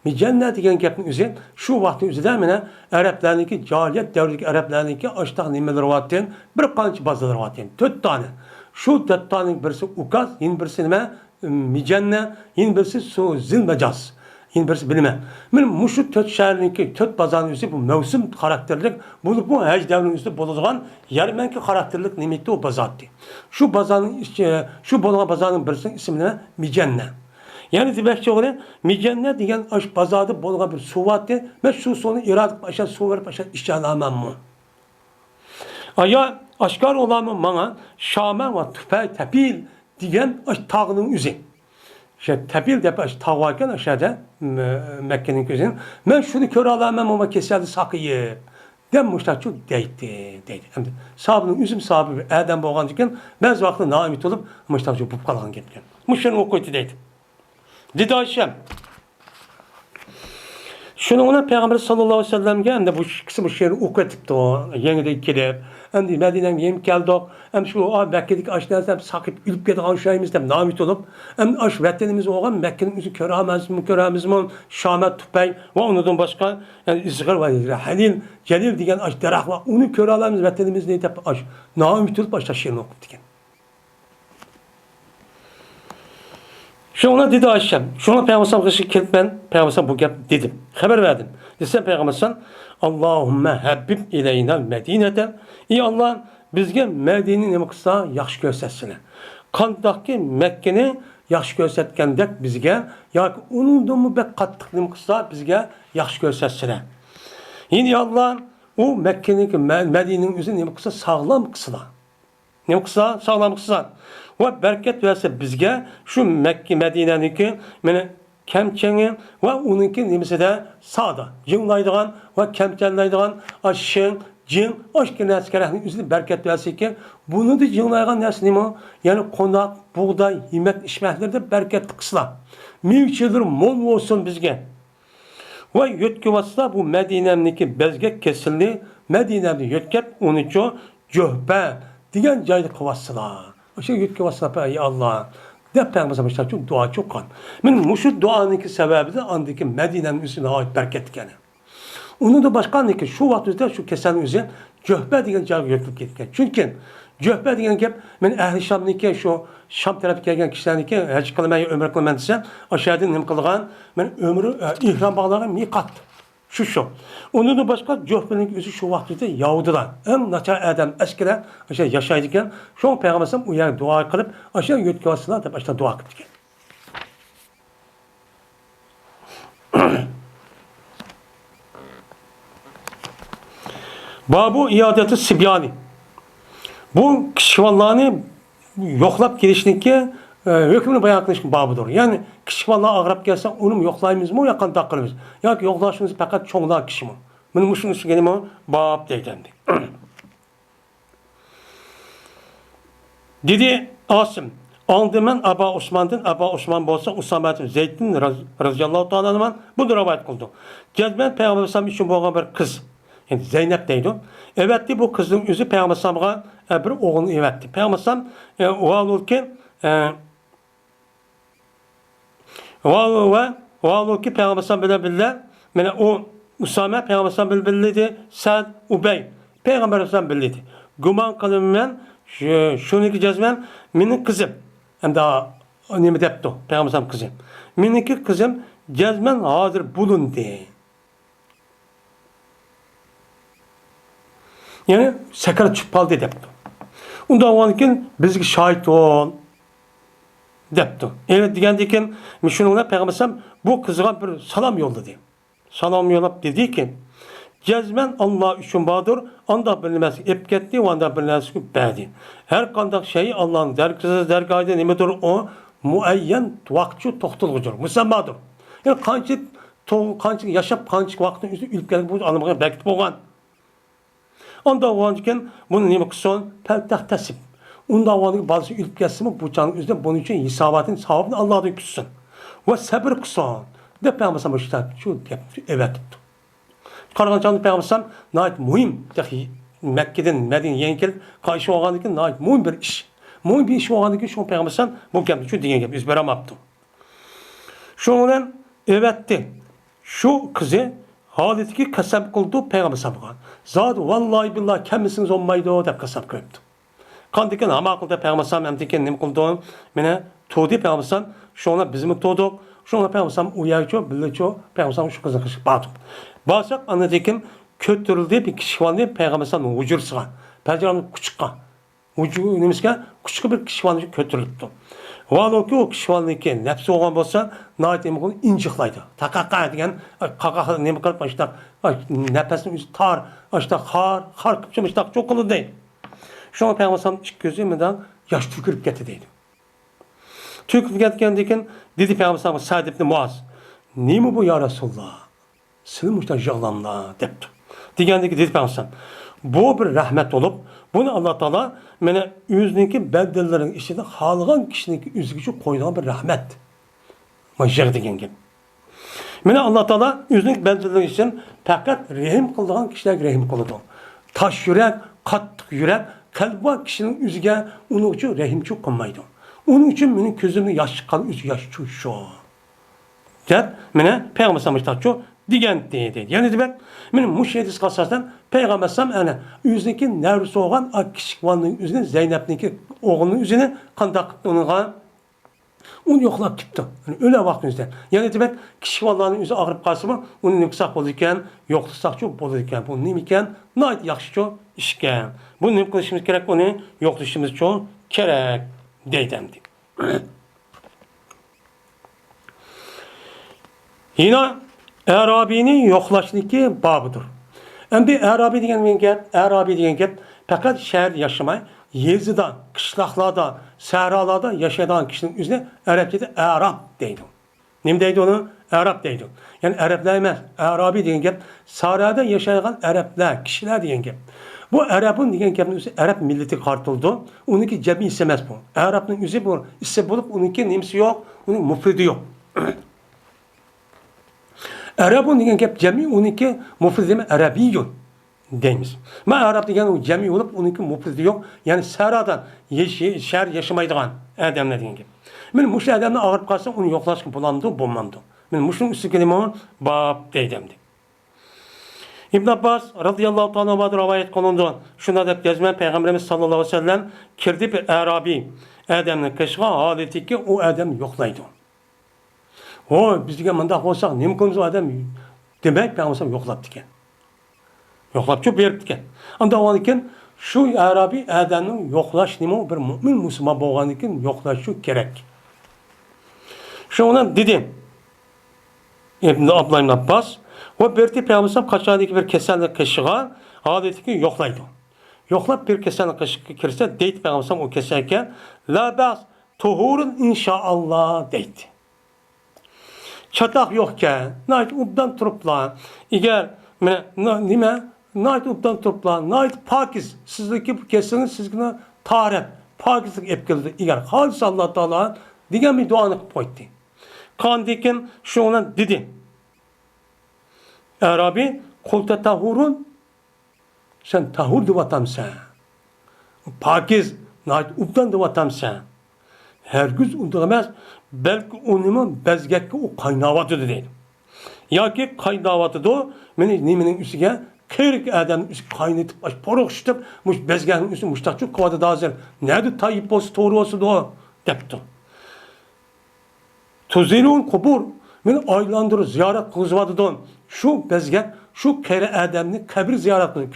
مىجەننە دېگەن گەپنىڭ ئۆزى شۇ ۋاقىتنىڭ ئۆزىدە مانا ئەرەبلەرنىڭكى، جاھىلىيەت دەۋرىدىكى ئەرەبلەرنىڭكى ئاشتاق نېمىلىرى بارتىن، بىر قانچە بازارلىرى بارتىن، تۆت دانە. شۇ تۆت دانىنىڭ بىرسى ئۇكاز، يەنە بىرسى نېمە؟ مىجەننە، يەنە بىرسى سۇ، زىل مەجاز. يەنە بىرسى بىلىمەن. مانا مۇشۇ تۆت شەھەرنىڭكى، تۆت بازارنىڭ ئۆزى بۇ مەۋسۇم خاراكتېرلىك، بولۇپمۇ ھەج دەۋرىنىڭ ئۆزىدە بولىدىغان يەرمەنكە خاراكتېرلىك نېمە ئىدى، ئۇ بازار ئىدى. شۇ بازارنىڭ ئىچى، شۇ بولغان بازارنىڭ بىرسىنىڭ ئىسمى نېمە؟ مىجەننە. يەنە دېمەكچى بولغىنى، مىجەننە دېگەن ئاشۇ بازاردا بولغان بىر سۇ بارتى. مەن شۇ سۇنى ئىرادە قىلىپ، ئاشۇ سۇ بېرىپ، ئاشۇ ئىچەلەمەنمۇ؟ ئايا، ئاشكارا بولامۇ ماڭا شامە ۋە تۈپەي تەپىل دېگەن ئاشۇ تاغنىڭ ئۆزى. شۇ تەپىل دەپ ئاشۇ تاغ باركەن، ئاشۇ يەردە، مە-، مەككىنىڭ ئۆزى. مەن شۇنى كۆرەلەمەنمۇ، مانا كېسەلدە ساقىيىپ، دەپ مۇشتاق دەيتتى، دەيدۇ. ئەمدى ساھابىنىڭ ئۆزىمۇ ساھابى بىر ئادەم بولغاندىكىن، بەزى ۋاقىتتا نائۈمىد بولۇپ، مۇشتاق بولۇپ قالغان گەپكەن. مۇشۇنى ئوقۇيتتى دەيدۇ. دېدى ئايشەم. شۇنىڭ بىلەن پەيغەمبەر ساللاللاھۇ ئەلەيھى ۋەسەللەمگە ئەمدى بۇ ئىككىسى مۇشۇ شېئىرنى ئوقۇۋېتىپتۇ. يېڭىدىن كېلىپ، ئەمدى مەدىنەگە يېڭىپ كەلدۇق. ئەمدى شۇ، ئا، مەككىدىكى ئاشۇ نەرسە ساقىيىپ ئۆلۈپ كېتىدىغان ئوخشايمىز دەپ نائۈمىد بولۇپ، ئەمدى ئاشۇ ۋەتىنىمىز بولغان مەككىنىڭ ئۆزىنى كۆرەلمەيمىزمۇ، كۆرەلمەيمىزمۇ؟ شامەت، تۈپەي ۋە ئۇنىڭدىن باشقا، يەنى ئىزغىر ۋە ھەلىل، جەلىل دېگەن ئاشۇ دەرەخ بار. ئۇنى كۆرەلمەيمىز ۋەتىنىمىزنى دەپ ئاشۇ نائۈمىد بولۇپ ئاشۇ شېئىرنى ئوقۇپتىكەن. شۇڭا دېدى ئايشەم، شۇڭا پەيغەمبەر ئەلەيھىسسالام قېشىغا كېلىپ مەن پەيغەمبەر ئەلەيھىسسالام بۇ گەپ دېدىم، خەۋەر بەردىم. دېسەم پەيغەمبەر ئەلەيھىسسالام، «ئاللاھۇممە ھەببىب ئىلەينەل مەدىنەتە.» ئى ئاللا، بىزگە مەدىنىنى نېمە قىلسا ياخشى كۆرسەتسىلە. قانداقكى مەككىنى ياخشى كۆرسەتكەندەك بىزگە، ياكى ئۇنىڭدىنمۇ بەك قاتتىق نېمە قىلسا بىزگە ياخشى كۆرسەتسىلە. يەنى ئى ئاللا، ئۇ مەككىنىڭكى، مە-، مەدىنىنىڭ ئۆزىنى نېمە قىلسا ساغلام قىلسىلا. نېمە قىلسا، ساغلام قىلسا ۋە بەرىكەت بەرسە بىزگە شۇ مەككە، مەدىنەنىڭكى مانا كەمچىڭى ۋە ئۇنىڭكى نېمىسىدە سادا، جىڭلايدىغان ۋە كەمچەنلەيدىغان ئاشۇ شېڭ، جىڭ، ئاشۇ نەرسە كېرەكنى ئۆزىنى بەرىكەت بەرسىكى، بۇنىڭدا جىڭلايدىغان نەرسە نېمە؟ يەنى قوناق، بۇغداي، يېمەك، ئىچمەكلىرىدە بەرىكەتلىك قىلسىلا. مېۋە-چېۋىلىرى مول بولسۇن بىزگە. ۋە يۆتكىۋاتسا بۇ مەدىنەمنىڭكى بەزگەك كېسىلىنى مەدىنەمدىن يۆتكەپ، ئۇنىچۇ جۆھپە دېگەن جايدا قىلىۋاتسىلا. ئاشۇ يۆتكىۋاتسىلا، ئەي ئاللا، دەپ پەيغەمبەر ئەلەيھىسسالام دۇئا چوققان. مانا مۇشۇ دۇئانىڭكى سەۋەبىدىن ئاندىكى مەدىنەمنىڭ ئۆزى ناھايىتى بەرىكەتلىك ئىكەن. ئۇنىڭدىن باشقا ئاندىكى شۇ ۋاقىت ئۆزىدە شۇ كېسەلنىڭ ئۆزى جۆھپە دېگەن جايغا يۆتكىلىپ كەتكەن. چۈنكى جۆھپە دېگەن گەپ، مانا ئەھلى شامنىڭكى، شۇ شام تەرەپكە كەلگەن كىشىلەرنىڭكى، ھەج قىلىمەن يا ئۆمرە قىلىمەن دېسە، ئاشۇ يەردىن نېمە قىلىدىغان؟ مانا ئۆمرە، ئە، ئېھرام باغلىغان مىقات. شۇ، شۇ. ئۇنىڭدىن باشقا جۆھپىنىڭ ئۆزى شۇ ۋاقىتتا ياۋىدىلا. ئەڭ ناچار ئادەم، ئەسكىرە ئاشۇ ياشايدىكەن. شۇڭا پەيغەمبەر ئەلەيھىسسالام ئۇ يەرگە دۇئا قىلىپ، ئاشۇ يەرگە يۆتكىۋاتسىلا دەپ ئاشۇنداق دۇئا قىپتىكەن. بابۇ ئىيادەتۇ سىبيانى. بۇ كىچىك بالىلارنى يوقلاپ كېلىشنىڭكى، ئە، ھۆكمىنى بايان قىلىشقا بابىدۇر. يەنى كىچىك بالىلار ئاغرىپ كەلسە، ئۇنىمۇ يوقلايمىزمۇ يا قانداق قىلىمىز؟ ياكى يوقلاشىمىز پەقەت چوڭلار كىشىمۇ؟ مانا مۇشۇنىڭ ئۈستىگە نېمە باب دەيدۇ ئەمدى. دېدى ئاسىم، ئاڭلىدىم مەن ئابا ئوسماندىن، ئابا ئوسمان بولسا ئۇسامە ئىبن زەيدتىن راز-، رازىياللاھۇ تائالا ئەنھۇ بۇنى رىۋايەت قىلدى. جەزمەن پەيغەمبەر ئەلەيھىسسالام ئۈچۈن بولغان بىر قىز، يەنى زەينەپ دەيدۇ. ئەۋەتتى بۇ قىزنىڭ ئۆزى پەيغەمبەر ئەلەيھىسسالامغا، ئە، بىر ئوغۇلنى ئەۋەتتى. پەيغەمبەر ئەلەيھىسسالام، ئە، ۋالۇكى، ئە، ۋا-، ۋە ۋالۇكى پەيغەمبەر ئەلەيھىسسالام بىلەن بىللە، مانا ئۇ ئۇسامە پەيغەمبەر ئەلەيھىسسالام بىلەن بىللە ئىدى، سەد، ئۇبەي پەيغەمبەر ئەلەيھىسسالام بىللە ئىدى. گۇمان قىلىمەن، شۇ-، شۇنىڭكى جەزمەن مېنىڭ قىزىم. ئەمدى نېمە دەپتۇ پەيغەمبەر ئەلەيھىسسالام قىزى؟ مېنىڭكى قىزىم جەزمەن ھازىر بۇلۇندى. يەنى سەكرات چۈشۈپ قالدى دەپتۇ. ئۇنداق بولغاندىكىن بىزگە شاھىت بول دەپتۇ. ئەنە دېگەندىكىن، شۇنىڭ بىلەن پەيغەمبەر ئەلەيھىسسالام بۇ قىزغا بىر سالام يوللىدى. سالام يوللاپ دېدىكى، جەزمەن ئاللا ئۈچۈن باردۇر، ئانداق بىر نەرسىگە ئېلىپ كەتتى ۋە ئانداق بىر نەرسىگە بەردى. ھەر قانداق شەيئى ئاللانىڭ دەرگىھىدە نېمىدۇر ئۇ مۇئەييەن ۋاقىتچۇ توختىلغۇچۇر، مۇسەممادۇر. يەنى قانچە تو-، قانچە ياشاپ، قانچە ۋاقىتنىڭ ئۆزىدە ئۆلۈپ كەتكەن بۇ ئالىمغا بەرىكەت بولغان. ئانداق بولغاندىكىن بۇنى نېمە قىلسۇن؟ پەلتەختەسىب. ئۇنداق بولغاندىكىن بالىسى ئۆلۈپ كەتسىمۇ بۇ چاغنىڭ ئۆزىدە بۇنىڭ ئۈچۈن ھېساباتىنى، ساۋابىنى ئاللادىن كۈتسۇن. ۋە سەبر قىلسۇن. دەپ پەيغەمبەر ئەلەيھىسسالام مۇشۇنداق شۇ گەپنى ئەۋەتىپتۇ. قارىغان چاغدا پەيغەمبەر ئەلەيھىسسالام ناھايىتى مۇھىم، تېخى مەككىدىن مەدىنىگە يېڭى كېلىپ قايتىش بولغاندىكىن ناھايىتى مۇھىم بىر ئىش. مۇھىم بىر ئىش بولغاندىكىن شۇڭا پەيغەمبەر ئەلەيھىسسالام بۇ گەپنى شۇ دېگەن گەپ ئۆزى بېرەلمەپتۇ. شۇنىڭ بىلەن ئەۋەتتى. شۇ قىزى ھالىتىگە قەسەم قىلدى پەيغەمبەر ئەلەيھىسسالامغا. زادى ۋاللاھى بىللاھى كەلمىسىڭىز بولمايدۇ دەپ قەسەم قىلىپتۇ. قاندىكىن ھاما قىلدى پەيغەمبەر ئەلەيھىسسالام ئەمدىكىن نېمە قىلدى؟ مانا تۇردى پەيغەمبەر ئەلەيھىسسالام. شۇڭا بىزمۇ تۇردۇق. شۇڭا پەيغەمبەر ئەلەيھىسسالام ئۇ يەرگىچۇ، بىللىچۇ پەيغەمبەر ئەلەيھىسسالام شۇ قىزنىڭ قېشىغا باردۇق. بارساق ئاندىكىن كۆتۈرۈلدى بىر كىشىك بالىنى پەيغەمبەر ئەلەيھىسسالامنىڭ ھۇجرىسىغا، پەنجىرەنىڭ قۇچىقىغا. ۋۇجۇ-، نېمىسىگە، قۇچىقى بىر كىشىك بالىنىڭ كۆتۈرۈلۈپتۇ. ۋاھالەنكى، ئۇ كىشىك بالىنىڭكى نەپسى بولغان بولسا، ناھايىتى نېمە قىلىدۇ؟ ئىنجىقلايدۇ. تاقاقا دېگەن، قاقاق نېمە قىلىپ، ئاشۇنداق، ئاي، نەپەسنىڭ ئۆزى تار، ئاشۇنداق خار، خار قىلىپ، مۇشۇنداق چوقۇلىدى. شۇڭا پەيغەمبەر ئەلەيھىسسالام ئىككى كۆزى مۇنداق ياش تۆكۈلۈپ كەتتى دەيدۇ. تۆكۈلۈپ كەتكەندىن كېيىن دېدى پەيغەمبەر ئەلەيھىسسالام سەئد ئىبنى مۇئاز، نېمە بۇ يا رەسۇلاللا؟ سىلى مۇشۇنداق يىغلاڭلار دەپتۇ. دېگەندىكى دېدى پەيغەمبەر، بۇ بىر رەھمەت بولۇپ، بۇنى ئاللا تائالا مانا ئۆزىنىڭكى بەندىلىرىنىڭ ئىچىدە خالىغان كىشىنىڭكى ئۆزىگىچە قويىدىغان بىر رەھمەت. مانا يىغ دېگەن گەپ. مانا ئاللا تائالا ئۆزىنىڭ بەندىلىرى ئۈچۈن پەقەت رەھىم قىلىدىغان كىشىلەرگە رەھىم قىلىدۇ. تاش يۈرەك، قاتتىق يۈرەك، قەلبى بار كىشىنىڭ ئۆزىگە ئۇنىڭ ئۈچۈن رەھىمچۇ قىلمايدۇ. ئۇنىڭ ئۈچۈن مېنىڭ كۆزۈمدىن ياش چىققان ئۆزى ياش شۇ. دەپ، مانا پەيغەمبەر ئەلەيھىسسالام مۇشۇنداق دېگەن دېدى. يەنى دېمەك، مانا مۇشۇ ھەدىسكە ئاساسەن پەيغەمبەر ئەلەيھىسسالام ئەنە ئۆزىنىڭكى نەۋرىسى بولغان ئا كىچىك بالىنىڭ ئۆزىنى، زەينەپنىڭكى ئوغلىنىڭ ئۆزىنى قانداق قىلىپ ئۇنىڭغا ئۇنى يوقلاپ كېتىپتۇ. يەنى ئۆلەر ۋاقتىمىزدا. يەنى دېمەك، كىچىك بالىلارنىڭ ئۆزى ئاغرىپ قالسىمۇ، ئۇنى نېمە قىلساق بولىدىكەن؟ يوقلىساقچۇ بولىدىكەن. بۇ نېمىكەن؟ ناھايىتى ياخشىچۇ ئىشكەن. بۇنى نېمە قىلىشىمىز كېرەك؟ ئۇنى يوقلىشىمىزچۇ كېرەك دەيدۇ ئەمدى. يەنە ئەرابىينى يوقلاشنىڭكى بابىدۇر. ئەمدى ئەرابىي دېگەن گەپ، ئەرابىي دېگەن گەپ پەقەت شەھەردە ياشىماي، يېزىدا، قىشلاقلاردا، سەھرالاردا ياشايدىغان كىشىنىڭ ئۆزىنى ئەرەبچىدە ئەراب دەيدۇ. نېمە دەيدۇ ئۇنى؟ ئەراب دەيدۇ. يەنى ئەرەبلەر ئەمەس، ئەرابىي دېگەن گەپ سەھرادا ياشايدىغان ئەرەبلەر، كىشىلەر دېگەن گەپ. بۇ ئەرەبۇن دېگەن گەپنىڭ ئۆزى ئەرەب مىللىتىگە قارىتىلىدۇ. ئۇنىڭكى جەمئىي ئىسمى ئەمەس بۇ. ئەرابنىڭ ئۆزى بۇ ئىسمى بولۇپ، ئۇنىڭكى نېمىسى يوق؟ ئۇنىڭ مۇفرىدى يوق. ئەرەبۇن دېگەن گەپ جەمئىي، ئۇنىڭكى مۇفرىدى ئەرەبىيۇن دەيمىز. مانا ئەرەب دېگەن ئۇ جەمئىي بولۇپ، ئۇنىڭكى مۇفرىدى يوق. يەنى سەھرادا ياش-، شەھەر ياشىمايدىغان ئادەملەر دېگەن گەپ. مانا مۇشۇ ئادەمنى ئاغرىپ قالسا، ئۇنى يوقلاشقا بولامدۇ، بولمامدۇ؟ مانا مۇشۇنىڭ ئۈستىگە نېمە باب دەيدۇ ئەمدى. ئىبن ئابباس رازىياللاھۇ تائالا ئەنھۇدىن رىۋايەت قىلىنىدۇ. شۇنداق دەپ جەزمەن پەيغەمبىرىمىز ساللاللاھۇ ئەلەيھى ۋەسەللەم كىردى بىر ئەرابىي ئادەمنىڭ قېشىغا، ھالىتىكى ئۇ ئادەم يوقلايدۇ. ھوي، بىز دېگەن مۇنداق بولساق نېمە قىلىمىز ئۇ ئادەم؟ دېمەك، پەيغەمبەر يوقلاپتىكەن. يوقلاپچۇ بېرىپتىكەن. ئانداق بولغاندىكىن شۇ ئەرابىي ئادەمنىڭ يوقلاش نېمە بىر مۆمىن مۇسۇلمان بولغاندىكىن يوقلاشچۇ كېرەك. شۇنىڭ بىلەن دېدى ئىبن ئابدۇللا ئىبن ئابباس، ۋە بېرىپتى پەيغەمبەر قاچانكى بىر كېسەلنىڭ قېشىغا ھالىتىكى يوقلايدۇ. يوقلاپ بىر كېسەلنىڭ قېشىغا كىرسە دەيدۇ پەيغەمبەر ئۇ كېسەلكەن، لا بەس، تۇھۇرۇن ئىنشائاللا دەيدۇ. چاتاق يوقكەن، ناھايىتى ئوبدان تۇرۇپلا. ئەگەر، مانا، نا-، نېمە، ناھايىتى ئوبدان تۇرۇپلا، ناھايىتى پاكىز، سىزدىكى بۇ كېسىلىڭىز سىزگە تاھارەت، پاكىزلىق ئېلىپ كېلىدۇ. ئەگەر خالىسا ئاللا تائالا دېگەن بىر دۇئانى قىلىپ قويدى. قاندىن كېيىن شۇنىڭ بىلەن دېدى. ئەرابىي، قۇلتە تاھۇرۇن، سەن تاھۇر دەۋاتامسەن. پاكىز، ناھايىتى ئوبدان دەۋاتامسەن. ھەرگىز ئۇنداق ئەمەس، بەلكى ئۇنىمۇ بەزگەككە ئۇ قايناۋاتىدۇ دەيدۇ. ياكى قايناۋاتىدۇ، مېنى نېمىنىڭ ئۈستىگە، قېرى ئادەمنىڭ ئۈستىگە قاينىتىپ، ئاش پورۇق ئىشلىتىپ، مۇشۇ بەزگەكنىڭ ئۈستىگە مۇشتاق چۆكۈۋاتىدۇ ھازىر. نەدە تايىپ بولسا توغرا بولسىدۇ، دەپتۇ. تۇزىلۇل قۇبۇر، مېنى ئايلاندۇرۇپ زىيارەت قىلغۇزۇۋاتىدۇ. شۇ بەزگەك، شۇ قېرى ئادەمنى قەبرە زىيارەت قىلىپ،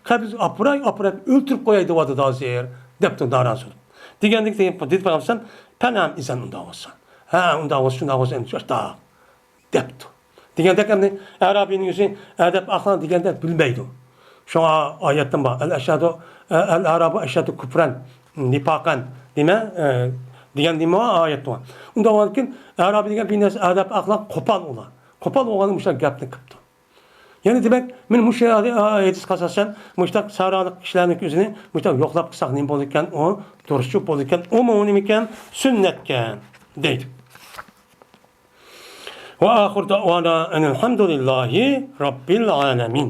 قەبرىگە ئاپىراي، ئاپىراپ ئۆلتۈرۈپ قوياي دەۋاتىدۇ ھازىر، دەپتۇ نارازى بولۇپ. دېگەندىكىن دېدى پەيغەمبەر، پەنەم ئىزەن ئۇنداق بولسا. ھە، ئۇنداق بولسا، شۇنداق بولسا، ئەمدى شۇنداق. دەپتۇ. دېگەندەك ئەمدى ئەرابىينىڭ ئۆزى ئەدەپ ئەخلاق دېگەندەك بىلمەيدۇ. شۇڭا ئايەتتىن بار. ئەل ئەشەدۇ، ئەل ئەرابۇ ئەشەدۇ كۇفرەن، نىپاقەن، دېمە، ئە، دېگەن نېمە بار؟ ئايەت بار. ئۇنداق بولغاندىكىن ئەرابىي دېگەن بىر نەرسە ئەدەپ ئەخلاق قوپال ئۇلار. قوپال بولغاندا مۇشۇنداق گەپنى قىپتۇ. يەنى دېمەك، مەن مۇشۇ ھەدىسكە ئاساسەن مۇشۇنداق سەھرالىق كىشىلەرنىڭ ئۆزىنى مۇشۇنداق يوقلاپ قىلساق نېمە بولىدىكەن ئۇ؟ دۇرۇسچۇ بولىدىكەن، ئۇمۇ نېمىكەن؟ سۈننەتكەن، دەيدۇ. ۋە ئاخىر دەئۋانا ئەنىل ھەمدۇلىللاھى رەببىل ئالەمىن.